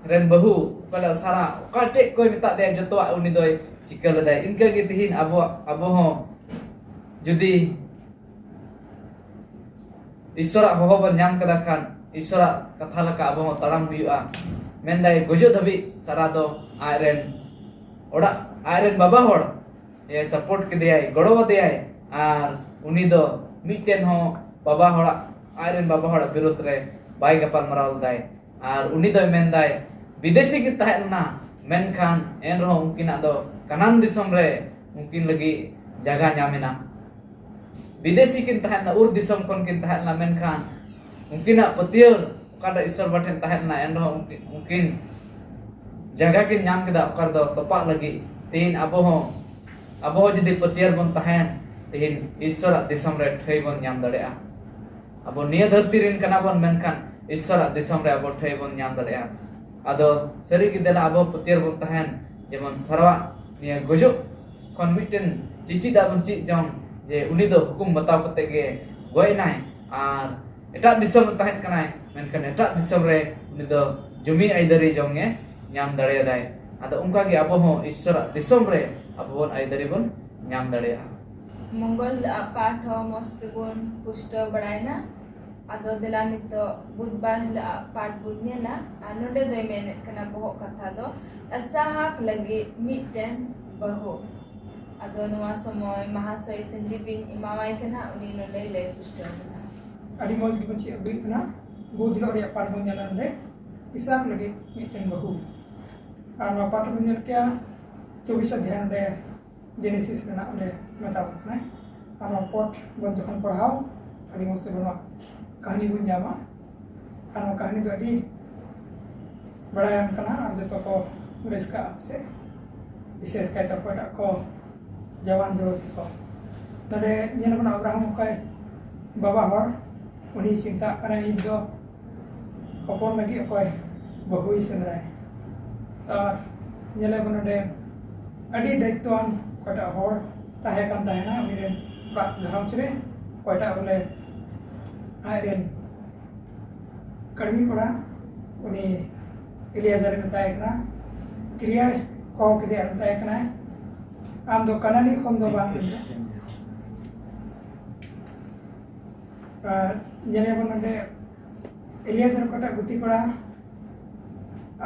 ᱨᱮᱱ ᱵᱟᱹᱦᱩ ᱚᱠᱟ ᱥᱟᱨᱟ ᱚᱠᱟ ᱪᱮᱫ ᱠᱚᱭ ᱢᱮᱛᱟᱫ ᱫᱮᱭᱟ, ᱡᱚᱛᱚᱣᱟᱜ ᱩᱱᱤ ᱫᱚᱭ ᱪᱤᱠᱟᱹ ᱞᱮᱫᱟᱭ᱾ ᱤᱱᱠᱟᱹ ᱜᱮ ᱛᱤᱦᱤᱧ ᱟᱵᱚᱣᱟᱜ, ᱟᱵᱚ ᱦᱚᱸ ᱡᱩᱫᱤ ᱤᱥᱥᱚᱨᱟᱜ ᱦᱚᱦᱚ ᱵᱚᱱ ᱧᱟᱢ ᱠᱮᱫᱟ ᱠᱷᱟᱱ, ᱤᱥᱥᱚᱨᱟᱜ ᱠᱟᱛᱷᱟ ᱞᱮᱠᱟ ᱟᱵᱚ ᱦᱚᱸ ᱛᱟᱲᱟᱢ ᱦᱩᱭᱩᱜᱼᱟ᱾ ᱢᱮᱱᱫᱟᱭ, ᱜᱩᱡᱩᱜ ᱫᱷᱟᱹᱵᱤᱡ ᱥᱟᱨᱟ ᱫᱚ ᱟᱡ ᱨᱮᱱ ᱚᱲᱟᱜ, ᱟᱡ ᱨᱮᱱ ᱵᱟᱵᱟ ᱦᱚᱲ ᱮ ᱥᱟᱯᱳᱨᱴ ᱠᱮᱫᱮᱭᱟᱭ, ᱜᱚᱲᱚ ᱟᱫᱮᱭᱟᱭ᱾ ᱟᱨ ᱩᱱᱤ ᱫᱚ ᱢᱤᱫᱴᱮᱱ ᱦᱚᱸ ᱵᱟᱵᱟ ᱦᱚᱲᱟᱜ, ᱟᱡ ᱨᱮᱱ ᱵᱟᱵᱟ ᱦᱚᱲᱟᱜ ᱵᱤᱨᱩᱫᱷ ᱨᱮ ᱵᱟᱭ ᱜᱟᱯᱟᱞ ᱢᱟᱨᱟᱣ ᱞᱮᱫᱟᱭ᱾ ᱟᱨ ᱩᱱᱤ ᱫᱚᱭ ᱢᱮᱱᱫᱟᱭ, ᱵᱤᱫᱮᱥᱤ ᱠᱤᱱ ᱛᱟᱦᱮᱸ ᱞᱮᱱᱟ, ᱢᱮᱱᱠᱷᱟᱱ ᱮᱱ ᱨᱮᱦᱚᱸ ᱩᱱᱠᱤᱱᱟᱜ ᱫᱚ ᱠᱟᱱᱟᱱ ᱫᱤᱥᱚᱢ ᱨᱮ ᱩᱱᱠᱤᱱ ᱞᱟᱹᱜᱤᱫ ᱡᱟᱭᱜᱟ ᱧᱟᱢ ᱮᱱᱟ᱾ ᱵᱤᱫᱮᱥᱤ ᱠᱤᱱ ᱛᱟᱦᱮᱸ ᱞᱮᱱᱟ, ᱩᱨ ᱫᱤᱥᱚᱢ ᱠᱷᱚᱱ ᱠᱤᱱ ᱛᱟᱦᱮᱸ ᱞᱮᱱᱟ, ᱢᱮᱱᱠᱷᱟᱱ ᱩᱱᱠᱤᱱᱟᱜ ᱯᱟᱹᱛᱭᱟᱹᱣ ᱚᱠᱟᱴᱟᱜ ᱤᱥᱥᱚᱨ ᱵᱟᱵᱟ ᱴᱷᱮᱱ ᱛᱟᱦᱮᱸ ᱞᱮᱱᱟ, ᱮᱱ ᱨᱮᱦᱚᱸ ᱩᱱᱠᱤᱱ, ᱩᱱᱠᱤᱱ ᱡᱟᱭᱜᱟ ᱠᱤᱱ ᱧᱟᱢ ᱠᱮᱫᱟ ᱚᱠᱟ ᱨᱮᱫᱚ ᱛᱚᱯᱟᱜ ᱞᱟᱹᱜᱤᱫ᱾ ᱛᱮᱦᱮᱧ ᱟᱵᱚ ᱦᱚᱸ, ᱟᱵᱚ ᱦᱚᱸ ᱡᱩᱫᱤ ᱯᱟᱹᱛᱭᱟᱹᱣ ᱵᱚᱱ ᱛᱟᱦᱮᱱ, ᱛᱮᱦᱮᱧ ᱤᱥᱥᱚᱨᱟᱜ ᱫᱤᱥᱚᱢ ᱨᱮ ᱴᱷᱟᱹᱭ ᱵᱚᱱ ᱧᱟᱢ ᱫᱟᱲᱮᱭᱟᱜᱼᱟ᱾ ᱟᱵᱚ ᱱᱤᱭᱟᱹ ᱫᱷᱟᱹᱨᱛᱤ ᱨᱮᱱ ᱠᱟᱱᱟ ᱵᱚᱱ, ᱢᱮᱱᱠᱷᱟᱱ ᱤᱥᱥᱚᱨᱟᱜ ᱫᱤᱥᱚᱢ ᱨᱮ ᱟᱵᱚ ᱴᱷᱟᱹᱭ ᱵᱚᱱ ᱧᱟᱢ ᱫᱟᱲᱮᱭᱟᱜᱼᱟ᱾ ᱟᱫᱚ ᱥᱟᱹᱨᱤ ᱜᱮ ᱫᱮᱞᱟ ᱟᱵᱚ ᱯᱟᱹᱛᱭᱟᱹᱣ ᱵᱚᱱ ᱛᱟᱦᱮᱱ, ᱡᱮᱢᱚᱱ ᱥᱟᱨᱣᱟᱜ ᱱᱤᱭᱟᱹ ᱜᱩᱡᱩᱜ ᱠᱷᱚᱱ ᱢᱤᱫᱴᱮᱱ ᱪᱤᱪᱤᱫ ᱟᱜ ᱵᱚᱱ ᱪᱮᱫ ᱡᱚᱝ, ᱡᱮ ᱩᱱᱤ ᱫᱚ ᱦᱩᱠᱩᱢ ᱵᱟᱛᱟᱣ ᱠᱟᱛᱮ ᱜᱮ ᱜᱚᱡ ᱮᱱᱟᱭ, ᱟᱨ ᱮᱴᱟᱜ ᱫᱤᱥᱚᱢ ᱨᱮ ᱛᱟᱦᱮᱸ ᱠᱟᱱᱟᱭ, ᱢᱮᱱᱠᱷᱟᱱ ᱮᱴᱟᱜ ᱫᱤᱥᱚᱢ ᱨᱮ ᱩᱱᱤ ᱫᱚ ᱡᱩᱢᱤ ᱟᱹᱭᱫᱟᱹᱨᱤ ᱡᱚᱝ ᱮ ᱧᱟᱢ ᱫᱟᱲᱮᱭᱟᱫᱟᱭ᱾ ᱟᱫᱚ ᱚᱱᱠᱟ ᱜᱮ ᱟᱵᱚ ᱦᱚᱸ ᱤᱥᱥᱚᱨᱟᱜ ᱫᱤᱥᱚᱢ ᱨᱮ ᱟᱵᱚ ᱵᱚᱱ ᱟᱹᱭᱫᱟᱹᱨᱤ ᱵᱚᱱ ᱧᱟᱢ ᱫᱟᱲᱮᱭᱟᱜᱼᱟ᱾ ᱢᱚᱝᱜᱚᱞ ᱦᱤᱞᱳᱜ ᱟᱜ ᱯᱟᱴ ᱦᱚᱸ ᱢᱚᱸᱡᱽ ᱛᱮᱵᱚᱱ ᱯᱩᱥᱴᱟᱹᱣ ᱵᱟᱲᱟᱭᱮᱱᱟ᱾ ᱟᱫᱚ ᱫᱮᱞᱟ ᱱᱤᱛᱚᱜ ᱵᱩᱫᱷᱵᱟᱨ ᱦᱤᱞᱳᱜ ᱟᱜ ᱯᱟᱴ ᱵᱚᱱ ᱧᱮᱞᱟ᱾ ᱟᱨ ᱱᱚᱰᱮ ᱫᱚᱭ ᱢᱮᱱᱮᱫ ᱠᱟᱱᱟ ᱵᱚᱦᱚᱜ ᱠᱟᱛᱷᱟ ᱫᱚ ᱤᱥᱦᱟᱠ ᱞᱟᱹᱜᱤᱫ ᱢᱤᱫᱴᱮᱱ ᱵᱟᱹᱦᱩ᱾ ᱟᱫᱚ ᱱᱚᱣᱟ ᱥᱚᱢᱚᱭ ᱢᱟᱦᱟᱥᱚᱭ ᱥᱟᱹᱡᱤᱵᱤᱧ ᱮᱢᱟᱣᱟᱭ ᱠᱟᱱᱟ, ᱩᱱᱤ ᱱᱚᱰᱮᱭ ᱞᱟᱹᱭ ᱯᱩᱥᱴᱟᱹᱣ ᱠᱟᱱᱟ᱾ ᱟᱹᱰᱤ ᱢᱚᱡᱽ ᱜᱮᱵᱚᱱ ᱪᱮᱫ ᱟᱹᱜᱩᱭᱮᱫ ᱠᱟᱱᱟ᱾ ᱵᱩᱫᱷ ᱦᱤᱞᱳᱜ ᱨᱮᱭᱟᱜ ᱯᱟᱴ ᱵᱚᱱ ᱧᱮᱞᱟ ᱱᱚᱰᱮ, ᱤᱥᱦᱟᱠ ᱞᱟᱹᱜᱤᱫ ᱢᱤᱫᱴᱮᱱ ᱵᱟᱹᱦᱩ᱾ ᱟᱨ ᱱᱚᱣᱟ ᱯᱟᱴ ᱵᱚᱱ ᱧᱮᱞ ᱠᱮᱭᱟ ᱪᱚᱵᱵᱤᱥ ᱚᱫᱷᱭᱟᱭ ᱱᱚᱰᱮ ᱡᱮᱱᱮᱥᱤᱥ ᱨᱮᱱᱟᱜ ᱚᱸᱰᱮ ᱢᱮᱛᱟᱵᱚᱱ ᱠᱟᱱᱟᱭ᱾ ᱟᱨ ᱱᱚᱣᱟ ᱯᱚᱴ ᱵᱚᱱ ᱡᱚᱠᱷᱚᱱ ᱯᱟᱲᱦᱟᱣ, ᱟᱹᱰᱤ ᱢᱚᱡᱽ ᱛᱮ ᱱᱚᱣᱟ ᱠᱟᱹᱦᱱᱤ ᱵᱚᱱ ᱧᱟᱢᱟ᱾ ᱟᱨ ᱱᱚᱣᱟ ᱠᱟᱹᱦᱱᱤ ᱫᱚ ᱟᱹᱰᱤ ᱵᱟᱲᱟᱭᱟᱱ ᱠᱟᱱᱟ ᱟᱨ ᱡᱚᱛᱚ ᱠᱚ ᱨᱟᱹᱥᱠᱟᱹᱜᱼᱟ ᱥᱮ, ᱵᱤᱥᱮᱥ ᱠᱟᱭᱛᱮ ᱚᱠᱚᱭᱴᱟᱜ ᱠᱚ ᱡᱟᱣᱟᱱ ᱡᱩᱣᱟᱹᱛᱤ ᱠᱚ᱾ ᱱᱚᱰᱮ ᱧᱮᱞ ᱟᱵᱚᱱ ᱟᱵᱨᱟᱦᱟᱢ ᱚᱠᱚᱭ ᱵᱟᱵᱟ ᱦᱚᱲ, ᱩᱱᱤ ᱪᱤᱱᱛᱟᱹᱜ ᱠᱟᱱᱟᱭ ᱱᱤᱛ ᱫᱚ ᱦᱚᱯᱚᱱ ᱞᱟᱹᱜᱤᱫ ᱚᱠᱚᱭ ᱵᱟᱹᱦᱩᱭ ᱥᱮᱸᱫᱽᱨᱟᱭ᱾ ᱟᱨ ᱧᱮᱞ ᱟᱵᱚᱱ ᱱᱚᱰᱮ ᱟᱹᱰᱤ ᱫᱟᱭᱤᱛᱛᱚᱣᱟᱱ ᱚᱠᱚᱭᱴᱟᱜ ᱦᱚᱲ ᱛᱟᱦᱮᱸ ᱠᱟᱱ ᱛᱟᱦᱮᱱᱟ ᱩᱱᱤ ᱨᱮᱱ ᱚᱲᱟᱜ ᱜᱷᱟᱨᱚᱸᱡᱽ ᱨᱮ, ᱚᱠᱚᱭᱴᱟᱜ ᱵᱚᱞᱮ ᱟᱡ ᱨᱮᱱ ᱠᱟᱹᱲᱢᱤ ᱠᱚᱲᱟ ᱩᱱᱤ ᱮᱞᱤᱭᱟᱡᱟᱨᱮ ᱢᱮᱛᱟᱭ ᱠᱟᱱᱟ, ᱠᱤᱨᱤᱭᱟ ᱦᱚᱦᱚ ᱠᱮᱫᱮᱭᱟ ᱟᱨ ᱢᱮᱛᱟᱭ ᱠᱟᱱᱟᱭ, "ᱟᱢ ᱫᱚ ᱠᱟᱱᱟᱱᱤ ᱠᱷᱚᱱ ᱫᱚ ᱵᱟᱝ ᱠᱟᱱᱟ᱾" ᱟᱨ ᱧᱮᱞᱮᱭᱟᱵᱚᱱ ᱱᱚᱰᱮ ᱮᱞᱤᱭᱟᱡᱟᱨ ᱚᱠᱟᱴᱟᱜ ᱜᱩᱛᱤ ᱠᱚᱲᱟ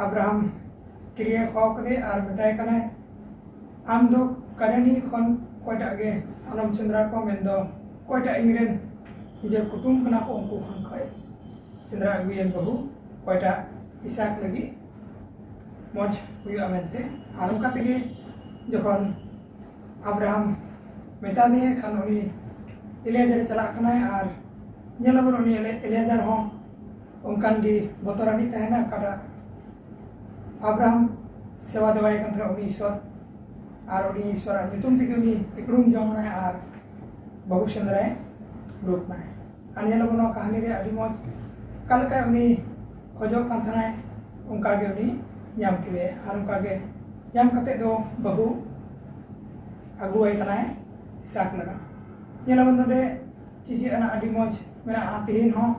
ᱟᱵᱨᱟᱦᱟᱢ ᱠᱤᱨᱤᱭᱟ ᱦᱚᱦᱚ ᱠᱮᱫᱮ ᱟᱨ ᱢᱮᱛᱟᱭ ᱠᱟᱱᱟᱭ, "ᱟᱢ ᱫᱚ ᱠᱟᱱᱟᱱᱤ ᱠᱷᱚᱱ ᱚᱠᱚᱭᱴᱟᱜ ᱜᱮ ᱟᱞᱚᱢ ᱥᱮᱸᱫᱽᱨᱟ ᱠᱚᱣᱟ, ᱢᱮᱱᱫᱚ ᱚᱠᱚᱭᱴᱟᱜ ᱤᱧᱨᱮᱱ ᱱᱤᱡᱮᱨ ᱠᱩᱴᱩᱢ ᱠᱟᱱᱟ ᱠᱚ ᱩᱱᱠᱩ ᱠᱷᱚᱱ ᱠᱷᱚᱡ ᱥᱮᱸᱫᱽᱨᱟ ᱟᱹᱜᱩᱭᱮᱢ ᱵᱟᱹᱦᱩ, ᱚᱠᱚᱭᱴᱟᱜ ᱤᱥᱦᱟᱠ ᱞᱟᱹᱜᱤᱫ ᱢᱚᱡᱽ ᱦᱩᱭᱩᱜᱼᱟ ᱢᱮᱱᱛᱮ᱾" ᱟᱨ ᱚᱱᱠᱟ ᱛᱮᱜᱮ ᱡᱚᱠᱷᱚᱱ ᱟᱵᱨᱟᱦᱟᱢ ᱢᱮᱛᱟ ᱫᱮᱭᱟ ᱠᱷᱟᱱ ᱩᱱᱤ ᱮᱞᱤᱭᱟᱡᱟᱨᱮ ᱪᱟᱞᱟᱜ ᱠᱟᱱᱟᱭ ᱟᱨ ᱧᱮᱞ ᱟᱵᱚᱱ ᱩᱱᱤ ᱮᱞᱤ- ᱮᱞᱤᱭᱟᱡᱟᱨ ᱦᱚᱸ ᱚᱱᱠᱟᱱ ᱜᱮ ᱵᱚᱛᱚᱨᱟᱱᱤᱡ ᱛᱟᱦᱮᱱᱟ ᱚᱠᱟᱴᱟᱜ ᱟᱵᱨᱟᱦᱟᱢ ᱥᱮᱵᱟ ᱫᱮᱵᱟᱭ ᱠᱟᱱ ᱛᱟᱦᱮᱱᱟ ᱩᱱᱤ ᱤᱥᱣᱚᱨ, ᱟᱨ ᱩᱱᱤ ᱤᱥᱣᱚᱨᱟᱜ ᱧᱩᱛᱩᱢ ᱛᱮᱜᱮ ᱩᱱᱤ ᱤᱠᱲᱩᱢ ᱡᱚᱝ ᱠᱟᱱᱟᱭ ᱟᱨ ᱵᱟᱹᱦᱩ ᱥᱮᱸᱫᱽᱨᱟᱭ ᱩᱰᱩᱠ ᱠᱟᱱᱟᱭ᱾ ᱟᱨ ᱧᱮᱞ ᱟᱵᱚᱱ ᱱᱚᱣᱟ ᱠᱟᱹᱦᱱᱤ ᱨᱮ ᱟᱹᱰᱤ ᱢᱚᱡᱽ ᱚᱠᱟ ᱞᱮᱠᱟ ᱩᱱᱤ ᱠᱷᱚᱡᱚᱜ ᱠᱟᱱ ᱛᱟᱦᱮᱱᱟᱭ ᱚᱱᱠᱟ ᱜᱮ ᱩᱱᱤ ᱧᱟᱢ ᱠᱮᱫᱮᱭᱟ ᱟᱨ ᱚᱱᱠᱟ ᱜᱮ ᱧᱟᱢ ᱠᱟᱛᱮ ᱫᱚ ᱵᱟᱹᱦᱩ ᱟᱹᱜᱩᱣᱟᱭ ᱠᱟᱱᱟᱭ ᱤᱥᱦᱟᱠ ᱞᱟᱜᱟ᱾ ᱧᱮᱞ ᱟᱵᱚᱱ ᱱᱚᱰᱮ ᱪᱮᱫ ᱪᱮᱫ ᱟᱱᱟᱜ ᱟᱹᱰᱤ ᱢᱚᱡᱽ ᱢᱮᱱᱟᱜᱼᱟ᱾ ᱛᱮᱦᱮᱧ ᱦᱚᱸ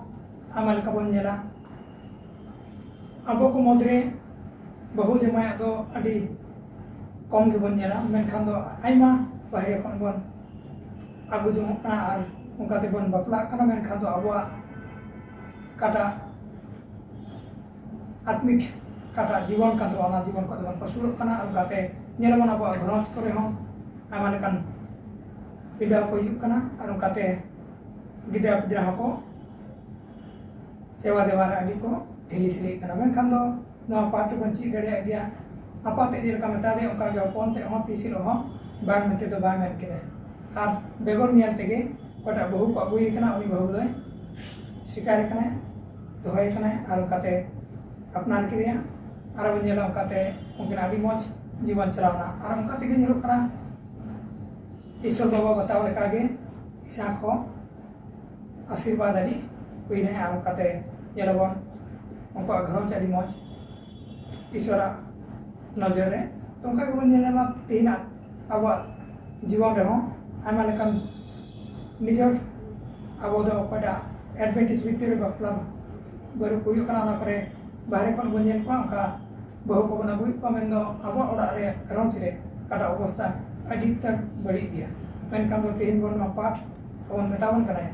ᱟᱭᱢᱟ ᱞᱮᱠᱟ ᱵᱚᱱ ᱧᱮᱞᱟ᱾ ᱟᱵᱚ ᱠᱚ ᱢᱩᱫᱽᱨᱮ ᱵᱟᱹᱦᱩ ᱡᱟᱶᱟᱭᱟᱜ ᱫᱚ ᱟᱹᱰᱤ ᱠᱚᱢ ᱜᱮᱵᱚᱱ ᱧᱮᱞᱟ, ᱢᱮᱱᱠᱷᱟᱱ ᱫᱚ ᱟᱭᱢᱟ ᱵᱟᱦᱨᱮ ᱠᱷᱚᱱ ᱵᱚᱱ ᱟᱹᱜᱩ ᱡᱚᱝᱚᱜ ᱠᱟᱱᱟ ᱟᱨ ᱚᱱᱠᱟ ᱛᱮᱵᱚᱱ ᱵᱟᱯᱞᱟᱜ ᱠᱟᱱᱟ, ᱢᱮᱱᱠᱷᱟᱱ ᱫᱚ ᱟᱵᱚᱣᱟᱜ ᱚᱠᱟᱴᱟᱜ ᱟᱛᱢᱤᱠ ᱚᱠᱟᱴᱟᱜ ᱡᱤᱵᱚᱱ ᱠᱟᱱ ᱛᱟᱵᱚᱱᱟ, ᱚᱱᱟ ᱡᱤᱵᱚᱱ ᱠᱷᱚᱱ ᱫᱚᱵᱚᱱ ᱯᱟᱹᱥᱩᱲᱚᱜ ᱠᱟᱱᱟ᱾ ᱟᱨ ᱚᱱᱠᱟᱛᱮ ᱧᱮᱞ ᱟᱵᱚᱱ ᱟᱵᱚᱣᱟᱜ ᱜᱷᱟᱨᱚᱸᱡᱽ ᱠᱚᱨᱮ ᱦᱚᱸ ᱟᱭᱢᱟ ᱞᱮᱠᱟᱱ ᱵᱤᱰᱟᱹᱣ ᱠᱚ ᱦᱤᱡᱩᱜ ᱠᱟᱱᱟ᱾ ᱟᱨ ᱚᱱᱠᱟᱛᱮ ᱜᱤᱫᱽᱨᱟᱹ ᱯᱤᱫᱽᱨᱟᱹ ᱦᱚᱸᱠᱚ ᱥᱮᱵᱟ ᱫᱮᱵᱟ ᱨᱮ ᱟᱹᱰᱤ ᱠᱚ ᱰᱷᱤᱞᱤ ᱥᱤᱞᱤᱜ ᱠᱟᱱᱟ᱾ ᱢᱮᱱᱠᱷᱟᱱ ᱫᱚ ᱱᱚᱣᱟ ᱯᱟᱴ ᱨᱮᱵᱚᱱ ᱪᱮᱫ ᱫᱟᱲᱮᱭᱟᱜ ᱜᱮᱭᱟ᱾ ᱟᱯᱟᱛ ᱛᱮᱫ ᱪᱮᱫ ᱞᱮᱠᱟ ᱢᱮᱛᱟ ᱫᱮᱭᱟ, ᱚᱱᱠᱟ ᱜᱮ ᱦᱚᱯᱚᱱ ᱛᱮᱫ ᱦᱚᱸ ᱛᱤᱥ ᱦᱤᱞᱳᱜ ᱦᱚᱸ ᱵᱟᱝ ᱢᱮᱱᱛᱮ ᱫᱚ ᱵᱟᱭ ᱢᱮᱱ ᱠᱮᱫᱟ᱾ ᱟᱨ ᱵᱮᱜᱚᱨ ᱧᱮᱞ ᱛᱮᱜᱮ ᱚᱠᱚᱭᱴᱟᱜ ᱵᱟᱹᱦᱩ ᱠᱚ ᱟᱹᱜᱩᱭᱮ ᱠᱟᱱᱟ, ᱩᱱᱤ ᱵᱟᱹᱦᱩ ᱫᱚᱭ ᱥᱤᱠᱟᱨᱮ ᱠᱟᱱᱟᱭ, ᱫᱚᱦᱚᱭᱮ ᱠᱟᱱᱟᱭ, ᱟᱨ ᱚᱱᱠᱟᱛᱮ ᱟᱯᱱᱟᱨ ᱠᱮᱫᱮᱭᱟ᱾ ᱟᱨ ᱵᱚᱱ ᱧᱮᱞᱟ ᱚᱱᱠᱟᱛᱮ ᱩᱱᱠᱤᱱ ᱟᱹᱰᱤ ᱢᱚᱡᱽ ᱡᱤᱵᱚᱱ ᱪᱟᱞᱟᱣᱱᱟ᱾ ᱟᱨ ᱚᱱᱠᱟ ᱛᱮᱜᱮ ᱧᱮᱞᱚᱜ ᱠᱟᱱᱟ ᱤᱥᱚᱨ ᱵᱟᱵᱟ ᱵᱟᱛᱟᱣ ᱞᱮᱠᱟᱜᱮ ᱤᱥᱟᱠ ᱦᱚᱸ ᱟᱥᱤᱨᱵᱟᱫᱽ ᱟᱹᱰᱤ ᱦᱩᱭᱱᱟ᱾ ᱟᱨ ᱚᱱᱠᱟᱛᱮ ᱧᱮᱞᱟᱵᱚᱱ ᱩᱱᱠᱩᱣᱟᱜ ᱜᱷᱟᱨᱚᱸᱡᱽ ᱟᱹᱰᱤ ᱢᱚᱡᱽ ᱤᱥᱚᱨᱟᱜ ᱱᱚᱡᱚᱨ ᱨᱮ᱾ ᱛᱚ ᱚᱱᱠᱟ ᱜᱮᱵᱚᱱ ᱧᱮᱞ ᱧᱟᱢᱟ ᱛᱮᱦᱮᱧᱟᱜ ᱟᱵᱚᱣᱟᱜ ᱡᱤᱵᱚᱱ ᱨᱮᱦᱚᱸ ᱟᱭᱢᱟ ᱞᱮᱠᱟᱱ ᱱᱤᱡᱚᱨ ᱟᱵᱚ ᱫᱚ ᱚᱠᱚᱭᱴᱟᱜ advantage ᱵᱷᱤᱛᱤᱨ ᱨᱮ ᱵᱟᱯᱞᱟ ᱵᱟᱹᱨᱩ ᱠᱚ ᱦᱩᱭᱩᱜ ᱠᱟᱱᱟ, ᱚᱱᱟ ᱠᱚᱨᱮ ᱵᱟᱦᱨᱮ ᱠᱷᱚᱱ ᱵᱚᱱ ᱧᱮᱞ ᱠᱚᱣᱟ, ᱚᱱᱠᱟ ᱵᱟᱹᱦᱩ ᱠᱚᱵᱚᱱ ᱟᱹᱜᱩᱭᱮᱫ ᱠᱚᱣᱟ, ᱢᱮᱱᱫᱚ ᱟᱵᱚᱣᱟᱜ ᱚᱲᱟᱜ ᱨᱮ ᱜᱷᱟᱨᱚᱸᱡᱽ ᱨᱮ ᱚᱠᱟᱴᱟᱜ ᱚᱵᱚᱥᱛᱟ ᱟᱹᱰᱤ ᱩᱛᱟᱹᱨ ᱵᱟᱹᱲᱤᱡ ᱜᱮᱭᱟ᱾ ᱢᱮᱱᱠᱷᱟᱱ ᱫᱚ ᱛᱮᱦᱮᱧ ᱵᱚᱱ ᱱᱚᱣᱟ ᱯᱟᱴ ᱟᱵᱚᱱ ᱢᱮᱛᱟ ᱵᱚᱱ ᱠᱟᱱᱟᱭ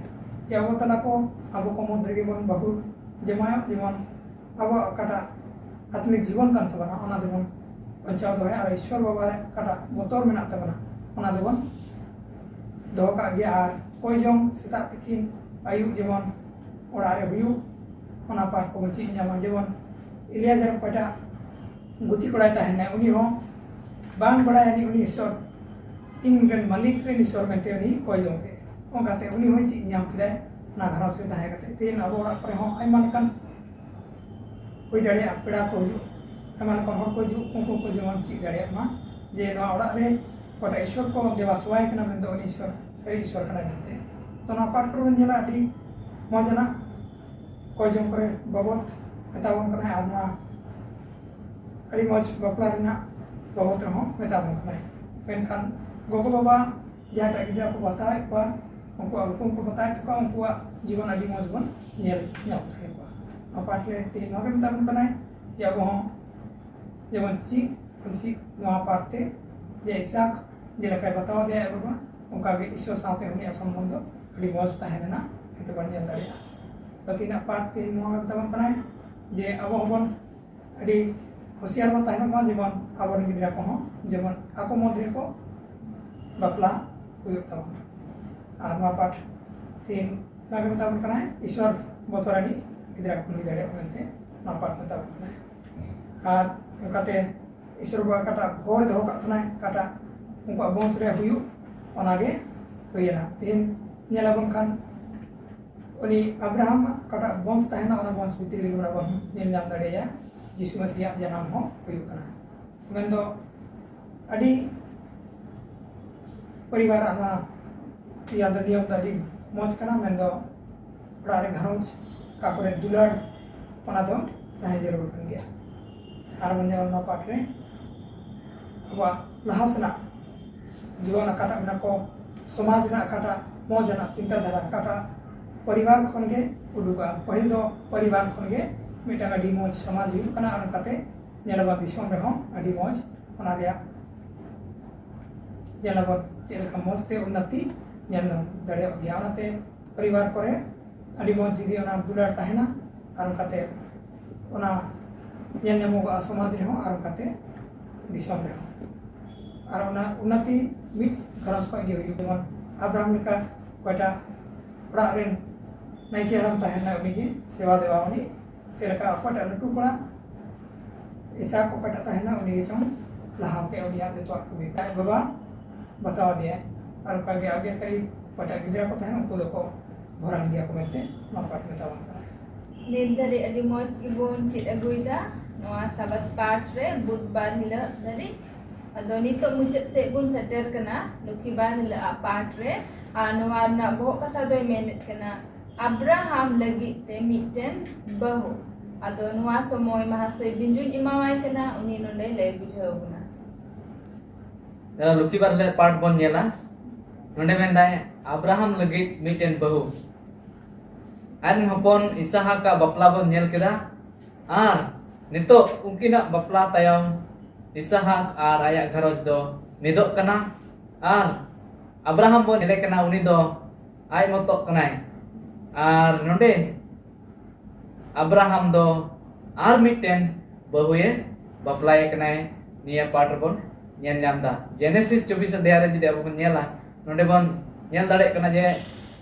ᱡᱮ ᱟᱵᱚ ᱛᱟᱞᱟ ᱠᱚ ᱟᱵᱚ ᱠᱚ ᱢᱩᱫᱽ ᱨᱮᱜᱮ ᱵᱚᱱ ᱵᱟᱹᱦᱩ ᱡᱟᱢᱟᱭᱚᱜ, ᱡᱮᱢᱚᱱ ᱟᱵᱚᱣᱟᱜ ᱚᱠᱟᱴᱟᱜ ᱟᱛᱢᱤᱠ ᱡᱤᱵᱚᱱ ᱠᱟᱱ ᱛᱟᱵᱚᱱᱟ, ᱚᱱᱟ ᱫᱚᱵᱚᱱ ᱵᱟᱧᱪᱟᱣ ᱫᱚᱦᱚᱭᱟ᱾ ᱟᱨ ᱤᱥᱥᱚᱨ ᱵᱟᱵᱟ ᱨᱮ ᱚᱠᱟᱴᱟᱜ ᱵᱚᱛᱚᱨ ᱢᱮᱱᱟᱜ ᱛᱟᱵᱚᱱᱟ, ᱚᱱᱟ ᱫᱚᱵᱚᱱ ᱫᱚᱦᱚ ᱠᱟᱜ ᱜᱮᱭᱟ᱾ ᱟᱨ ᱠᱚᱭ ᱡᱚᱝ ᱥᱮᱛᱟᱜ ᱛᱤᱠᱤᱱ ᱟᱹᱭᱩᱵ ᱡᱮᱢᱚᱱ ᱚᱲᱟᱜ ᱨᱮ ᱦᱩᱭᱩᱜ, ᱚᱱᱟ ᱯᱟᱴ ᱠᱚᱵᱚᱱ ᱪᱮᱫ ᱧᱟᱢᱟ᱾ ᱡᱮᱢᱚᱱ ᱮᱞᱤᱭᱟᱡᱟᱨ ᱚᱠᱚᱭᱴᱟᱜ ᱜᱩᱛᱤ ᱠᱚᱲᱟᱭ ᱛᱟᱦᱮᱱᱟᱭ, ᱩᱱᱤ ᱦᱚᱸ ᱵᱟᱝ ᱵᱟᱲᱟᱭ ᱟᱹᱱᱤᱡ ᱩᱱᱤ ᱤᱥᱥᱚᱨ, ᱤᱧ ᱨᱮᱱ ᱢᱟᱹᱞᱤᱠ ᱨᱮᱱ ᱤᱥᱥᱚᱨ ᱢᱮᱱᱛᱮ ᱩᱱᱤ ᱠᱚᱭ ᱡᱚᱝ ᱠᱮᱫ᱾ ᱚᱱᱠᱟᱛᱮ ᱩᱱᱤ ᱦᱚᱸᱭ ᱪᱮᱫ ᱧᱟᱢ ᱠᱮᱫᱟᱭ ᱚᱱᱟ ᱜᱷᱟᱨᱚᱸᱡᱽ ᱨᱮ ᱛᱟᱦᱮᱸ ᱠᱟᱛᱮ᱾ ᱛᱮᱦᱮᱧ ᱟᱵᱚ ᱚᱲᱟᱜ ᱠᱚᱨᱮ ᱦᱚᱸ ᱟᱭᱢᱟ ᱞᱮᱠᱟᱱ ᱦᱩᱭ ᱫᱟᱲᱮᱭᱟᱜᱼᱟ, ᱯᱮᱲᱟ ᱠᱚ ᱦᱤᱡᱩᱜ, ᱟᱭᱢᱟ ᱞᱮᱠᱟᱱ ᱦᱚᱲ ᱠᱚ ᱦᱤᱡᱩᱜ, ᱩᱱᱠᱩ ᱠᱚ ᱡᱮᱢᱚᱱ ᱪᱮᱫ ᱫᱟᱲᱮᱭᱟᱜ ᱢᱟ ᱡᱮ ᱱᱚᱣᱟ ᱚᱲᱟᱜ ᱨᱮ ᱚᱠᱟᱴᱟᱜ ᱤᱥᱥᱚᱨ ᱠᱚ ᱫᱮᱵᱟ ᱥᱮᱵᱟᱭ ᱠᱟᱱᱟ ᱢᱮᱱᱫᱚ ᱩᱱᱤ ᱤᱥᱥᱚᱨ ᱥᱟᱹᱨᱤ ᱤᱥᱥᱚᱨ ᱠᱟᱱᱟᱭ ᱢᱮᱱᱛᱮ᱾ ᱛᱚ ᱱᱚᱣᱟ ᱯᱟᱴ ᱠᱚᱨᱮ ᱵᱚᱱ ᱧᱮᱞᱟ ᱟᱹᱰᱤ ᱢᱚᱡᱽ ᱟᱱᱟᱜ ᱠᱚᱭ ᱡᱚᱝ ᱠᱚᱨᱮ ᱵᱟᱵᱚᱫ ᱢᱮᱛᱟ ᱵᱚᱱ ᱠᱟᱱᱟᱭ᱾ ᱟᱨ ᱱᱚᱣᱟ ᱟᱹᱰᱤ ᱢᱚᱡᱽ ᱵᱟᱯᱞᱟ ᱨᱮᱱᱟᱜ ᱵᱟᱵᱚᱫ ᱨᱮᱦᱚᱸ ᱢᱮᱛᱟ ᱵᱚᱱ ᱠᱟᱱᱟᱭ᱾ ᱢᱮᱱᱠᱷᱟᱱ ᱜᱚᱜᱚ ᱵᱟᱵᱟ ᱡᱟᱦᱟᱸᱴᱟᱜ ᱜᱤᱫᱽᱨᱟᱹ ᱠᱚ ᱵᱟᱛᱟᱣᱮᱫ ᱠᱚᱣᱟ, ᱩᱱᱠᱩᱣᱟᱜ ᱦᱩᱠᱩᱢ ᱠᱚ ᱵᱟᱛᱟᱣᱮᱫ ᱛᱟᱠᱚᱣᱟ, ᱩᱱᱠᱩᱣᱟᱜ ᱡᱤᱵᱚᱱ ᱟᱹᱰᱤ ᱢᱚᱡᱽ ᱵᱚᱱ ᱧᱮᱞ ᱧᱟᱢ ᱛᱟᱠᱚᱣᱟ᱾ ᱱᱚᱣᱟ ᱯᱟᱴ ᱨᱮ ᱛᱮᱦᱮᱧ ᱱᱚᱣᱟ ᱜᱮ ᱢᱮᱛᱟ ᱵᱚᱱ ᱠᱟᱱᱟᱭ ᱡᱮ ᱟᱵᱚ ᱦᱚᱸ ᱡᱮᱢᱚᱱ ᱪᱮᱫ ᱵᱚᱱ ᱪᱮᱫ ᱱᱚᱣᱟ ᱯᱟᱴ ᱛᱮ ᱡᱮ ᱤᱥᱟᱠ ᱡᱮᱞᱮᱠᱟᱭ ᱵᱟᱛᱟᱣ ᱟᱫᱮᱭᱟ ᱟᱡ ᱵᱟᱵᱟ, ᱚᱱᱠᱟᱜᱮ ᱤᱥᱚᱨ ᱥᱟᱶᱛᱮ ᱩᱱᱤᱭᱟᱜ ᱥᱚᱢᱵᱚᱱᱫᱷᱚ ᱟᱹᱰᱤ ᱢᱚᱡᱽ ᱛᱟᱦᱮᱸ ᱞᱮᱱᱟ, ᱮᱱᱛᱮ ᱵᱚᱱ ᱧᱮᱞ ᱫᱟᱲᱮᱭᱟᱜᱼᱟ᱾ ᱛᱚ ᱛᱮᱦᱮᱧᱟᱜ ᱯᱟᱴ ᱛᱮᱦᱮᱧ ᱱᱚᱣᱟ ᱢᱮᱛᱟ ᱵᱚᱱ ᱠᱟᱱᱟᱭ ᱡᱮ ᱟᱵᱚ ᱦᱚᱸᱵᱚᱱ ᱟᱹᱰᱤ ᱦᱩᱥᱤᱭᱟᱨ ᱵᱚᱱ ᱛᱟᱦᱮᱱ ᱢᱟ, ᱡᱮᱢᱚᱱ ᱟᱵᱚᱨᱮᱱ ᱜᱤᱫᱽᱨᱟᱹ ᱠᱚᱦᱚᱸ ᱡᱮᱢᱚᱱ ᱟᱠᱚ ᱢᱚᱫᱽᱫᱷᱮ ᱠᱚ ᱵᱟᱯᱞᱟ ᱦᱩᱭᱩᱜ ᱛᱟᱵᱚᱱᱟ᱾ ᱟᱨ ᱱᱚᱣᱟ ᱯᱟᱴ ᱛᱮᱦᱮᱧ ᱱᱚᱣᱟ ᱜᱮ ᱢᱮᱛᱟ ᱵᱚᱱ ᱠᱟᱱᱟᱭ, ᱤᱥᱚᱨ ᱵᱚᱛᱚᱨᱟᱱᱤᱡ ᱜᱤᱫᱽᱨᱟᱹ ᱠᱚ ᱦᱩᱭ ᱫᱟᱲᱮᱭᱟᱜ ᱢᱮᱱᱛᱮ ᱱᱚᱣᱟ ᱯᱟᱴ ᱢᱮᱛᱟ ᱵᱚᱱ ᱠᱟᱱᱟᱭ᱾ ᱟᱨ ᱚᱱᱠᱟᱛᱮ ᱤᱥᱚᱨ ᱵᱟᱵᱟ ᱚᱠᱟᱴᱟᱜ ᱵᱷᱚᱨ ᱫᱚᱦᱚ ᱠᱟᱜ ᱛᱟᱦᱮᱱᱟᱭ, ᱚᱠᱟᱴᱟᱜ ᱩᱱᱠᱩᱣᱟᱜ ᱵᱚᱝᱥ ᱨᱮ ᱦᱩᱭᱩᱜ, ᱚᱱᱟᱜᱮ ᱦᱩᱭᱮᱱᱟ᱾ ᱛᱮᱦᱮᱧ ᱧᱮᱞ ᱟᱵᱚᱱ ᱠᱷᱟᱱ ᱩᱱᱤ ᱟᱵᱨᱟᱦᱟᱢ ᱚᱠᱟᱴᱟᱜ ᱵᱚᱝᱥ ᱛᱟᱦᱮᱱᱟ, ᱚᱱᱟ ᱵᱚᱝᱥ ᱵᱷᱤᱛᱨᱤ ᱨᱮᱜᱮ ᱵᱚᱱ ᱧᱮᱞ ᱧᱟᱢ ᱫᱟᱲᱮᱭᱟᱭᱟ ᱡᱤᱥᱩ ᱢᱟᱹᱥᱤᱭᱟᱜ ᱡᱟᱱᱟᱢ ᱦᱚᱸ ᱦᱩᱭᱩᱜ ᱠᱟᱱᱟ᱾ ᱢᱮᱱᱫᱚ ᱟᱹᱰᱤ ᱯᱚᱨᱤᱵᱟᱨ ᱟᱜ ᱱᱚᱣᱟ ᱤᱭᱟᱹ ᱫᱚ ᱱᱤᱭᱚᱢ ᱫᱚ ᱟᱹᱰᱤ ᱢᱚᱡᱽ ᱠᱟᱱᱟ, ᱢᱮᱱᱫᱚ ᱚᱲᱟᱜ ᱨᱮ ᱜᱷᱟᱨᱚᱸᱡᱽ ᱚᱠᱟ ᱠᱚᱨᱮ ᱫᱩᱞᱟᱹᱲ, ᱚᱱᱟ ᱫᱚ ᱛᱟᱦᱮᱸ ᱡᱟᱹᱨᱩᱲ ᱠᱟᱱ ᱜᱮᱭᱟ᱾ ᱟᱨ ᱵᱚᱱ ᱧᱮᱞᱟ ᱱᱚᱣᱟ ᱯᱟᱴ ᱨᱮ ᱟᱵᱚᱣᱟᱜ ᱞᱟᱦᱟ ᱥᱮᱱᱟᱜ ᱡᱤᱵᱚᱱ ᱚᱠᱟᱴᱟᱜ ᱢᱮᱱᱟᱜ ᱠᱚ, ᱥᱚᱢᱟᱡᱽ ᱨᱮᱱᱟᱜ ᱚᱠᱟᱴᱟᱜ ᱢᱚᱡᱽ ᱟᱱᱟᱜ ᱪᱤᱱᱛᱟᱹ ᱫᱷᱟᱨᱟ, ᱚᱠᱟᱴᱟᱜ ᱯᱚᱨᱤᱵᱟᱨ ᱠᱷᱚᱱ ᱜᱮ ᱩᱰᱩᱠᱚᱜᱼᱟ᱾ ᱯᱟᱹᱦᱤᱞ ᱫᱚ ᱯᱚᱨᱤᱵᱟᱨ ᱠᱷᱚᱱ ᱜᱮ ᱢᱤᱫᱴᱟᱝ ᱟᱹᱰᱤ ᱢᱚᱡᱽ ᱥᱚᱢᱟᱡᱽ ᱦᱩᱭᱩᱜ ᱠᱟᱱᱟ, ᱟᱨ ᱚᱱᱠᱟᱛᱮ ᱧᱮᱞ ᱟᱵᱚᱱ ᱫᱤᱥᱚᱢ ᱨᱮᱦᱚᱸ ᱟᱹᱰᱤ ᱢᱚᱡᱽ ᱚᱱᱟ ᱨᱮᱭᱟᱜ ᱧᱮᱞ ᱟᱵᱚᱱ ᱪᱮᱫ ᱞᱮᱠᱟ ᱢᱚᱡᱽ ᱛᱮ ᱩᱱᱱᱚᱛᱤ ᱧᱮᱞ ᱫᱟᱲᱮᱭᱟᱜ ᱜᱮᱭᱟ᱾ ᱚᱱᱟᱛᱮ ᱯᱚᱨᱤᱵᱟᱨ ᱠᱚᱨᱮ ᱟᱹᱰᱤ ᱢᱚᱡᱽ ᱡᱩᱫᱤ ᱚᱱᱟ ᱫᱩᱞᱟᱹᱲ ᱛᱟᱦᱮᱱᱟ, ᱟᱨ ᱚᱱᱠᱟᱛᱮ ᱚᱱᱟ ᱧᱮᱞ ᱧᱟᱢᱚᱜᱚᱜᱼᱟ ᱥᱚᱢᱟᱡᱽ ᱨᱮᱦᱚᱸ ᱟᱨ ᱚᱱᱠᱟᱛᱮ ᱫᱤᱥᱚᱢ ᱨᱮᱦᱚᱸ᱾ ᱟᱨ ᱚᱱᱟ ᱩᱱᱱᱚᱛᱤ ᱢᱤᱫ ᱜᱷᱟᱨᱚᱸᱡᱽ ᱠᱷᱚᱱ ᱜᱮ ᱦᱩᱭᱩᱜ, ᱡᱮᱢᱚᱱ ᱟᱵᱨᱟᱦᱟᱢ ᱞᱮᱠᱟ ᱚᱠᱚᱭᱴᱟᱜ ᱚᱲᱟᱜ ᱨᱮᱱ ᱱᱟᱭᱠᱮ ᱦᱟᱲᱟᱢ ᱛᱟᱦᱮᱱᱟ, ᱩᱱᱤᱜᱮ ᱥᱮᱵᱟ ᱫᱮᱣᱟ, ᱩᱱᱤ ᱪᱮᱫ ᱞᱮᱠᱟ ᱚᱠᱚᱭᱴᱟᱜ ᱞᱟᱹᱴᱩ ᱠᱚᱲᱟ ᱤᱥᱟᱠ ᱚᱠᱚᱭᱴᱟᱜ ᱛᱟᱦᱮᱱᱟ, ᱩᱱᱤ ᱜᱮ ᱪᱚᱝ ᱞᱟᱦᱟ ᱠᱮᱫ ᱩᱱᱤᱭᱟᱜ ᱡᱚᱛᱚᱣᱟᱜ ᱠᱟᱹᱢᱤ᱾ ᱟᱡ ᱵᱟᱵᱟ ᱵᱟᱛᱟᱣ ᱟᱫᱮᱭᱟᱭ, ᱟᱨ ᱚᱱᱠᱟᱜᱮ ᱟᱜᱮ ᱠᱟᱹᱨᱤ ᱚᱠᱚᱭᱴᱟᱜ ᱜᱤᱫᱽᱨᱟᱹ ᱠᱚ ᱛᱟᱦᱮᱱᱟ, ᱩᱱᱠᱩ ᱫᱚᱠᱚ ᱵᱷᱚᱨᱟᱱ ᱜᱮᱭᱟ ᱠᱚ ᱢᱮᱱᱛᱮ ᱱᱚᱣᱟ ᱯᱟᱴ ᱢᱮᱛᱟ ᱵᱚᱱ ᱠᱟᱱᱟ᱾ ᱱᱤᱛ ᱫᱷᱟᱹᱨᱤᱡ ᱟᱹᱰᱤ ᱢᱚᱡᱽ ᱜᱮᱵᱚᱱ ᱪᱮᱫ ᱟᱹᱜᱩᱭᱮᱫᱟ ᱱᱚᱣᱟ ᱥᱟᱵᱟᱛ ᱯᱟᱴ ᱨᱮ, ᱵᱩᱫᱷᱵᱟᱨ ᱦᱤᱞᱳᱜ ᱫᱷᱟᱹᱨᱤᱡ᱾ ᱟᱫᱚ ᱱᱤᱛᱚᱜ ᱢᱩᱪᱟᱹᱫ ᱥᱮᱫ ᱵᱚᱱ ᱥᱮᱴᱮᱨ ᱠᱟᱱᱟ ᱞᱚᱠᱠᱷᱤᱵᱟᱨ ᱦᱤᱞᱳᱜ ᱟᱜ ᱯᱟᱴ ᱨᱮ᱾ ᱟᱨ ᱱᱚᱣᱟ ᱨᱮᱱᱟᱜ ᱵᱚᱦᱚᱜ ᱠᱟᱛᱷᱟ ᱫᱚᱭ ᱢᱮᱱᱮᱫ ᱠᱟᱱᱟ, ᱟᱵᱨᱟᱦᱟᱢ ᱞᱟᱹᱜᱤᱫ ᱛᱮ ᱢᱤᱫᱴᱮᱱ ᱵᱟᱹᱦᱩ᱾ ᱟᱫᱚ ᱱᱚᱣᱟ ᱥᱚᱢᱚᱭ ᱢᱟᱦᱟᱥᱚᱭ ᱵᱤᱧᱡᱩᱧ ᱮᱢᱟᱣᱟᱭ ᱠᱟᱱᱟ, ᱩᱱᱤ ᱱᱚᱰᱮ ᱞᱟᱹᱭ ᱵᱩᱡᱷᱟᱹᱣ ᱵᱚᱱᱟ᱾ ᱫᱮᱞᱟ ᱞᱚᱠᱠᱷᱤᱵᱟᱨ ᱦᱤᱞᱳᱜ ᱯᱟᱴ ᱵᱚᱱ ᱧᱮᱞᱟ᱾ ᱱᱚᱰᱮ ᱢᱮᱱᱫᱟᱭ, ᱟᱵᱨᱟᱦᱟᱢ ᱞᱟᱹᱜᱤᱫ ᱢᱤᱫᱴᱮᱱ ᱵᱟᱹᱦᱩ᱾ ᱟᱡ ᱨᱮᱱ ᱦᱚᱯᱚᱱ ᱤᱥᱟᱦᱟᱠ ᱟᱜ ᱵᱟᱯᱞᱟ ᱵᱚᱱ ᱧᱮᱞ ᱠᱮᱫᱟ᱾ ᱟᱨ ᱱᱤᱛᱚᱜ ᱩᱱᱠᱤᱱᱟᱜ ᱵᱟᱯᱞᱟ ᱛᱟᱭᱚᱢ ᱤᱥᱟᱦᱟᱠ ᱟᱨ ᱟᱭᱟᱜ ᱜᱷᱟᱨᱚᱸᱡᱽ ᱫᱚ ᱢᱤᱫᱚᱜ ᱠᱟᱱᱟ᱾ ᱟᱨ ᱟᱵᱨᱟᱦᱟᱢ ᱵᱚᱱ ᱧᱮᱞᱮ ᱠᱟᱱᱟ, ᱩᱱᱤ ᱫᱚ ᱟᱡ ᱢᱚᱛᱚᱜ ᱠᱟᱱᱟᱭ᱾ ᱟᱨ ᱱᱚᱰᱮ ᱟᱵᱨᱟᱦᱟᱢ ᱫᱚ ᱟᱨ ᱢᱤᱫᱴᱮᱱ ᱵᱟᱹᱦᱩᱭᱮ ᱵᱟᱯᱞᱟᱭᱮ ᱠᱟᱱᱟᱭ᱾ ᱱᱤᱭᱟᱹ ᱯᱟᱴ ᱨᱮᱵᱚᱱ ᱧᱮᱞ ᱧᱟᱢ ᱮᱫᱟ᱾ ᱡᱮᱱᱮᱥᱤᱥ ᱪᱚᱵᱵᱤᱥ ᱚᱫᱷᱭᱟᱭ ᱨᱮ ᱡᱩᱫᱤ ᱟᱵᱚ ᱵᱚᱱ ᱧᱮᱞᱟ, ᱱᱚᱰᱮ ᱵᱚᱱ ᱧᱮᱞ ᱫᱟᱲᱮᱭᱟᱜ ᱠᱟᱱᱟ ᱡᱮ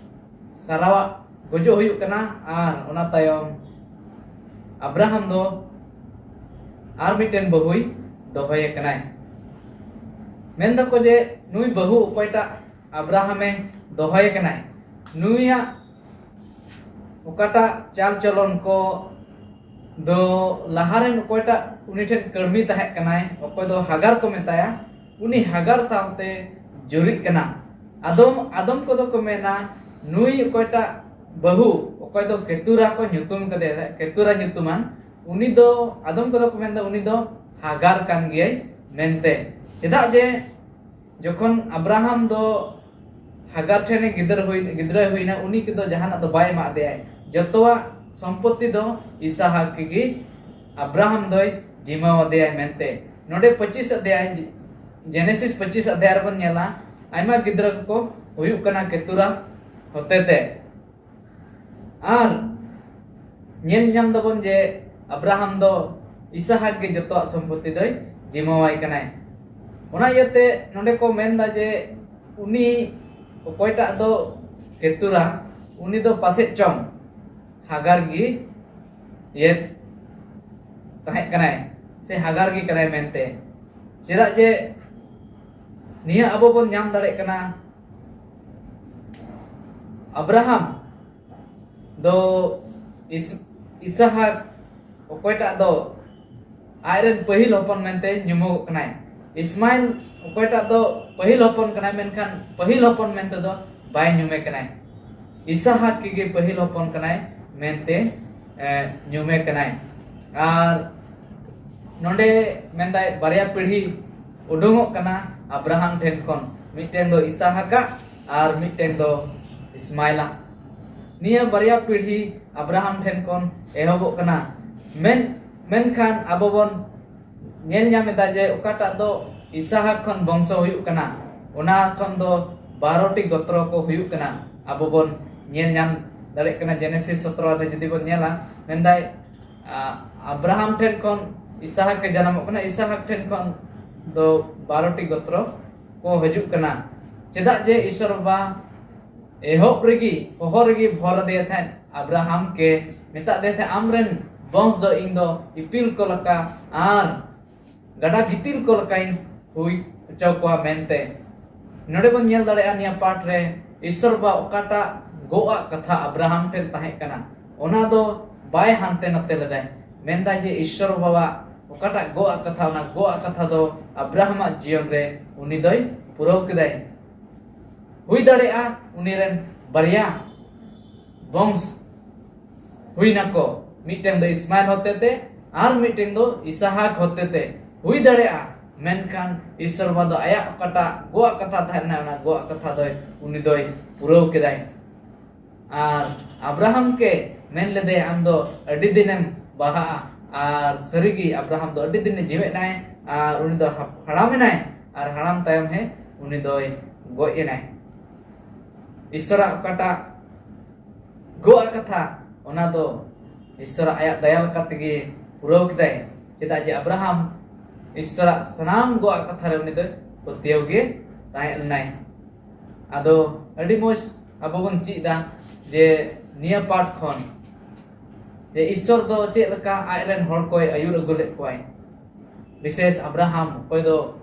ᱥᱟᱨᱟᱣᱟᱜ ᱜᱚᱡᱚᱜ ᱦᱩᱭᱩᱜ ᱠᱟᱱᱟ᱾ ᱟᱨ ᱚᱱᱟ ᱛᱟᱭᱚᱢ ᱟᱵᱨᱟᱦᱟᱢ ᱫᱚ ᱟᱨ ᱢᱤᱫᱴᱮᱱ ᱵᱟᱹᱦᱩᱭ ᱫᱚᱦᱚᱭᱮ ᱠᱟᱱᱟᱭ᱾ ᱢᱮᱱ ᱫᱟᱠᱚ ᱡᱮ ᱱᱩᱭ ᱵᱟᱹᱦᱩ ᱚᱠᱚᱭᱴᱟᱜ ᱟᱵᱨᱟᱦᱟᱢᱮ ᱫᱚᱦᱚᱭᱮ ᱠᱟᱱᱟᱭ, ᱱᱩᱭᱟᱜ ᱚᱠᱟᱴᱟᱜ ᱪᱟᱞ ᱪᱚᱞᱚᱱ ᱠᱚ ᱫᱚ ᱞᱟᱦᱟᱨᱮᱱ ᱚᱠᱚᱭᱴᱟᱜ ᱩᱱᱤ ᱴᱷᱮᱱ ᱠᱟᱹᱲᱢᱤ ᱛᱟᱦᱮᱸ ᱠᱟᱱᱟᱭ, ᱚᱠᱚᱭ ᱫᱚ ᱦᱟᱜᱟᱨ ᱠᱚ ᱢᱮᱛᱟᱭᱟ, ᱩᱱᱤ ᱦᱟᱜᱟᱨ ᱥᱟᱶᱛᱮ ᱡᱩᱨᱤᱜ ᱠᱟᱱᱟ᱾ ᱟᱫᱚᱢ ᱟᱫᱚᱢ ᱠᱚᱫᱚ ᱠᱚ ᱢᱮᱱᱟ, ᱱᱩᱭ ᱚᱠᱚᱭᱴᱟᱜ ᱵᱟᱹᱦᱩ, ᱚᱠᱚᱭ ᱫᱚ ᱠᱮᱛᱩᱨᱟ ᱠᱚ ᱧᱩᱛᱩᱢ ᱠᱟᱫᱮᱭᱟ, ᱠᱮᱛᱩᱨᱟ ᱧᱩᱛᱩᱢᱟᱱ, ᱩᱱᱤ ᱫᱚ ᱟᱫᱚᱢ ᱠᱚᱫᱚ ᱠᱚ ᱢᱮᱱᱫᱟ ᱩᱱᱤ ᱫᱚ ᱦᱟᱜᱟᱨ ᱠᱟᱱ ᱜᱮᱭᱟᱭ ᱢᱮᱱᱛᱮ᱾ ᱪᱮᱫᱟᱜ ᱡᱮ ᱡᱚᱠᱷᱚᱱ ᱟᱵᱨᱟᱦᱟᱢ ᱫᱚ ᱦᱟᱜᱟᱨ ᱴᱷᱮᱱ ᱜᱤᱫᱟᱹᱨ ᱦᱩᱭ, ᱜᱤᱫᱽᱨᱟᱹᱭ ᱦᱩᱭᱱᱟ, ᱩᱱᱤ ᱠᱚᱫᱚ ᱡᱟᱦᱟᱱᱟᱜ ᱫᱚ ᱵᱟᱭ ᱮᱢᱟᱫ ᱫᱮᱭᱟᱭ᱾ ᱡᱚᱛᱚᱣᱟᱜ ᱥᱚᱢᱯᱚᱛᱤ ᱫᱚ ᱤᱥᱟᱦᱟᱠ ᱜᱮ ᱟᱵᱨᱟᱦᱟᱢ ᱫᱚᱭ ᱡᱤᱢᱟᱹ ᱟᱫᱮᱭᱟᱭ ᱢᱮᱱᱛᱮ᱾ ᱱᱚᱰᱮ ᱯᱚᱸᱪᱤᱥ ᱚᱫᱷᱭᱟᱭ, ᱡᱮᱱᱮᱥᱤᱥ ᱯᱚᱸᱪᱤᱥ ᱚᱫᱷᱭᱟᱭ ᱨᱮᱵᱚᱱ ᱧᱮᱞᱟ, ᱟᱭᱢᱟ ᱜᱤᱫᱽᱨᱟᱹ ᱠᱚᱠᱚ ᱦᱩᱭᱩᱜ ᱠᱟᱱᱟ ᱠᱮᱛᱩᱨᱟ ᱦᱚᱛᱮᱛᱮ᱾ ᱟᱨ ᱧᱮᱞ ᱧᱟᱢ ᱫᱟᱵᱚᱱ ᱡᱮ ᱟᱵᱨᱟᱦᱟᱢ ᱫᱚ ᱤᱥᱟᱦᱟᱠ ᱜᱮ ᱡᱚᱛᱚᱣᱟᱜ ᱥᱚᱢᱯᱚᱛᱤ ᱫᱚᱭ ᱡᱤᱢᱟᱹᱣᱟᱭ ᱠᱟᱱᱟᱭ᱾ ᱚᱱᱟ ᱤᱭᱟᱹᱛᱮ ᱱᱚᱰᱮ ᱠᱚ ᱢᱮᱱᱫᱟ ᱡᱮ ᱩᱱᱤ ᱚᱠᱚᱭᱴᱟᱜ ᱫᱚ ᱠᱮᱛᱩᱨᱟ, ᱩᱱᱤ ᱫᱚ ᱯᱟᱥᱮᱡ ᱪᱚᱝ ᱦᱟᱜᱟᱨ ᱜᱮ ᱤᱭᱟᱹ ᱛᱟᱦᱮᱸ ᱠᱟᱱᱟᱭ, ᱥᱮ ᱦᱟᱜᱟᱨ ᱜᱮ ᱠᱟᱱᱟᱭ ᱢᱮᱱᱛᱮ᱾ ᱪᱮᱫᱟᱜ ᱡᱮ ᱱᱤᱭᱟᱹ ᱟᱵᱚ ᱵᱚᱱ ᱧᱟᱢ ᱫᱟᱲᱮᱭᱟᱜ ᱠᱟᱱᱟ, ᱟᱵᱨᱟᱦᱟᱢ ᱫᱚ ᱤᱥ-, ᱤᱥᱟᱦᱟᱠ ᱚᱠᱚᱭᱴᱟᱜ ᱫᱚ ᱟᱡᱨᱮᱱ ᱯᱟᱹᱦᱤᱞ ᱦᱚᱯᱚᱱ ᱢᱮᱱᱛᱮ ᱧᱩᱢᱚᱜᱚᱜ ᱠᱟᱱᱟᱭ᱾ ᱤᱥᱢᱟᱭᱤᱞ ᱚᱠᱚᱭᱴᱟᱜ ᱫᱚ ᱯᱟᱹᱦᱤᱞ ᱦᱚᱯᱚᱱ ᱠᱟᱱᱟᱭ, ᱢᱮᱱᱠᱷᱟᱱ ᱯᱟᱹᱦᱤᱞ ᱦᱚᱯᱚᱱ ᱢᱮᱱᱛᱮ ᱫᱚ ᱵᱟᱭ ᱧᱩᱢᱮ ᱠᱟᱱᱟᱭ᱾ ᱤᱥᱟᱦᱟᱠ ᱜᱮ ᱯᱟᱹᱦᱤᱞ ᱦᱚᱯᱚᱱ ᱠᱟᱱᱟᱭ ᱢᱮᱱᱛᱮ, ᱮ, ᱧᱩᱢᱮ ᱠᱟᱱᱟᱭ᱾ ᱟᱨ ᱱᱚᱰᱮ ᱢᱮᱱᱫᱟᱭ ᱵᱟᱨᱭᱟ ᱯᱤᱲᱦᱤ ᱩᱰᱩᱝᱚᱜ ᱠᱟᱱᱟ ᱟᱵᱨᱟᱦᱟᱢ ᱴᱷᱮᱱ ᱠᱷᱚᱱ, ᱢᱤᱫᱴᱮᱱ ᱫᱚ ᱤᱥᱟᱦᱟᱠᱟᱜ ᱟᱨ ᱢᱤᱫᱴᱮᱱ ᱫᱚ ᱤᱥᱢᱟᱭᱤᱞᱟᱜ᱾ ᱱᱤᱭᱟᱹ ᱵᱟᱨᱭᱟ ᱯᱤᱲᱦᱤ ᱟᱵᱨᱟᱦᱟᱢ ᱴᱷᱮᱱ ᱠᱷᱚᱱ ᱮᱦᱚᱵᱚᱜ ᱠᱟᱱᱟ᱾ ᱢᱮᱱ-, ᱢᱮᱱᱠᱷᱟᱱ ᱟᱵᱚ ᱵᱚᱱ ᱧᱮᱞ ᱧᱟᱢ ᱮᱫᱟ ᱡᱮ ᱚᱠᱟᱴᱟᱜ ᱫᱚ ᱤᱥᱟᱦᱟᱠ ᱠᱷᱚᱱ ᱵᱚᱝᱥᱚ ᱦᱩᱭᱩᱜ ᱠᱟᱱᱟ, ᱚᱱᱟ ᱠᱷᱚᱱ ᱫᱚ ᱵᱟᱨᱚ ᱴᱤ ᱜᱳᱛᱨᱚ ᱠᱚ ᱦᱩᱭᱩᱜ ᱠᱟᱱᱟ᱾ ᱟᱵᱚ ᱵᱚᱱ ᱧᱮᱞ ᱧᱟᱢ ᱫᱟᱲᱮᱭᱟᱜ ᱠᱟᱱᱟ, ᱡᱮᱱᱮᱥᱤᱥ ᱥᱚᱛᱨᱚ ᱨᱮ ᱡᱩᱫᱤ ᱵᱚᱱ ᱧᱮᱞᱟ, ᱢᱮᱱᱫᱟᱭ, ᱟ, ᱟᱵᱨᱟᱦᱟᱢ ᱴᱷᱮᱱ ᱠᱷᱚᱱ ᱤᱥᱟᱦᱟᱠ ᱮ ᱡᱟᱱᱟᱢᱚᱜ ᱠᱟᱱᱟ, ᱤᱥᱟᱦᱟᱠ ᱴᱷᱮᱱ ᱠᱷᱚᱱ ᱫᱚ ᱵᱟᱨᱚ ᱴᱤ ᱜᱳᱛᱨᱚ ᱠᱚ ᱦᱤᱡᱩᱜ ᱠᱟᱱᱟ᱾ ᱪᱮᱫᱟᱜ ᱡᱮ ᱤᱥᱚᱨ ᱵᱟᱵᱟ ᱮᱦᱚᱵ ᱨᱮᱜᱮ, ᱦᱚᱦᱚ ᱨᱮᱜᱮ ᱵᱷᱚᱨ ᱟᱫᱮᱭᱟ ᱛᱟᱦᱮᱸᱫ, ᱟᱵᱨᱟᱦᱟᱢ ᱠᱮ ᱢᱮᱛᱟᱫ ᱫᱮ ᱛᱟᱦᱮᱸᱫ, "ᱟᱢᱨᱮᱱ ᱵᱚᱝᱥ ᱫᱚ ᱤᱧ ᱫᱚ ᱤᱯᱤᱞ ᱠᱚ ᱞᱮᱠᱟ ᱟᱨ ᱜᱟᱰᱟ ᱜᱤᱛᱤᱞ ᱠᱚ ᱞᱮᱠᱟᱧ ᱦᱩᱭ ᱦᱚᱪᱚ ᱠᱚᱣᱟ" ᱢᱮᱱᱛᱮ᱾ ᱱᱚᱰᱮ ᱵᱚᱱ ᱧᱮᱞ ᱫᱟᱲᱮᱭᱟᱜᱼᱟ, ᱱᱤᱭᱟᱹ ᱯᱟᱴ ᱨᱮ ᱤᱥᱚᱨ ᱵᱟᱵᱟ ᱚᱠᱟᱴᱟᱜ ᱜᱚᱜ ᱟᱜ ᱠᱟᱛᱷᱟ ᱟᱵᱨᱟᱦᱟᱢ ᱴᱷᱮᱱ ᱛᱟᱦᱮᱸ ᱠᱟᱱᱟ, ᱚᱱᱟ ᱫᱚ ᱵᱟᱭ ᱦᱟᱱᱛᱮ ᱱᱟᱛᱮ ᱞᱮᱫᱟᱭ᱾ ᱢᱮᱱᱫᱟᱭ ᱡᱮ ᱤᱥᱚᱨ ᱵᱟᱵᱟ ᱚᱠᱟᱴᱟᱜ ᱜᱚᱜ ᱟᱜ ᱠᱟᱛᱷᱟ, ᱚᱱᱟ ᱜᱚᱜ ᱟᱜ ᱠᱟᱛᱷᱟ ᱫᱚ ᱟᱵᱨᱟᱦᱟᱢᱟᱜ ᱡᱤᱭᱚᱱ ᱨᱮ ᱩᱱᱤ ᱫᱚᱭ ᱯᱩᱨᱟᱹᱣ ᱠᱮᱫᱟᱭ᱾ ᱦᱩᱭ ᱫᱟᱲᱮᱭᱟᱜᱼᱟ, ᱩᱱᱤ ᱨᱮᱱ ᱵᱟᱨᱭᱟ ᱵᱚᱝᱥ ᱦᱩᱭ ᱱᱟᱠᱚ, ᱢᱤᱫᱴᱮᱱ ᱫᱚ ᱤᱥᱢᱟᱭᱮᱞ ᱦᱚᱛᱮᱛᱮ ᱟᱨ ᱢᱤᱫᱴᱮᱱ ᱫᱚ ᱤᱥᱟᱦᱟᱠ ᱦᱚᱛᱮᱛᱮ᱾ ᱦᱩᱭ ᱫᱟᱲᱮᱭᱟᱜᱼᱟ, ᱢᱮᱱᱠᱷᱟᱱ ᱤᱥᱚᱨ ᱵᱟᱵᱟ ᱫᱚ ᱟᱭᱟᱜ ᱚᱠᱟᱴᱟᱜ ᱜᱚᱜ ᱟᱜ ᱠᱟᱛᱷᱟ ᱛᱟᱦᱮᱸ ᱞᱮᱱᱟ, ᱚᱱᱟ ᱜᱚᱜ ᱟᱜ ᱠᱟᱛᱷᱟ ᱫᱚᱭ, ᱩᱱᱤ ᱫᱚᱭ ᱯᱩᱨᱟᱹᱣ ᱠᱮᱫᱟᱭ᱾ ᱟᱨ ᱟᱵᱨᱟᱦᱟᱢ ᱠᱮ ᱢᱮᱱ ᱞᱮᱫᱮᱭᱟ, "ᱟᱢ ᱫᱚ ᱟᱹᱰᱤ ᱫᱤᱱᱮᱢ ᱵᱟᱦᱟᱜᱼᱟ", ᱟᱨ ᱥᱟᱹᱨᱤᱜᱮ ᱟᱵᱨᱟᱦᱟᱢ ᱫᱚ ᱟᱹᱰᱤ ᱫᱤᱱᱮ ᱡᱤᱣᱮᱫ ᱮᱱᱟᱭ, ᱟᱨ ᱩᱱᱤ ᱫᱚ ᱦᱟᱯ-, ᱦᱟᱲᱟᱢ ᱮᱱᱟᱭ, ᱟᱨ ᱦᱟᱲᱟᱢ ᱛᱟᱭᱚᱢ ᱦᱮ ᱩᱱᱤ ᱫᱚᱭ ᱜᱚᱡ ᱮᱱᱟᱭ᱾ ᱤᱥᱚᱨᱟᱜ ᱚᱠᱟᱴᱟᱜ ᱜᱚᱜ ᱟᱜ ᱠᱟᱛᱷᱟ, ᱚᱱᱟ ᱫᱚ ᱤᱥᱚᱨᱟᱜ ᱟᱭᱟᱜ ᱫᱟᱭᱟ ᱞᱮᱠᱟ ᱛᱮᱜᱮ ᱯᱩᱨᱟᱹᱣ ᱠᱮᱫᱟᱭ᱾ ᱪᱮᱫᱟᱜ ᱡᱮ ᱟᱵᱨᱟᱦᱟᱢ ᱤᱥᱚᱨᱟᱜ ᱥᱟᱱᱟᱢ ᱜᱚᱜ ᱟᱜ ᱠᱟᱛᱷᱟ ᱨᱮ ᱩᱱᱤ ᱫᱚ ᱯᱟᱹᱛᱭᱟᱹᱣ ᱜᱮ ᱛᱟᱦᱮᱸ ᱞᱮᱱᱟᱭ᱾ ᱟᱫᱚ ᱟᱹᱰᱤ ᱢᱚᱡᱽ ᱟᱵᱚ ᱵᱚᱱ ᱪᱮᱫ ᱮᱫᱟ ᱡᱮ ᱱᱤᱭᱟᱹ ᱯᱟᱴ ᱠᱷᱚᱱ ᱡᱮ ᱤᱥᱚᱨ ᱫᱚ ᱪᱮᱫ ᱞᱮᱠᱟ ᱟᱡ ᱨᱮᱱ ᱦᱚᱲ ᱠᱚᱭ ᱟᱹᱭᱩᱨ ᱟᱹᱜᱩ ᱞᱮᱫ ᱠᱚᱣᱟᱭ, ᱵᱤᱥᱮᱥ ᱟᱵᱨᱟᱦᱟᱢ, ᱚᱠᱚᱭ ᱫᱚ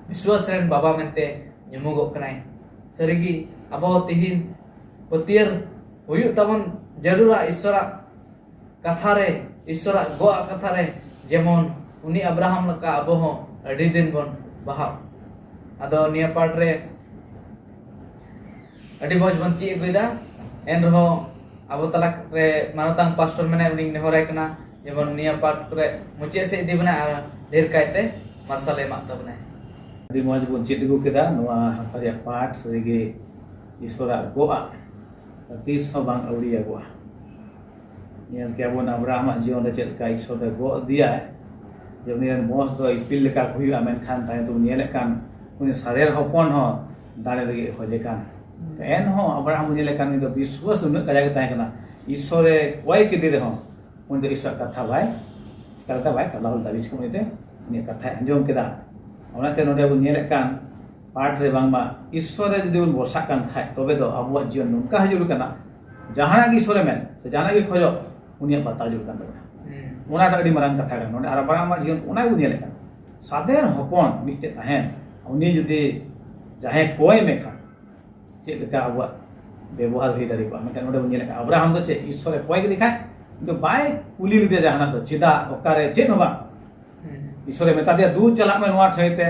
ᱵᱤᱥᱣᱟᱥ ᱨᱮᱱ ᱵᱟᱵᱟ ᱢᱮᱱᱛᱮ ᱧᱩᱢᱚᱜᱚᱜ ᱠᱟᱱᱟᱭ᱾ ᱥᱟᱹᱨᱤᱜᱮ ᱟᱵᱚ ᱛᱤᱦᱤᱧ ᱯᱟᱹᱛᱭᱟᱹᱨ ᱦᱩᱭᱩᱜ ᱛᱟᱵᱚᱱ ᱡᱟᱹᱨᱩᱲᱟ ᱤᱥᱚᱨᱟᱜ ᱠᱟᱛᱷᱟ ᱨᱮ, ᱤᱥᱚᱨᱟᱜ ᱜᱚᱜ ᱟᱜ ᱠᱟᱛᱷᱟ ᱨᱮ, ᱡᱮᱢᱚᱱ ᱩᱱᱤ ᱟᱵᱨᱟᱦᱟᱢ ᱞᱮᱠᱟ ᱟᱵᱚ ᱦᱚᱸ ᱟᱹᱰᱤ ᱫᱤᱱ ᱵᱚᱱ ᱵᱟᱦᱟᱜ᱾ ᱟᱫᱚ ᱱᱤᱭᱟᱹ ᱯᱟᱴ ᱨᱮ ᱟᱹᱰᱤ ᱢᱚᱡᱽ ᱵᱚᱱ ᱪᱮᱫ ᱟᱹᱜᱩᱭᱮᱫᱟ᱾ ᱮᱱ ᱨᱮᱦᱚᱸ ᱟᱵᱚ ᱛᱟᱞᱟ ᱨᱮ ᱢᱟᱱᱚᱛᱟᱱ ᱯᱟᱥᱴᱚᱨ ᱢᱮᱱᱟᱭ, ᱩᱱᱤᱧ ᱱᱮᱦᱚᱨᱟᱭ ᱠᱟᱱᱟ ᱡᱮᱢᱚᱱ ᱱᱤᱭᱟᱹ ᱯᱟᱴ ᱨᱮ ᱢᱩᱪᱟᱹᱫ ᱥᱮᱫ ᱤᱫᱤ ᱵᱚᱱᱟᱭ ᱟᱨ ᱰᱷᱮᱨ ᱠᱟᱭᱛᱮ ᱢᱟᱨᱥᱟᱞᱮ ᱮᱢᱟᱜ ᱛᱟᱵᱚᱱᱟᱭ᱾ ᱟᱹᱰᱤ ᱢᱚᱡᱽ ᱵᱚᱱ ᱪᱮᱫ ᱟᱹᱜᱩ ᱠᱮᱫᱟ ᱱᱚᱣᱟ ᱦᱟᱯᱛᱟ ᱨᱮᱭᱟᱜ ᱯᱟᱴ, ᱥᱟᱹᱨᱤᱜᱮ ᱤᱥᱚᱨᱟᱜ ᱜᱚᱜ ᱟᱜ ᱛᱤᱥ ᱦᱚᱸ ᱵᱟᱝ ᱟᱹᱣᱲᱤᱭᱟᱜᱚᱜᱼᱟ᱾ ᱧᱮᱞ ᱠᱮᱭᱟ ᱵᱚᱱ ᱟᱵᱨᱟᱦᱟᱢᱟᱜ ᱡᱤᱭᱚᱱ ᱨᱮ ᱪᱮᱫ ᱞᱮᱠᱟ ᱤᱥᱚᱨ ᱫᱚᱭ ᱜᱚᱜ ᱤᱫᱤᱭᱟᱭ, ᱡᱮ ᱩᱱᱤ ᱨᱮᱱ ᱵᱚᱝᱥ ᱫᱚ ᱤᱯᱤᱞ ᱞᱮᱠᱟ ᱠᱚ ᱦᱩᱭᱩᱜᱼᱟ, ᱢᱮᱱᱠᱷᱟᱱ ᱛᱟᱭᱚᱢ ᱛᱮᱵᱚᱱ ᱧᱮᱞᱮᱫ ᱠᱟᱱ ᱩᱱᱤ ᱥᱟᱫᱮᱨ ᱦᱚᱯᱚᱱ ᱦᱚᱸ ᱫᱟᱲᱮ ᱞᱟᱹᱜᱤᱫ ᱦᱚᱡᱮ ᱠᱟᱱ᱾ ᱮᱱᱦᱚᱸ ᱟᱵᱨᱟᱦᱟᱢ ᱧᱮᱞᱮ ᱠᱟᱱ, ᱩᱱᱤ ᱫᱚ ᱵᱤᱥᱣᱟᱥ ᱩᱱᱟᱹᱜ ᱠᱟᱡᱟᱠ ᱜᱮ ᱛᱟᱦᱮᱸ ᱠᱟᱱᱟ, ᱤᱥᱥᱚᱨᱮ ᱠᱚᱭ ᱠᱮᱫᱮ ᱨᱮᱦᱚᱸ ᱩᱱᱤ ᱫᱚ ᱤᱥᱥᱚᱨ ᱠᱟᱛᱷᱟ ᱵᱟᱭ ᱪᱤᱠᱟ ᱞᱮᱫᱟ, ᱵᱟᱭ ᱴᱟᱞᱟᱣ ᱞᱮᱫᱟ᱾ ᱵᱤᱪᱠᱚᱢ ᱤᱭᱟᱹᱛᱮ ᱩᱱᱤᱭᱟᱜ ᱠᱟᱛᱷᱟᱭ ᱟᱸᱡᱚᱢ ᱠᱮᱫᱟ᱾ ᱚᱱᱟᱛᱮ ᱱᱚᱰᱮ ᱵᱚᱱ ᱧᱮᱞᱮᱫ ᱠᱟᱱ ᱯᱟᱴ ᱨᱮ ᱵᱟᱝᱢᱟ ᱤᱥᱥᱚᱨ ᱨᱮ ᱡᱩᱫᱤ ᱵᱚᱱ ᱵᱷᱚᱨᱥᱟᱜ ᱠᱟᱱ ᱠᱷᱟᱡ, ᱛᱚᱵᱮ ᱫᱚ ᱟᱵᱚᱣᱟᱜ ᱡᱤᱭᱚᱱ ᱱᱚᱝᱠᱟ ᱦᱤᱡᱩᱜ ᱠᱟᱱᱟ, ᱡᱟᱦᱟᱱᱟᱜ ᱜᱮ ᱤᱥᱥᱚᱨᱮ ᱢᱮᱱ ᱥᱮ ᱡᱟᱦᱟᱱᱟᱜ ᱜᱮ ᱠᱷᱚᱡᱚᱜ, ᱩᱱᱤᱭᱟᱜ ᱵᱟᱛᱟᱣ ᱡᱩᱞᱩᱜ ᱠᱟᱱ ᱛᱟᱵᱚᱱᱟ᱾ ᱚᱱᱟ ᱫᱚ ᱟᱹᱰᱤ ᱢᱟᱨᱟᱝ ᱠᱟᱛᱷᱟ ᱠᱟᱱᱟ᱾ ᱱᱚᱰᱮ ᱟᱵᱨᱟᱦᱟᱢᱟᱜ ᱡᱤᱭᱚᱱ ᱚᱱᱟ ᱜᱮᱵᱚᱱ ᱧᱮᱞᱮᱫ ᱠᱟᱱᱟ᱾ ᱥᱟᱫᱮᱨ ᱦᱚᱯᱚᱱ ᱢᱤᱫᱴᱮᱡ ᱛᱟᱦᱮᱱ, ᱩᱱᱤ ᱡᱩᱫᱤ ᱡᱟᱦᱟᱸᱭ ᱠᱚᱭ ᱢᱮ ᱠᱷᱟᱱ, ᱪᱮᱫ ᱞᱮᱠᱟ ᱟᱵᱚᱣᱟᱜ ᱵᱮᱵᱚᱦᱟᱨ ᱦᱩᱭ ᱫᱟᱲᱮ ᱠᱚᱜᱼᱟ? ᱢᱮᱱᱠᱷᱟᱱ ᱱᱚᱰᱮ ᱵᱚᱱ ᱧᱮᱞᱮᱫ ᱠᱟᱱᱟ, ᱟᱵᱨᱟᱦᱟᱢ ᱫᱚ ᱪᱮᱫ, ᱤᱥᱥᱚᱨᱮ ᱠᱚᱭ ᱠᱮᱫᱮ ᱠᱷᱟᱡ, ᱩᱱᱤ ᱫᱚ ᱵᱟᱭ ᱠᱩᱞᱤ ᱞᱮᱫᱮᱭᱟ ᱡᱟᱦᱟᱱᱟᱜ ᱫᱚ, ᱪᱮᱫᱟᱜ, ᱚᱠᱟᱨᱮ, ᱪᱮᱫ ᱦᱚᱸ ᱵᱟᱝ᱾ ᱤᱥᱥᱚᱨᱮ ᱢᱮᱛᱟ ᱫᱮᱭᱟ, "ᱫᱩ ᱪᱟᱞᱟᱜ ᱢᱮ ᱱᱚᱣᱟ ᱴᱷᱟᱹᱭ ᱛᱮ",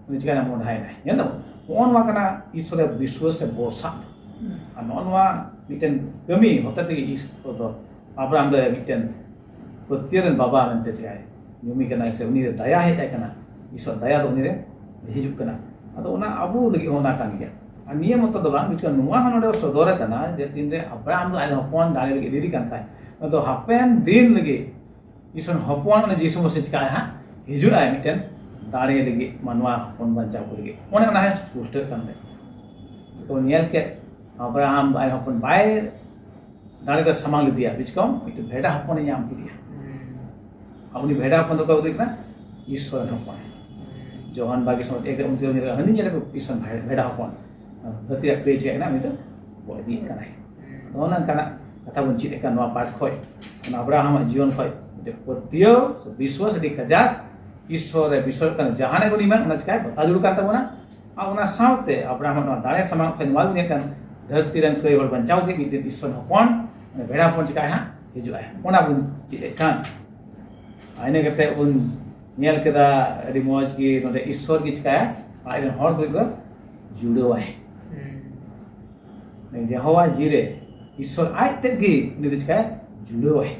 ᱩᱱᱤ ᱪᱤᱠᱟᱹᱭᱮᱱᱟ? ᱢᱚᱰᱷᱟᱭᱮᱱᱟᱭ᱾ ᱧᱮᱞ ᱫᱟᱵᱚᱱ, ᱱᱚᱜᱼᱚ ᱱᱚᱣᱟ ᱠᱟᱱᱟ ᱤᱥᱥᱚᱨᱮ ᱵᱤᱥᱣᱟᱥ ᱥᱮ ᱵᱷᱚᱨᱥᱟ᱾ ᱟᱨ ᱱᱚᱜᱼᱚ ᱱᱚᱣᱟ ᱢᱤᱫᱴᱮᱱ ᱠᱟᱹᱢᱤ ᱦᱚᱛᱮ ᱛᱮᱜᱮ ᱤᱥᱥᱚᱨ ᱫᱚ ᱟᱵᱨᱟᱦᱟᱢ ᱫᱚ ᱢᱤᱫᱴᱮᱱ ᱯᱟᱹᱛᱭᱟᱹᱣ ᱨᱮᱱ ᱵᱟᱵᱟ ᱢᱮᱱᱛᱮ ᱪᱤᱠᱟᱹᱭ ᱧᱩᱢᱮ ᱠᱟᱱᱟᱭ, ᱥᱮ ᱩᱱᱤ ᱨᱮ ᱫᱟᱭᱟ ᱦᱮᱡ ᱟᱭ ᱠᱟᱱᱟ᱾ ᱤᱥᱥᱚᱨ ᱫᱟᱭᱟ ᱫᱚ ᱩᱱᱤ ᱨᱮ ᱦᱤᱡᱩᱜ ᱠᱟᱱᱟ᱾ ᱟᱫᱚ ᱚᱱᱟ ᱟᱵᱚ ᱞᱟᱹᱜᱤᱫ ᱦᱚᱸ ᱚᱱᱟ ᱠᱟᱱ ᱜᱮᱭᱟ᱾ ᱟᱨ ᱱᱤᱭᱟᱹ ᱢᱚᱛᱚ ᱫᱚ ᱵᱟᱝ, ᱵᱤᱪᱠᱚᱢ ᱱᱚᱣᱟ ᱦᱚᱸ ᱱᱚᱰᱮ ᱥᱚᱫᱚᱨ ᱟᱠᱟᱱᱟ ᱡᱮ ᱛᱤᱱᱨᱮ ᱟᱵᱨᱟᱦᱟᱢ ᱫᱚ ᱟᱡ ᱦᱚᱯᱚᱱ ᱫᱟᱲᱮ ᱞᱟᱹᱜᱤᱫ ᱤᱫᱤ ᱠᱟᱱ ᱠᱷᱟᱡ, ᱚᱱᱟ ᱫᱚ ᱦᱟᱯᱮᱱ ᱫᱤᱱ ᱞᱟᱹᱜᱤᱫ ᱤᱥᱚᱨ ᱦᱚᱯᱚᱱ ᱩᱱᱤ ᱡᱤᱥᱩ ᱢᱟᱹᱥᱤ ᱪᱤᱠᱟᱹᱜᱼᱟᱭ ᱦᱟᱸᱜ? ᱦᱤᱡᱩᱜᱼᱟᱭ ᱢᱤᱫᱴᱮᱱ ᱫᱟᱲᱮ ᱞᱟᱹᱜᱤᱫ, ᱢᱟᱱᱣᱟ ᱦᱚᱯᱚᱱ ᱵᱟᱧᱪᱟᱣ ᱠᱚ ᱞᱟᱹᱜᱤᱫ᱾ ᱚᱱᱮ ᱚᱱᱟ ᱦᱚᱸ ᱯᱩᱥᱴᱟᱹᱜ ᱠᱟᱱ ᱛᱟᱭ᱾ ᱠᱚ ᱧᱮᱞ ᱠᱮᱫ, ᱟᱵᱨᱟᱦᱟᱢ ᱫᱚ ᱟᱡ ᱦᱚᱯᱚᱱ ᱵᱟᱭ ᱫᱟᱲᱮ ᱫᱚ ᱥᱟᱢᱟᱝ ᱞᱮᱫᱮᱭᱟ, ᱵᱤᱪᱠᱚᱢ ᱢᱤᱫᱴᱮᱱ ᱵᱷᱮᱰᱟ ᱦᱚᱯᱚᱱᱮ ᱧᱟᱢ ᱠᱮᱫᱮᱭᱟ᱾ ᱟᱨ ᱩᱱᱤ ᱵᱷᱮᱰᱟ ᱦᱚᱯᱚᱱ ᱫᱚ ᱚᱠᱚᱭ ᱩᱫᱩᱜ ᱠᱟᱱᱟ? ᱤᱥᱚᱨ ᱨᱮᱱ ᱦᱚᱯᱚᱱ᱾ ᱡᱚᱦᱟᱱ ᱵᱟᱜᱮ ᱥᱚᱢᱚᱭ ᱮᱠ ᱨᱮ ᱩᱱᱤ ᱦᱟᱹᱱᱤ ᱧᱮᱞ ᱯᱮ, ᱤᱥᱚᱨ ᱵᱷᱮᱰᱟ ᱦᱚᱯᱚᱱ᱾ ᱫᱷᱟᱹᱨᱛᱤ ᱨᱮᱭᱟᱜ ᱠᱟᱹᱭ ᱪᱮᱫ ᱠᱟᱱᱟ? ᱩᱱᱤ ᱫᱚ ᱜᱚᱡ ᱤᱫᱤᱭᱮᱫ ᱠᱟᱱᱟᱭ᱾ ᱱᱚᱜᱼᱚ ᱱᱚᱝᱠᱟᱱᱟᱜ ᱠᱟᱛᱷᱟ ᱵᱚᱱ ᱪᱮᱫ ᱟᱠᱟᱫ ᱱᱚᱣᱟ ᱯᱟᱴ ᱠᱷᱚᱡ᱾ ᱚᱱᱟ ᱟᱵᱨᱟᱦᱟᱢᱟᱜ ᱡᱤᱭᱚᱱ ᱠᱷᱚᱡ ᱢᱤᱫᱴᱮᱱ ᱯᱟᱹᱛᱭᱟᱹᱣ ᱥᱮ ᱵᱤᱥᱣᱟᱥ ᱟᱹᱰᱤ ᱠᱟᱡᱟᱠ, ᱤᱥᱥᱚᱨ ᱨᱮ ᱵᱤᱥᱣᱟᱥ ᱠᱟᱱᱟ, ᱡᱟᱦᱟᱱᱟᱜ ᱵᱚᱱ ᱮᱢᱟᱱ ᱚᱱᱟ ᱪᱤᱠᱟᱭ ᱵᱟᱛᱟᱣ ᱡᱟᱹᱨᱩᱲ ᱠᱟᱱ ᱛᱟᱵᱚᱱᱟ᱾ ᱟᱨ ᱚᱱᱟ ᱥᱟᱶᱛᱮ ᱟᱵᱨᱟᱦᱟᱢᱟᱜ ᱱᱚᱣᱟ ᱫᱟᱲᱮ ᱥᱟᱢᱟᱝ ᱠᱷᱚᱡ ᱱᱚᱣᱟ ᱜᱮ ᱧᱮᱞ ᱠᱟᱱ, ᱫᱷᱟᱹᱨᱛᱤ ᱨᱮᱱ ᱠᱟᱹᱭ ᱦᱚᱲ ᱵᱟᱧᱪᱟᱣ ᱞᱟᱹᱜᱤᱫ ᱢᱤᱫ ᱫᱤᱱ ᱤᱥᱥᱚᱨ ᱦᱚᱯᱚᱱ, ᱢᱟᱱᱮ ᱵᱷᱮᱲᱟ ᱦᱚᱯᱚᱱ ᱪᱤᱠᱟᱭ ᱦᱟᱸᱜ ᱦᱤᱡᱩᱜ ᱟᱭ, ᱚᱱᱟ ᱵᱚᱱ ᱪᱮᱫ ᱮᱫ ᱠᱟᱱ᱾ ᱟᱨ ᱤᱱᱟᱹ ᱠᱟᱛᱮ ᱵᱚᱱ ᱧᱮᱞ ᱠᱮᱫᱟ ᱟᱹᱰᱤ ᱢᱚᱡᱽ ᱜᱮ ᱱᱚᱰᱮ ᱤᱥᱥᱚᱨ ᱜᱮ ᱪᱤᱠᱟᱭᱟ, ᱟᱡ ᱨᱮᱱ ᱦᱚᱲ ᱠᱚ ᱡᱩᱲᱟᱹᱣᱟᱭ᱾ ᱡᱮᱦᱳᱣᱟ ᱡᱤᱨᱮ, ᱤᱥᱥᱚᱨ ᱟᱡ ᱛᱮᱫ ᱜᱮ ᱩᱱᱤ ᱫᱚ ᱪᱤᱠᱟᱭᱟ? ᱡᱩᱲᱟᱹᱣᱟᱭ᱾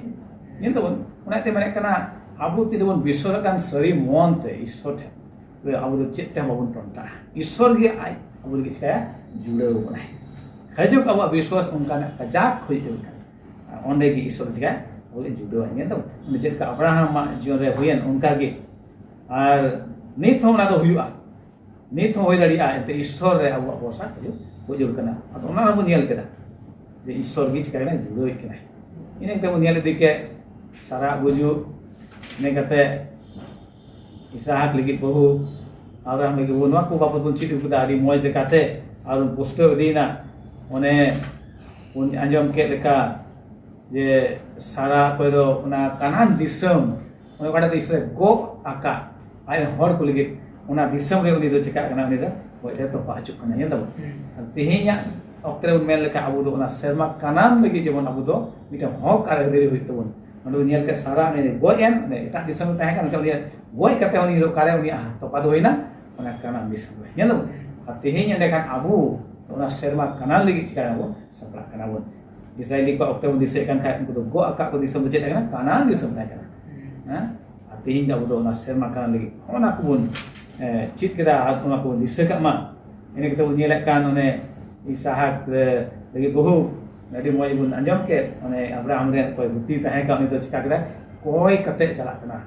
ᱧᱮᱞ ᱛᱟᱵᱚᱱ, ᱚᱱᱟᱛᱮ ᱢᱮᱱᱮᱫ ᱠᱟᱱᱟ, ᱟᱵᱚ ᱛᱤᱱᱟᱹᱜ ᱵᱚᱱ ᱵᱤᱥᱥᱚᱥ ᱠᱟᱱ ᱥᱟᱹᱨᱤ ᱢᱚᱱ ᱛᱮ ᱤᱥᱥᱚᱨ ᱴᱷᱮᱱ, ᱛᱚᱵᱮ ᱟᱵᱚ ᱫᱚ ᱪᱮᱫ ᱛᱮᱦᱚᱸ ᱵᱟᱵᱚᱱ ᱴᱚᱱᱴᱟᱜᱼᱟ᱾ ᱤᱥᱥᱚᱨ ᱜᱮ ᱟᱡ ᱟᱵᱚ ᱞᱟᱹᱜᱤᱫ ᱪᱤᱠᱟᱭᱟ? ᱡᱩᱲᱟᱹᱣ ᱵᱚᱱᱟᱭ᱾ ᱠᱷᱟᱡᱚᱠ ᱟᱵᱚᱣᱟᱜ ᱵᱤᱥᱥᱚᱥ ᱚᱱᱠᱟᱱᱟᱜ ᱠᱟᱡᱟᱠ ᱦᱩᱭᱩᱜ ᱠᱟᱱᱟ᱾ ᱟᱨ ᱚᱸᱰᱮ ᱜᱮ ᱤᱥᱥᱚᱨ ᱪᱤᱠᱟᱭᱟ? ᱟᱵᱚ ᱞᱟᱹᱜᱤᱫ ᱡᱩᱲᱟᱹᱣᱟᱭ᱾ ᱧᱮᱞ ᱛᱟᱵᱚᱱ, ᱩᱱᱤ ᱪᱮᱫ ᱞᱮᱠᱟ ᱟᱵᱨᱟᱦᱟᱢᱟᱜ ᱡᱤᱭᱚᱱ ᱨᱮ ᱦᱩᱭᱮᱱ, ᱚᱱᱠᱟ ᱜᱮ ᱟᱨ ᱱᱤᱛ ᱦᱚᱸ ᱚᱱᱟ ᱫᱚ ᱦᱩᱭᱩᱜᱼᱟ᱾ ᱱᱤᱛ ᱦᱚᱸ ᱦᱩᱭ ᱫᱟᱲᱮᱭᱟᱜᱼᱟ, ᱮᱱᱛᱮ ᱤᱥᱥᱚᱨ ᱨᱮ ᱟᱵᱚᱣᱟᱜ ᱵᱷᱚᱨᱥᱟ ᱦᱩᱭᱩᱜ ᱦᱩᱭ ᱡᱟᱹᱨᱩᱲ ᱠᱟᱱᱟ᱾ ᱟᱫᱚ ᱚᱱᱟ ᱦᱚᱸᱵᱚᱱ ᱧᱮᱞ ᱠᱮᱫᱟ ᱡᱮ ᱤᱥᱥᱚᱨ ᱜᱮ ᱪᱤᱠᱟᱹᱭ ᱠᱟᱱᱟᱭ, ᱡᱩᱲᱟᱹᱣᱮᱫ ᱠᱟᱱᱟᱭ᱾ ᱤᱱᱟᱹ ᱠᱟᱛᱮ ᱵᱚᱱ ᱧᱮᱞ ᱤᱫᱤ ᱠᱮᱫ ᱥᱟᱨᱟ ᱜᱩᱡᱩᱜ, ᱤᱱᱟᱹ ᱠᱟᱛᱮ ᱤᱥᱟᱦᱟᱠ ᱞᱟᱹᱜᱤᱫ ᱵᱟᱹᱦᱩ, ᱟᱵᱨᱟᱦᱟᱢ ᱞᱟᱹᱜᱤᱫ ᱵᱟᱹᱦᱩ, ᱱᱚᱣᱟ ᱠᱚ ᱵᱟᱵᱚᱫ ᱵᱚᱱ ᱪᱮᱫ ᱟᱹᱜᱩ ᱠᱮᱫᱟ ᱟᱹᱰᱤ ᱢᱚᱡᱽ ᱞᱮᱠᱟᱛᱮ᱾ ᱟᱨ ᱵᱚᱱ ᱯᱩᱥᱴᱟᱹᱣ ᱤᱫᱤᱭᱮᱱᱟ᱾ ᱚᱱᱮ ᱵᱚᱱ ᱟᱸᱡᱚᱢ ᱠᱮᱫ ᱞᱮᱠᱟ ᱡᱮ ᱥᱟᱨᱟ ᱚᱠᱚᱭ ᱫᱚ ᱚᱱᱟ ᱠᱟᱱᱟᱱ ᱫᱤᱥᱚᱢ, ᱚᱱᱟ ᱚᱠᱟᱴᱟᱜ ᱫᱚ ᱤᱥᱚᱨᱮ ᱜᱚᱜ ᱟᱠᱟᱫ ᱟᱡ ᱨᱮᱱ ᱦᱚᱲ ᱠᱚ ᱞᱟᱹᱜᱤᱫ, ᱚᱱᱟ ᱫᱤᱥᱚᱢ ᱨᱮ ᱩᱱᱤ ᱫᱚ ᱪᱮᱠᱟᱜ ᱠᱟᱱᱟ, ᱩᱱᱤ ᱫᱚ ᱜᱚᱡ ᱛᱮ ᱛᱚᱯᱟ ᱦᱚᱪᱚᱜ ᱠᱟᱱᱟ᱾ ᱧᱮᱞ ᱫᱟᱵᱚᱱ᱾ ᱦᱩᱸ᱾ ᱟᱨ ᱛᱮᱦᱮᱧᱟᱜ ᱚᱠᱛᱮ ᱨᱮᱵᱚᱱ ᱢᱮᱱ ᱞᱮᱠᱷᱟᱱ ᱟᱵᱚ ᱫᱚ ᱚᱱᱟ ᱥᱮᱨᱢᱟ ᱠᱟᱱᱟᱱ ᱞᱟᱹᱜᱤᱫ ᱡᱮᱢᱚᱱ ᱟᱵᱚ ᱫᱚ ᱢᱤᱫᱴᱟᱝ ᱦᱚᱠ ᱟᱨ ᱟᱹᱭᱫᱟᱹᱨᱤ ᱦᱩᱭᱩᱜ ᱛᱟᱵᱚᱱ᱾ ᱚᱸᱰᱮ ᱵᱚᱱ ᱧᱮᱞ ᱠᱮᱫ ᱥᱟᱨᱟ ᱩᱱᱤ ᱜᱚᱡ ᱮᱱ, ᱚᱸᱰᱮ ᱮᱴᱟᱜ ᱫᱤᱥᱚᱢ ᱨᱮ ᱛᱟᱦᱮᱸ ᱠᱟᱱᱟ, ᱢᱮᱱᱠᱷᱟᱱ ᱩᱱᱤᱭᱟᱜ ᱜᱚᱡ ᱠᱟᱛᱮ ᱩᱱᱤ ᱫᱚ ᱚᱠᱟᱨᱮ ᱩᱱᱤᱭᱟᱜ ᱛᱚᱯᱟ ᱫᱚ ᱦᱩᱭᱱᱟ? ᱚᱱᱟ ᱠᱟᱱᱟᱱ ᱫᱤᱥᱚᱢ ᱨᱮ᱾ ᱧᱮᱞ ᱫᱟᱵᱚᱱ᱾ ᱟᱨ ᱛᱮᱦᱮᱧ ᱮᱸᱰᱮᱠᱷᱟᱱ ᱟᱵᱚ ᱚᱱᱟ ᱥᱮᱨᱢᱟ ᱠᱟᱱᱟᱱ ᱞᱟᱹᱜᱤᱫ ᱪᱤᱠᱟᱹᱭ ᱟᱵᱚᱱ? ᱥᱟᱯᱲᱟᱜ ᱠᱟᱱᱟ ᱵᱚᱱ᱾ ᱤᱥᱨᱟᱭᱮᱞᱤ ᱠᱚᱣᱟᱜ ᱚᱠᱛᱮ ᱵᱚᱱ ᱫᱤᱥᱟᱹᱭᱮᱫ ᱠᱟᱱ ᱠᱷᱟᱡ, ᱩᱱᱠᱩ ᱫᱚ ᱜᱚᱜ ᱟᱠᱟᱫ ᱠᱚ ᱫᱤᱥᱚᱢ ᱫᱚ ᱪᱮᱫ ᱛᱟᱦᱮᱸ ᱠᱟᱱᱟ? ᱠᱟᱱᱟᱱ ᱫᱤᱥᱚᱢ ᱛᱟᱦᱮᱸ ᱠᱟᱱᱟ᱾ ᱦᱮᱸ? ᱟᱨ ᱛᱮᱦᱮᱧ ᱫᱚ ᱟᱵᱚ ᱫᱚ ᱚᱱᱟ ᱥᱮᱨᱢᱟ ᱠᱟᱱᱟᱱ ᱞᱟᱹᱜᱤᱫ ᱚᱱᱟ ᱠᱚᱵᱚᱱ, ᱮ, ᱪᱮᱫ ᱠᱮᱫᱟ ᱟᱨ ᱚᱱᱟ ᱠᱚᱵᱚᱱ ᱫᱤᱥᱟᱹ ᱠᱟᱜ ᱢᱟ᱾ ᱤᱱᱟᱹ ᱠᱟᱛᱮ ᱵᱚᱱ ᱧᱮᱞᱮᱫ ᱠᱟᱱ ᱚᱱᱮ ᱤᱥᱟᱦᱟᱠ, ᱮ, ᱞᱟᱹᱜᱤᱫ ᱵᱟᱹᱦᱩ, ᱟᱹᱰᱤ ᱢᱚᱡᱽ ᱵᱚᱱ ᱟᱸᱡᱚᱢ ᱠᱮᱫ, ᱚᱱᱮ ᱟᱵᱨᱟᱦᱟᱢ ᱨᱮᱱ ᱚᱠᱚᱭ ᱵᱩᱫᱽᱫᱷᱤ ᱛᱟᱦᱮᱸ ᱠᱟᱱ, ᱩᱱᱤ ᱫᱚ ᱪᱤᱠᱟ ᱠᱮᱫᱟ? ᱠᱚᱭ ᱠᱟᱛᱮ ᱪᱟᱞᱟᱜ ᱠᱟᱱᱟ᱾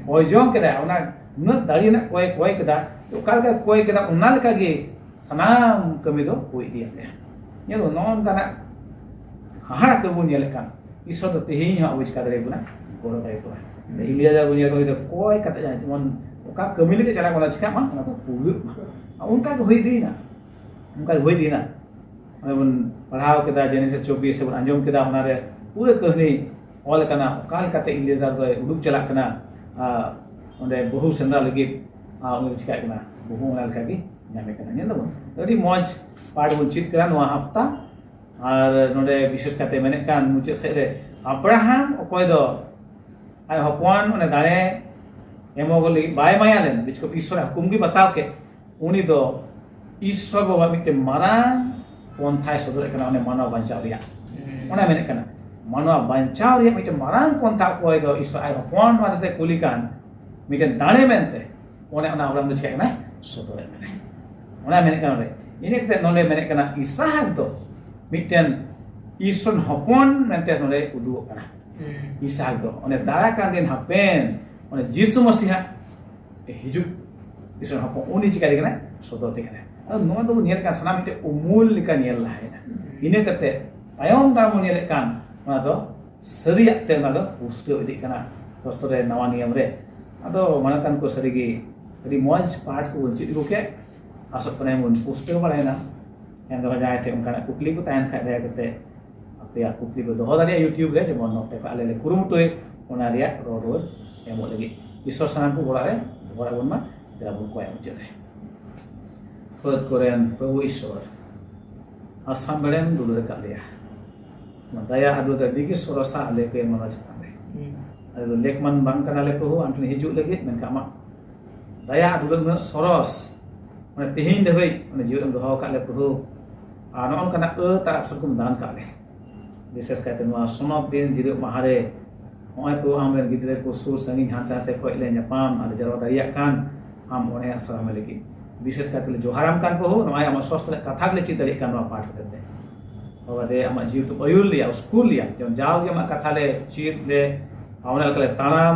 ᱠᱚᱭ ᱡᱚᱝ ᱠᱮᱫᱟ, ᱚᱱᱟ ᱩᱱᱟᱹᱜ ᱫᱟᱲᱮ ᱨᱮᱱᱟᱜ ᱠᱚᱭ ᱠᱚᱭ ᱠᱮᱫᱟ, ᱚᱠᱟ ᱞᱮᱠᱟ ᱠᱚᱭ ᱠᱮᱫᱟ, ᱚᱱᱟ ᱞᱮᱠᱟ ᱜᱮ ᱥᱟᱱᱟᱢ ᱠᱟᱹᱢᱤ ᱫᱚ ᱦᱩᱭ ᱤᱫᱤᱭᱮᱱ ᱛᱟᱭᱟ᱾ ᱧᱮᱞ ᱵᱚᱱ, ᱱᱚᱜᱼᱚ ᱱᱚᱝᱠᱟᱱᱟᱜ ᱦᱟᱦᱟᱲᱟᱜ ᱠᱟᱹᱢᱤ ᱵᱚᱱ ᱧᱮᱞᱮᱫ ᱠᱟᱱ᱾ ᱤᱥᱚᱨ ᱫᱚ ᱛᱮᱦᱮᱧ ᱦᱚᱸ ᱟᱵᱚ ᱪᱤᱠᱟ ᱫᱟᱲᱮᱭᱟᱵᱚᱱᱟ? ᱜᱚᱲᱚ ᱫᱟᱲᱮᱭᱟᱵᱚᱱᱟ᱾ ᱤᱞᱤᱭᱟᱡᱟᱨ ᱵᱚᱱ ᱧᱮᱞ ᱠᱚᱣᱟ, ᱩᱱᱤ ᱫᱚ ᱠᱚᱭ ᱠᱟᱛᱮ ᱡᱟᱦᱟᱸ ᱡᱮᱢᱚᱱ ᱚᱠᱟ ᱠᱟᱹᱢᱤ ᱞᱟᱹᱜᱤᱫ ᱪᱟᱞᱟᱜ ᱠᱟᱱᱟ, ᱪᱤᱠᱟᱜ ᱢᱟ, ᱚᱱᱟ ᱫᱚ ᱯᱩᱨᱟᱹᱜ ᱢᱟ᱾ ᱟᱨ ᱚᱱᱠᱟ ᱜᱮ ᱦᱩᱭ ᱤᱫᱤᱭᱮᱱᱟ, ᱚᱱᱠᱟ ᱜᱮ ᱦᱩᱭ ᱤᱫᱤᱭᱮᱱᱟ᱾ ᱚᱱᱮ ᱵᱚᱱ ᱯᱟᱲᱦᱟᱣ ᱠᱮᱫᱟ, ᱡᱮᱱᱮᱥᱤᱥ ᱪᱚᱵᱵᱤᱥ ᱥᱮ ᱵᱚᱱ ᱟᱸᱡᱚᱢ ᱠᱮᱫᱟ, ᱚᱱᱟᱨᱮ ᱯᱩᱨᱟᱹ ᱠᱟᱹᱦᱱᱤ ᱚᱞ ᱟᱠᱟᱱᱟ, ᱚᱠᱟ ᱞᱮᱠᱟᱛᱮ ᱤᱞᱤᱭᱟᱡᱟᱨ ᱫᱚᱭ ᱩᱰᱩᱠ ᱪᱟᱞᱟᱜ ᱠᱟᱱᱟ, ᱟᱨ ᱚᱸᱰᱮ ᱵᱟᱹᱦᱩ ᱥᱮᱸᱫᱽᱨᱟ ᱞᱟᱹᱜᱤᱫ, ᱟᱨ ᱩᱱᱤ ᱫᱚ ᱪᱤᱠᱟᱹᱜ ᱠᱟᱱᱟ? ᱵᱟᱹᱦᱩ ᱚᱱᱟ ᱞᱮᱠᱟ ᱜᱮ ᱧᱟᱢᱮ ᱠᱟᱱᱟ᱾ ᱧᱮᱞ ᱫᱟᱵᱚᱱ, ᱟᱹᱰᱤ ᱢᱚᱡᱽ ᱯᱟᱴ ᱵᱚᱱ ᱪᱮᱫ ᱠᱮᱫᱟ ᱱᱚᱣᱟ ᱦᱟᱯᱛᱟ᱾ ᱟᱨ ᱱᱚᱰᱮ ᱵᱤᱥᱮᱥ ᱠᱟᱛᱮ ᱢᱮᱱᱮᱫ ᱠᱟᱱ ᱢᱩᱪᱟᱹᱫ ᱥᱮᱫ ᱨᱮ, ᱟᱵᱨᱟᱦᱟᱢ ᱚᱠᱚᱭ ᱫᱚ ᱟᱡ ᱦᱚᱯᱚᱱ ᱚᱱᱮ ᱫᱟᱲᱮ ᱮᱢᱚᱜ ᱞᱟᱹᱜᱤᱫ ᱵᱟᱭ ᱢᱟᱭᱟ ᱞᱮᱱ, ᱵᱤᱥᱠᱚᱯ ᱤᱥᱚᱨᱟᱜ ᱦᱩᱠᱩᱢ ᱜᱮ ᱵᱟᱛᱟᱣ ᱠᱮᱫ, ᱩᱱᱤ ᱫᱚ ᱤᱥᱚᱨ ᱵᱟᱵᱟ ᱢᱤᱫᱴᱮᱱ ᱢᱟᱨᱟᱝ ᱯᱚᱱᱛᱷᱟᱭ ᱥᱚᱫᱚᱨᱮᱫ ᱠᱟᱱᱟ, ᱚᱱᱮ ᱢᱟᱱᱣᱟ ᱵᱟᱧᱪᱟᱣ ᱨᱮᱭᱟᱜ᱾ ᱦᱩᱸ᱾ ᱚᱱᱟ ᱢᱮᱱᱮᱫ ᱠᱟᱱᱟ, ᱢᱟᱱᱣᱟ ᱵᱟᱧᱪᱟᱣ ᱨᱮᱭᱟᱜ ᱢᱤᱫᱴᱮᱱ ᱢᱟᱨᱟᱝ ᱯᱚᱱᱛᱷᱟ ᱚᱠᱚᱭ ᱫᱚ ᱤᱥᱚᱨ ᱟᱡ ᱦᱚᱯᱚᱱ ᱚᱱᱟ ᱛᱮ ᱠᱩᱞᱤ ᱠᱟᱱ ᱢᱤᱫᱴᱮᱱ ᱫᱟᱲᱮ ᱢᱮᱱᱛᱮ, ᱚᱱᱮ ᱚᱱᱟ ᱟᱵᱨᱟᱦᱟᱢ ᱫᱚ ᱪᱤᱠᱟᱹᱜ ᱠᱟᱱᱟ? ᱥᱚᱫᱚᱨᱮᱫ ᱠᱟᱱᱟᱭ᱾ ᱚᱱᱟ ᱢᱮᱱᱮᱫ ᱠᱟᱱᱟ ᱱᱚᱰᱮ᱾ ᱤᱱᱟᱹ ᱠᱟᱛᱮ ᱱᱚᱰᱮ ᱢᱮᱱᱮᱫ ᱠᱟᱱᱟ, ᱤᱥᱟᱦᱟᱠ ᱫᱚ ᱢᱤᱫᱴᱮᱱ ᱤᱥᱚᱨ ᱦᱚᱯᱚᱱ ᱢᱮᱱᱛᱮ ᱱᱚᱰᱮ ᱩᱫᱩᱜᱚᱜ ᱠᱟᱱᱟ᱾ ᱦᱩᱸ᱾ ᱤᱥᱟᱦᱟᱠ ᱫᱚ ᱚᱱᱮ ᱫᱟᱨᱟᱭ ᱠᱟᱱ ᱫᱤᱱ ᱦᱟᱯᱮᱱ ᱚᱱᱮ ᱡᱤᱥᱩ ᱢᱟᱥᱤᱦᱟᱜ ᱦᱤᱡᱩᱜ ᱤᱥᱚᱨ ᱦᱚᱯᱚᱱ ᱩᱱᱤ ᱪᱤᱠᱟᱹᱭᱮ ᱠᱟᱱᱟᱭ? ᱥᱚᱫᱚᱨ ᱛᱮ ᱠᱟᱱᱟᱭ᱾ ᱟᱫᱚ ᱱᱚᱣᱟ ᱫᱚᱵᱚᱱ ᱧᱮᱞ ᱠᱟᱱ ᱥᱟᱱᱟᱢ ᱢᱤᱫᱴᱮᱱ ᱩᱢᱩᱞ ᱞᱮᱠᱟ ᱧᱮᱞ ᱞᱟᱦᱟᱭᱮᱱᱟ᱾ ᱤᱱᱟᱹ ᱠᱟᱛᱮ ᱛᱟᱭᱚᱢ ᱫᱟᱨᱟᱢ ᱵᱚᱱ ᱧᱮᱞᱮᱫ ᱠᱟᱱ ᱚᱱᱟ ᱫᱚ ᱥᱟᱹᱨᱤᱭᱟᱜ ᱛᱮ ᱚᱱᱟ ᱫᱚ ᱯᱩᱥᱴᱟᱹᱣ ᱤᱫᱤᱜ ᱠᱟᱱᱟ ᱥᱟᱥᱛᱨᱚ ᱨᱮ, ᱱᱟᱣᱟ ᱱᱤᱭᱚᱢ ᱨᱮ᱾ ᱟᱫᱚ ᱢᱟᱱᱚᱛᱟᱱ ᱠᱚ ᱥᱟᱹᱨᱤᱜᱮ ᱟᱹᱰᱤ ᱢᱚᱡᱽ ᱯᱟᱴ ᱠᱚᱵᱚᱱ ᱪᱮᱫ ᱟᱹᱜᱩ ᱠᱮᱫ᱾ ᱟᱥᱚᱜ ᱠᱟᱱᱟᱭ ᱵᱚᱱ ᱯᱩᱥᱴᱟᱹᱣ ᱵᱟᱲᱟᱭᱮᱱᱟ᱾ ᱮᱱ ᱨᱮᱦᱚᱸ ᱡᱟᱦᱟᱸᱭ ᱴᱷᱮᱱ ᱚᱱᱠᱟᱱᱟᱜ ᱠᱩᱠᱞᱤ ᱠᱚ ᱛᱟᱦᱮᱱ ᱠᱷᱟᱡ, ᱫᱟᱭᱟ ᱠᱟᱛᱮ ᱟᱯᱮᱭᱟᱜ ᱠᱩᱠᱞᱤ ᱯᱮ ᱫᱚᱦᱚ ᱫᱟᱲᱮᱭᱟᱜᱼᱟ YouTube ᱨᱮ, ᱡᱮᱢᱚᱱ ᱱᱚᱛᱮ ᱠᱷᱚᱱ ᱟᱞᱮ ᱞᱮ ᱠᱩᱨᱩᱢᱩᱴᱩᱭ ᱚᱱᱟ ᱨᱮᱭᱟᱜ ᱨᱚᱲ ᱨᱩᱣᱟᱹᱲ ᱮᱢᱚᱜ ᱞᱟᱹᱜᱤᱫ᱾ ᱤᱥᱚᱨ ᱥᱟᱱᱟᱢ ᱠᱚ ᱜᱚᱲᱟ ᱨᱮ ᱜᱚᱲ ᱟᱵᱚᱱ ᱢᱟ᱾ ᱫᱮᱞᱟ ᱵᱚᱱ ᱠᱚᱭᱟ ᱢᱩᱪᱟᱹᱫ ᱨᱮ᱾ ᱯᱷᱟᱹᱫ ᱠᱚᱨᱮᱱ ᱯᱨᱚᱵᱷᱩ ᱤᱥᱚᱨ, ᱟᱥᱟᱢ ᱵᱮᱲᱮᱢ ᱫᱩᱞᱟᱹᱲ ᱟᱠᱟᱫ ᱞᱮᱭᱟ᱾ ᱚᱱᱟ ᱫᱟᱭᱟ ᱟᱨ ᱫᱩᱞᱟᱹᱲ ᱫᱚ ᱟᱹᱰᱤ ᱜᱮ ᱥᱚᱨᱚᱥᱟ ᱟᱞᱮ ᱠᱚ ᱢᱟᱱᱣᱟ ᱪᱮᱛᱟᱱ ᱨᱮ᱾ ᱟᱞᱮ ᱫᱚ ᱞᱮᱠ ᱢᱟᱱ ᱵᱟᱝ ᱠᱟᱱᱟᱞᱮ ᱯᱨᱚᱵᱷᱩ, ᱟᱢ ᱴᱷᱮᱱ ᱦᱤᱡᱩᱜ ᱞᱟᱹᱜᱤᱫ, ᱢᱮᱱᱠᱷᱟᱱ ᱟᱢᱟᱜ ᱫᱟᱭᱟ ᱟᱨ ᱫᱩᱞᱟᱹᱲ ᱩᱱᱟᱹᱜ ᱥᱚᱨᱚᱥ, ᱢᱟᱱᱮ ᱛᱮᱦᱮᱧ ᱫᱷᱟᱹᱵᱤᱡ ᱢᱟᱱᱮ ᱡᱤᱣᱮᱫ ᱮᱢ ᱫᱚᱦᱚ ᱟᱠᱟᱫ ᱞᱮ ᱯᱨᱚᱵᱷᱩ᱾ ᱟᱨ ᱱᱚᱜᱼᱚ ᱱᱚᱝᱠᱟᱱᱟᱜ ᱟᱹᱛ ᱟᱨ ᱟᱯᱥᱚᱨ ᱠᱚᱢ ᱫᱟᱱ ᱠᱟᱜ ᱞᱮ᱾ ᱵᱤᱥᱮᱥ ᱠᱟᱭᱛᱮ ᱱᱚᱣᱟ ᱥᱚᱱᱚᱛ ᱫᱤᱱ ᱡᱤᱨᱟᱹᱜ ᱢᱟᱦᱟ ᱨᱮ ᱱᱚᱜᱼᱚᱭ ᱠᱚ ᱟᱢᱨᱮᱱ ᱜᱤᱫᱽᱨᱟᱹ ᱠᱚ ᱥᱩᱨ ᱥᱟᱺᱜᱤᱧ ᱦᱟᱱᱛᱮ ᱱᱟᱛᱮ ᱠᱷᱚᱡ ᱞᱮ ᱧᱟᱯᱟᱢ ᱟᱨ ᱡᱟᱨᱣᱟ ᱫᱟᱲᱮᱭᱟᱜ ᱠᱟᱱ, ᱟᱢ ᱚᱱᱮ ᱥᱟᱨᱦᱟᱣ ᱞᱟᱹᱜᱤᱫ᱾ ᱵᱤᱥᱮᱥ ᱠᱟᱭᱛᱮ ᱞᱮ ᱡᱚᱦᱟᱨᱟᱢ ᱠᱟᱱ ᱯᱨᱚᱵᱷᱩ, ᱱᱚᱜᱼᱚᱭ ᱟᱢᱟᱜ ᱥᱚᱥᱛᱨᱮ ᱠᱟᱛᱷᱟ ᱜᱮᱞᱮ ᱪᱮᱫ ᱫᱟᱲᱮᱭᱟᱜ ᱠᱟᱱ ᱱᱚᱣᱟ ᱯᱟᱴ ᱦᱚᱛᱮᱛᱮ᱾ ᱵᱟᱵᱟ ᱫᱮ, ᱟᱢᱟᱜ ᱡᱤᱣᱤ ᱛᱮᱢ ᱟᱹᱭᱩᱨ ᱞᱮᱭᱟ, ᱩᱥᱠᱩᱨ ᱞᱮᱭᱟ, ᱡᱮᱢᱚᱱ ᱡᱟᱣᱜᱮ ᱟᱢᱟᱜ ᱠᱟᱛᱷᱟ ᱞᱮ ᱪᱮᱫ ᱞᱮ, ᱟᱨ ᱚᱱᱟ ᱞᱮᱠᱟ ᱞᱮ ᱛᱟᱲᱟᱢ,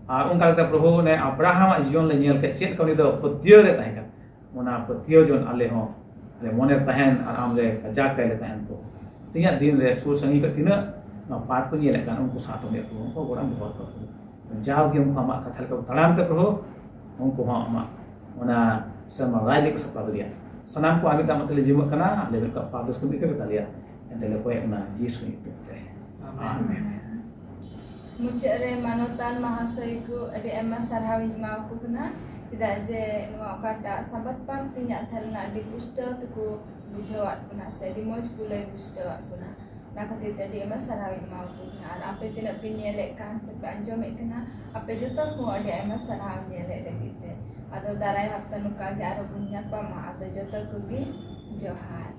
ᱟᱨ ᱚᱱᱠᱟ ᱞᱮᱠᱟᱛᱮ ᱯᱨᱚᱵᱷᱩ ᱚᱱᱮ ᱟᱵᱨᱟᱦᱟᱢᱟᱜ ᱡᱤᱭᱚᱱ ᱞᱮ ᱧᱮᱞ ᱠᱮᱫ, ᱪᱮᱫ ᱞᱮᱠᱟ ᱩᱱᱤ ᱫᱚ ᱯᱟᱹᱛᱭᱟᱹᱣ ᱨᱮ ᱛᱟᱦᱮᱸ ᱠᱟᱱᱟ, ᱚᱱᱟ ᱯᱟᱹᱛᱭᱟᱹᱣ ᱡᱮᱢᱚᱱ ᱟᱞᱮ ᱦᱚᱸ ᱟᱞᱮ ᱢᱚᱱᱮ ᱨᱮ ᱛᱟᱦᱮᱱ ᱟᱨ ᱟᱢ ᱞᱮ ᱠᱟᱡᱟᱠ ᱠᱟᱭ ᱞᱮ ᱛᱟᱦᱮᱱ ᱠᱚ᱾ ᱛᱮᱦᱮᱧᱟᱜ ᱫᱤᱱ ᱨᱮ ᱥᱩᱨ ᱥᱟᱺᱜᱤᱧ ᱠᱷᱚᱱ ᱛᱤᱱᱟᱹᱜ ᱱᱚᱣᱟ ᱯᱟᱴ ᱠᱚ ᱧᱮᱞᱮᱫ ᱠᱟᱱ, ᱩᱱᱠᱩ ᱥᱟᱶᱛᱮ ᱢᱤᱫ ᱠᱚ, ᱩᱱᱠᱩ ᱜᱚᱲᱟᱢ ᱫᱚᱦᱚ ᱠᱚ᱾ ᱡᱟᱣᱜᱮ ᱩᱱᱠᱩ ᱟᱢᱟᱜ ᱠᱟᱛᱷᱟ ᱞᱮᱠᱟ ᱠᱚ ᱛᱟᱲᱟᱢ ᱛᱮ ᱯᱨᱚᱵᱷᱩ, ᱩᱱᱠᱩ ᱦᱚᱸ ᱟᱢᱟᱜ ᱚᱱᱟ ᱥᱮᱨᱢᱟ ᱨᱟᱡᱽ ᱞᱟᱹᱜᱤᱫ ᱠᱚ ᱥᱟᱯᱲᱟᱣ ᱫᱟᱲᱮᱭᱟᱜᱼᱟ᱾ ᱥᱟᱱᱟᱢ ᱠᱚ ᱟᱢ ᱢᱤᱫ ᱫᱟᱜ ᱢᱟᱛᱮ ᱞᱮ ᱡᱤᱢᱟᱹᱜ ᱠᱟᱱᱟ, ᱟᱞᱮ ᱢᱤᱫ ᱠᱚ ᱯᱟᱯ ᱫᱳᱥ ᱠᱚ ᱢᱤᱫ ᱠᱟᱜ ᱛᱟᱞᱮᱭᱟ᱾ ᱮᱱᱛᱮ ᱞᱮ ᱠᱚᱭᱮᱜ ᱠᱟᱱᱟ ᱡᱤᱥᱩ ᱧᱩᱛᱩᱢ ᱛᱮ᱾ ᱟᱢᱮᱱ᱾ ᱟᱢᱮᱱ᱾ ᱢᱩᱪᱟᱹᱫ ᱨᱮ ᱢᱟᱱᱚᱛᱟᱱ ᱢᱟᱦᱟᱥᱚᱭ ᱠᱚ ᱟᱹᱰᱤ ᱟᱭᱢᱟ ᱥᱟᱨᱦᱟᱣ ᱤᱧ ᱮᱢᱟ ᱠᱚ ᱠᱟᱱᱟ, ᱪᱮᱫᱟᱜ ᱡᱮ ᱱᱚᱣᱟ ᱚᱠᱟᱴᱟᱜ ᱥᱟᱵᱟᱫ ᱯᱟᱴ ᱛᱮᱦᱮᱧᱟᱜ ᱛᱟᱦᱮᱸ ᱞᱮᱱᱟ, ᱟᱹᱰᱤ ᱯᱩᱥᱴᱟᱹᱣ ᱛᱮᱠᱚ ᱵᱩᱡᱷᱟᱹᱣᱟᱫ ᱵᱚᱱᱟ ᱥᱮ ᱟᱹᱰᱤ ᱢᱚᱡᱽ ᱠᱚ ᱞᱟᱹᱭ ᱯᱩᱥᱴᱟᱹᱣᱟᱫ ᱵᱚᱱᱟ᱾ ᱚᱱᱟ ᱠᱷᱟᱹᱛᱤᱨ ᱛᱮ ᱟᱹᱰᱤ ᱟᱭᱢᱟ ᱥᱟᱨᱦᱟᱣ ᱤᱧ ᱮᱢᱟ ᱠᱚ ᱠᱟᱱᱟ᱾ ᱟᱨ ᱟᱯᱮ ᱛᱤᱱᱟᱹᱜ ᱯᱮ ᱧᱮᱞᱮᱫ ᱠᱟᱱ ᱥᱮ ᱯᱮ ᱟᱸᱡᱚᱢᱮᱫ ᱠᱟᱱᱟ, ᱟᱯᱮ ᱡᱚᱛᱚ ᱠᱚ ᱟᱹᱰᱤ ᱟᱭᱢᱟ ᱥᱟᱨᱦᱟᱣ ᱧᱮᱞᱮᱫ ᱞᱟᱹᱜᱤᱫ ᱛᱮ᱾ ᱟᱫᱚ ᱫᱟᱨᱟᱭ ᱦᱟᱯᱛᱟ ᱱᱚᱝᱠᱟ ᱜᱮ ᱟᱨᱦᱚᱸ ᱵᱚᱱ ᱧᱟᱯᱟᱢᱟ᱾ ᱟᱫᱚ ᱡᱚᱛᱚ ᱠᱚᱜᱮ ᱡᱚᱦᱟᱨ᱾